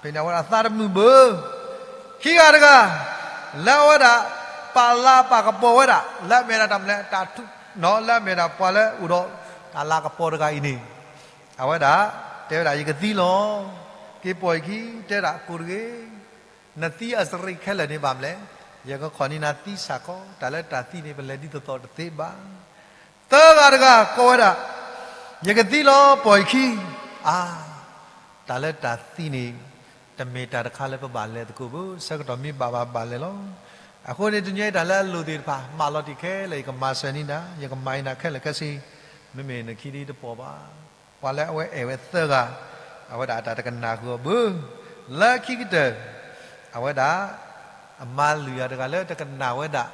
ဖဲန့ၣ်အဝဲဒၣ်သးတမုာ်ဘၣ်. ခံဂၤတဂၤ, လၢအဝဲဒၣ် ပာ်လၤပာ်ကပီၤဝဲဒၣ် လၢအမ့ၢ်ဒၣ်တၢ်မလဲၣ် တၢ်ထူး, လၢအမ့ၢ်ဒၣ်ပှၤလၢအိၣ်ဒီး တၢ်လၤကပီၤတဂၤအံၤန့ၣ် အဝဲဒၣ် တဲဝဲဒၣ် ယကသံလီၤ, က့ၤပိာ်ယခံ, တဲဒၣ်ကိးတဂ့ၤ, နသံအစရံးခဲလၢာ်န့ၣ်ဘၣ်မလဲၣ်, ယကခိးန့ၢ်နၤသံစ့ၢ်ကီး, တၢ်လၢတၢ်သံန့ၣ် ပလဲၤဒ်သိးသိးတသ့ဘၣ်. သၢဂၤတဂၤကိးဝဲဒၣ်, ယကသံလီၤ, ပိာ်ယခံ, အါ, တၢ်လၢတၢ်သံန့ၣ် တမ့ၢ်တၢ်တခါလၢပဘၣ်လဲၤသကိးဘၣ်, ဆၢကတီၢ်မ့ၢ်ဘၣ်ဘၣ်ဘၣ်လဲၤလီၤ. အဃိန့ၣ် တနံၤအံၤတၢ်လၢအလိၣ်သ့ၣ်တဖၣ် မၤလီၤတံၢ်ခဲလၢာ် ယကမၤစၢၤန့ၢ်နၤ, ယကမၤအံၤနၤခဲလၢာ်ခဲဆ့, မ့မ့ၢ်နခံဒ်တပိာ်ဘၣ်. ပှၤလၢအဝဲအဲၣ်ဝဲသၢဂၤ, အဝဲဒၣ်အတၢ်တကနၣ်ဃုာ်အီၤဘၣ်. လၢခံကတၢၢ်, အဝဲဒၣ် အမါလုၢ်ယၤတဂၤလၢတကနၣ်ဝဲဒၣ်,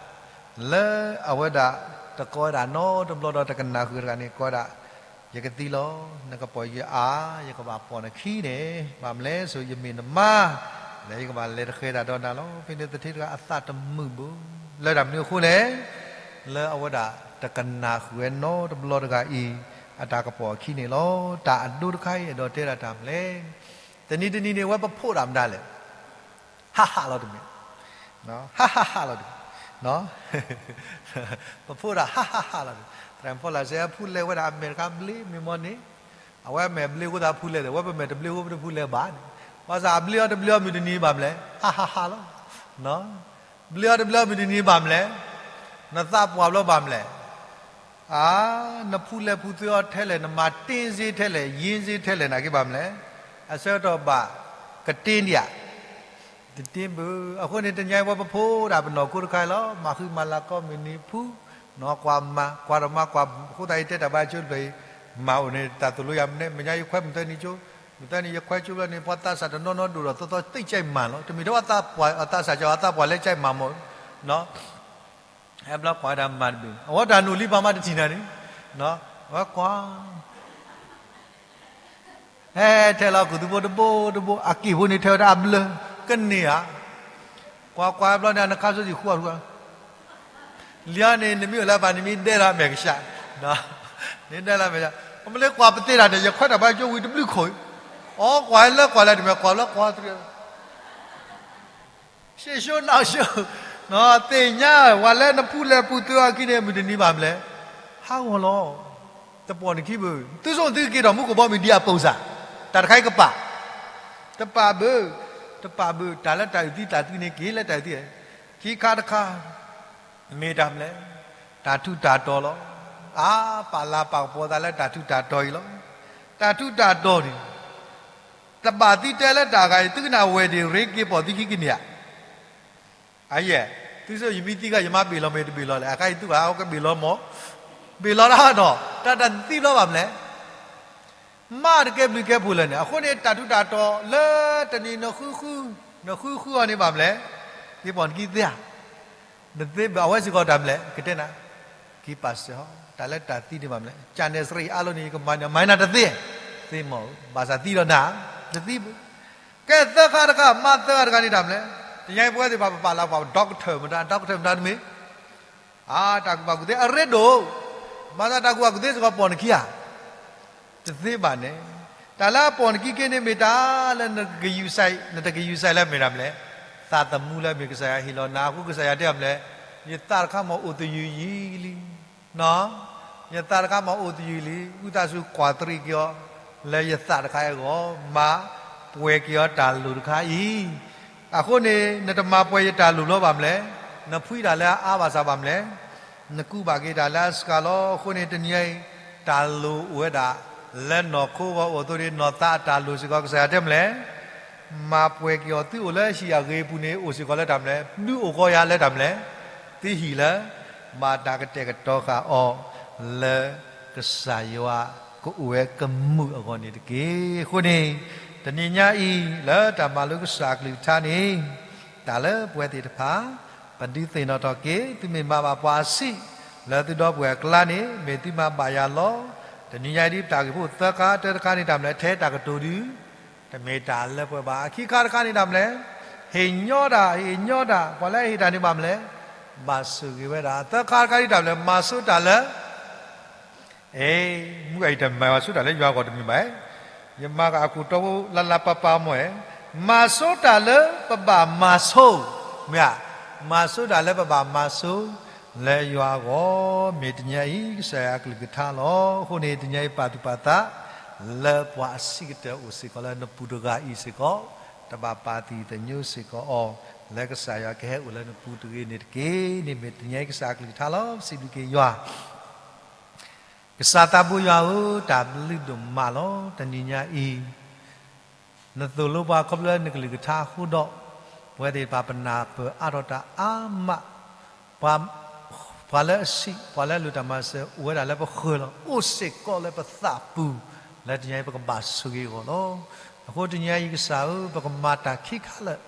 လၢအဝဲဒၣ်တကိးဝဲဒၣ်နီတဘျီဒီးတကနၣ်ဃုာ်တဂၤန့ၣ် ကိးဝဲဒၣ်, ယကသံလီၤ, နကပိာ်ယအါ, ယကဘၣ်ပိာ်နခံန့ၣ်, ဘၣ်မလဲၣ်, ဆိယမ့ၢ်နမါ, လၢယကဘၣ်လဲၤတဃဲၤတၢ်ဒီးနၤလီၤ. ဖဲန့ၣ်သထ့တဂၤအသးတမုာ်ဘၣ်. လၢတၢ်မနုၤအဃိလဲၣ်, လၢအဝဲဒၣ်တကနၣ်ဃုာ်ဝဲနီတဘျီတဂၤအံၤ, အတၢ်ကပိာ်အခံန့ၣ်လီၤ. တၢ်အဒိတခါအံၤ အဲၣ်ဒိးတဲဒၣ်တၢ်မလဲၣ်. တနံၤတနံၤန့ၣ် ဝဲပဖိးဒၣ်မတၤလဲၣ် ဟးဟးလီၤတမ့ၢ်, ဟးဟးဟးလီၤတမ့ၢ်, ပဖိးဒၣ်ဟးဟးဟးလီၤတမ့ၢ်. သရၣ်ဖီလာ်စဲး ဖူလဲၣ်ဝဲဒၣ်အမဲာ်တခါဘျ့မ့ၢ်မီၢ်န့ၣ်, အဝဲအမဲာ်ဘျ့ဃိသးဖူလဲၣ်ဒီး ဝဲပမဲာ်တဘျ့ဃိပတဖူလဲၣ်ဘၣ်န့ၣ်, ဘၣ်ဆၣ်အဘျ့အီၤတဘျ့အီၤမုၢ်တနံၤဘၣ်မလဲၣ်, ဟးဟးဟးလီၤ. ဘျ့အီၤတဘျ့အီၤမုၢ်တနံၤဘၣ်မလဲၣ်, နသးပှၢ်ဘျီဘၣ်မလဲၣ် အါ, နဖူလဲၣ်ဖူသွဲအီၤထဲလဲၣ်, နမၤတ့စ့ထဲလဲၣ်, ယ့စ့ထဲလဲၣ် နာ်က့ဘၣ်မလဲၣ်, အဆၢကတီၢ်ဘၣ် ကတ့ဒံးဧါ, တတ့ဘၣ်. အဃိန့ၣ် တနံၤအံၤပဖိးဒၣ်ပနီၢ်ခိတခါအံၤလီၤ. မၤဃံမၤလၤကိးမုၢ်နံၤဖု, နီၢ်ကွၢ်မၤ, ကွၢ်ဒီးမၤကွၢ်, အဃိသတးအံၤတဲတၢ်ဘါဆိတဖျၢၣ်အံၤ, မၤအိၣ်န့ၣ် တၢ်သိၣ်လိယၤမနုၤ, မ့ၢ်ညါယခွဲမုၢ်သၢနံၤကၠိ, မုၢ်သၢနံၤယခွဲကၠိဘျီန့ၣ် ပှၤသးစၢ်တနီၤနီၤဒိၣ်ဒီးသီသီသ့ၣ်ကဲမၤလီၤ. တမ့ၢ်ထဲပှၤသးစၢ်ကၠီ အသးပှၢ်လၢကဲမၤမီၢ်, ဟဲဘျီကွၢ်ဝဲဒၣ်မၤတဘ့ၣ်, အဝဲတၢ်နုာ်လံပှၤမၤတထံၣ်နၤန့ၣ်, အဝဲကွၢ်, ဟဲထဲလီၤကူၣ်သုဖိတဘိတဘိ, အက့ၢ်ဖိန့ၣ်ထဲဝဲဒၣ်အဘျၢ, ကန့ၢ်ဧါ, ကွၢ်ကွၢ်ဘျီန့ၣ် နခါဆိယံာ်ဃူအထူ, လံန့ၣ် နမ့ၢ်အိၣ်လၢပှၤန့ၣ်မ့ၢ်ဒဲလီၤအမဲာ်ကဆှး, နဒဲလီၤအမဲာ်ကဆှး, အမ့ၢ်လၢကွၢ်ပသ့တၢ်န့ၣ် ယခွဲးတၢ်ဘါကၠိဝံၤတဘျုးခိၣ်, အီကွၢ်လၢကွၢ်လၢတမ့ၢ်ကွၢ်လၢကွၢ်သရံး ရှေ့ရှုနောက်ရှုံး, သ့ၣ်ညါဝဲလၢနဖူလဲၣ်ဖူသွဲအီၤခံန့ၣ် မုၢ်တနံၤဘၣ်မလဲၣ်, ဟးဂီၤလီၤ, တပိာ်နခံဘၣ်. သုဆိသုက့ၤထီၣ်မူခိၣ်ဘီမုၢ်ဒ်အပိာ်စၢ်, တၢ်တခါအံၤကပာ်, တပာ်ဘၣ်, တပာ်ဘၣ်. တၢ်လၢတၢ်အုၣ်သံတၢ်သံန့ၣ်က့ၤလၢတၢ်အုၣ်သံ, ခံခါတခါ မ့ၢ်တၢ်မလဲၣ်, တၢ်ထူးတၢ်တီၤလီၤ. အါ, ပာ်လၤပာ်ကပီၤသးလၢတၢ်ထူးတၢ်တီၤအံၤလီၤ. တၢ်ထူးတၢ်တီၤန့ၣ် တဘၣ်သံတဲလၢတၢ်ဂၤအံၤ သုကနၣ်ဝဲဒၣ်ရ့က့ၤပိာ်သံခံကန့ၢ်ဧါ. အယဲၢ်, သုဆိယမ့ၢ်သံဂၤ ယမါဘ့ၣ်လီၤမ့ၢ်တဘ့ၣ်လီၤလဲၣ်, အခါအံၤသုဘၣ်အကဘ့ၣ်လီၤမး, ဘ့ၣ်လီၤတၢ်ဒီး တၢ်တသံဘျီဘၣ်မလဲၣ် မ့ၢ်တကဲဘျုးကဲဖှိၣ်လၢၤန့ၣ်, အဃိန့ၣ် တၢ်ထူးတၢ်တီၤလၢတနံၤ နဃုဃု, နဃုဃုအီၤန့ၣ်ဘၣ်မလဲၣ်, က့ၤပိာ်နခံသ့ဧါ, နသ့ဘၣ် အဝဲစ့ၢ်ကီးတၢ်မလဲၣ်, ကတဲနၤ, က့ၤပာ်စၢၤဟီ, တၢ်လၢတၢ်သံန့ၣ်ဘၣ်မလဲၣ်, ကၢ်နဲၣ်စရံးအါလိၤန့ၣ် ယကမၤန့ၢ်မၤနၤတသ့, သ့မး, ဘၣ်ဆၣ်သံဒီးနၤ, တသံဘၣ်. ကဲသၢခါတခါ မါသၢခါတခါန့ၣ်တၢ်မလဲၣ်, တနံၤအံၤပဝဲသ့ၣ်တဖၣ်ပပာ်လၤပှၤ doctor မတၤ, doctor မတၤတမ့ၢ် အါ, တၢ်ကူၣ်ဘၣ်ကူၣ်သ့အရ့ဒိၣ်, မၤသးတၢ်ကူၣ်ဘၣ်ကူၣ်သ့စ့ၢ်ကီးပိာ်နခံဧါ, တသ့ဘၣ်န့ၣ်, တၢ်လၢအပိာ်နခံက့န့ၣ်မ့ၢ်တၢ်လၢနကယူၤစဲး, နတကယူၤစဲးလၢမ့ၢ်တၢ်မလဲၣ်, သးသမူလၢမ့ၢ်ကစၢ်ယွၤဟ့ၣ်လီၤနၤအဃိ ကစၢ်ယွၤတဲမလဲၣ်, ယသးတခါမ့ၢ်အိၣ်သယုၢ်ယံၤလံ ယသးတခါမ့ၢ်အိၣ်သယုၢ်လံ, ဝံသးစူၤကွၢ်တရံးက့ၤအီၤ, လၢယသးတခါအဂီၢ်, မၤပှဲၤက့ၤအီၤတၢ်လိၣ်တခါအံၤ, အဃိန့ၣ် နတမၤပှဲၤယတၢ်လိၣ်ဘျီဘၣ်မလဲၣ်, နဖှံတၢ်လၢအါဘၣ်ဆၣ်ဘၣ်မလဲၣ်, နကူးဘၣ်က့ၤတၢ်လၢအစှၤလီၤ. အဃိန့ၣ် တနံၤအံၤ တၢ်လိၣ်အိၣ်ဝဲဒၣ် လၢနီၢ်ခိဂီၢ်အိၣ်အသိးန့ၣ် နီၢ်သးအတၢ်လိၣ်စ့ၢ်ကီး ကစၢ်ယွၤတဲမလဲၣ် မၤပှဲၤက့ၤအီၤ, သုအိၣ်လၢဟံၣ်အဂ့ၤအပူၤန့ၣ် အိၣ်စ့ၢ်ကီးလၢတၢ်မလဲၣ်, ဒုးအိၣ်ကီးယၤလၢတၢ်မလဲၣ်, သုဟံၣ်လၢ ဘၣ်တၢ်ကတဲာ်ကတီၤဃာ်အီၤ လၢကစၢ်ယွၤကအိၣ်ဝဲကမုာ်အဂီၢ်န့ၣ်တက့ၢ်. အဃိန့ၣ် တနံၤညါအံၤ လၢတၢ်မၤလိကစၢ်အကလုၢ်ကထါန့ၣ် တၢ်လၢပဝဲသ့ၣ်တဖၣ် ပဒုးသ့ၣ်နီၣ်ထီၣ်က့ၤ သုမ့ၢ်မၤဘၣ်ပှၤအဆံး လၢသုဒီပုၢ်ဝဲၢ်အကျါန့ၣ် မ့ၢ်သုမၤဘၣ်ယၤလီၤ. တနံၤညါအံၤဒ်ပတၢ်ဂ့ၢ်ဖိသၢခါတၢတခါန့ၣ် တၢ်မလဲၣ် ထဲတၢ်ကတိၤဒုး တမ့ၢ်တၢ်လၢပှဲၤဘၣ်. အခံခါတခါန့ၣ်တၢ်မနုၤလဲၣ်, ဟ့ၣ်ညီတၢ်, ဟ့ၣ်ညီတၢ်, ပှၤလၢအဟ့ၣ်တၢ်န့ၣ်ဘၣ်မနုၤလဲၣ်, ဘၣ်ဆိၣ်ဂ့ၤဝဲဒၣ်. သၢခါတခါန့ၣ်တၢ်မနုၤလဲၣ်, မၤဆိတၢ်လၢ အဲ, မုၢ်ဂၤအံၤတမၤဆိတၢ်လၢယွၤအဂီၢ်တမ့ၢ်ဘၣ်, ယမၤဃာ်အခိၣ်တီဖိလၢလၢပၢ်ပၢ်မ့ၢ်, မၤဆိတၢ်လၢပဘၣ်မၤဆိ, မ့ၢ်ဧါ, မၤဆိတၢ်လၢပဘၣ်မၤဆိ လၢယွၤအဂီၢ်, မ့ၢ်တနံၤအံၤ ကစၢ်ယွၤအကလုၢ်ကထါလီၤ. အဃိန့ၣ် တနံၤအံၤပာ်သူၣ်ပာ်သး လၢပှၤအဆံးကတၢၢ်အိၣ်စ့ၢ်ကီးလၢနပူၤတဂၤအံၤစ့ၢ်ကီး, တဘၣ်ပာ်သံသညိစ့ၢ်ကီးအီၤ, လၢကစၢ်ယွၤကဟဲအိၣ်လၢနပူၤတဂ့ၤန့ၣ်တက့ၢ်. န့ၣ်မ့ၢ်တနံၤအံၤကစၢ်အကလုၢ်ကထါလီၤ. ပစံးဘျုးက့ၤယွၤ ကစၢ်သးဘိယွၤဧၢ, တၢ်ဘျုးဒိၣ်မးလီၤ. တနံၤညါအံၤ နသိၣ်လိပှၤခီဖျိလၢနကလုၢ်ကထါအဃိဒီး, ပဝဲသ့ၣ်တဖၣ်ပနၢ်ပၢၢ်အါထီၣ်တၢ်အါမး, ပှၤ, ပှၤလၢအဆံး, ပှၤလၢအလိၣ်တၢ်မၤစၢၤ အိၣ်ဝဲဒၣ်လၢပဃၢၤလီၤ. အိၣ်စ့ၢ်ကီးလၢပသးပူၤ, လၢတနံၤအံၤပကဘၣ်ဆိၣ်ဂ့ၤအဂီၢ်လီၤ. အဃိတနံၤအံၤကစၢ်ဧၢ, ပကမၤတၢ်ခံခါလၢာ်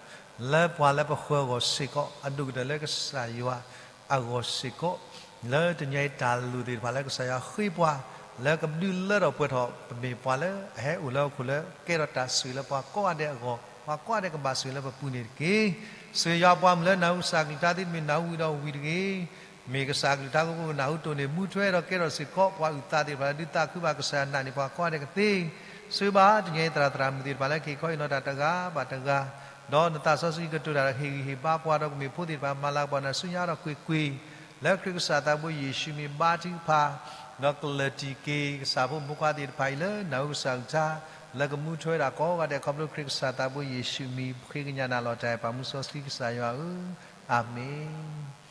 လၢပှၤလၢပဃၢၤအဂီၢ်စ့ၢ်ကီး, အဒိၣ်ကတၢၢ်လၢကစၢ်ယွၤအဂီၢ်စ့ၢ်ကီး, လၢတနံၤအံၤတၢ်လိၣ်သ့ၣ်တဖၣ်လၢကစၢ်ယွၤဃ့ပှၤ, လၢကဒုးလၢထီၣ်ပှဲၤထီၣ် ပမ့ၢ်ပှၤလၢအဟဲအိၣ်လၢဟီၣ်ခိၣ်လၢကဲထီၣ်တၢ်ဆိၣ်ဂ့ၤလၢပှၤကိးဂၤဒဲးအဂီၢ်, ပှၤကိးဂၤဒဲးကဘၣ်ဆိၣ်ဂ့ၤလၢပပူၤန့ၣ်တက့ၢ်. ဆိၣ်ဂ့ၤယွၤပှၤမုၢ်လၢနၢ်ဟူကစၢ်ကလုၢ်ကထါသ့ၣ်တဖၣ် နၢ်ဟူဝံၤဒီးဝံၤတဂ့ၤ. မ့ၢ်ကစၢ်ကလုၢ်ကထါအဃိ ပကနၢ်ဟူတၢ်န့ၣ် မူထွဲဒီးကဲထီၣ်စ့ၢ်ကီး ပှၤအုၣ်သးသ့ၣ်တဖၣ်လၢဒုးသးခုဘၣ်ကစၢ်ယွၤနာ်န့ၢ်ပှၤကိးဂၤဒဲးကသ့. ဆိၣ်ဂ့ၤဘၣ်တနံၤအံၤသရၣ်သရၣ်မုၣ်သ့ၣ်တဖၣ်လၢကဟ့ၣ်ခီဟ့ၣ်နီၤတၢ်တဂၤဘၣ်တဂၤ, ဒီးနသးစီဆှံကတိၤတၢ်ဒီးဟ့ၣ်ဂံၢ်ဟ့ၣ်ဘါပှၤဒီးကမ့ၢ်ဖိသ့ၣ်တဖၣ် မၤလၤကပီၤနၤဆူညါဒီးကွ့ၢ်ကွ့ၢ်, လၢခရံာ်ကစၢ်သးဘိယ့ၣ်ၡူးမံၤဘါထုကဖၣ်, ဒီးကလၢၢ်တံၢ်က့ၤ ကစၢ်ဖိမုၣ်ဖိခွါသ့ၣ်တဖၣ်အံၤလၢနၢ်ဟူကစၢ်ကလုၢ်ကထါ, လၢကမူထွဲဒၣ်ကိးဂၤဒဲးခီဖျိခရံာ်ကစၢ်သးဘိယ့ၣ်ၡူးမံၤ ပဃ့ကညးနၤလီၤတၢ်အဲၣ်ပာ်မူစီဆှံကစၢ်ယွၤဧၢ, အၤမ့ၣ်.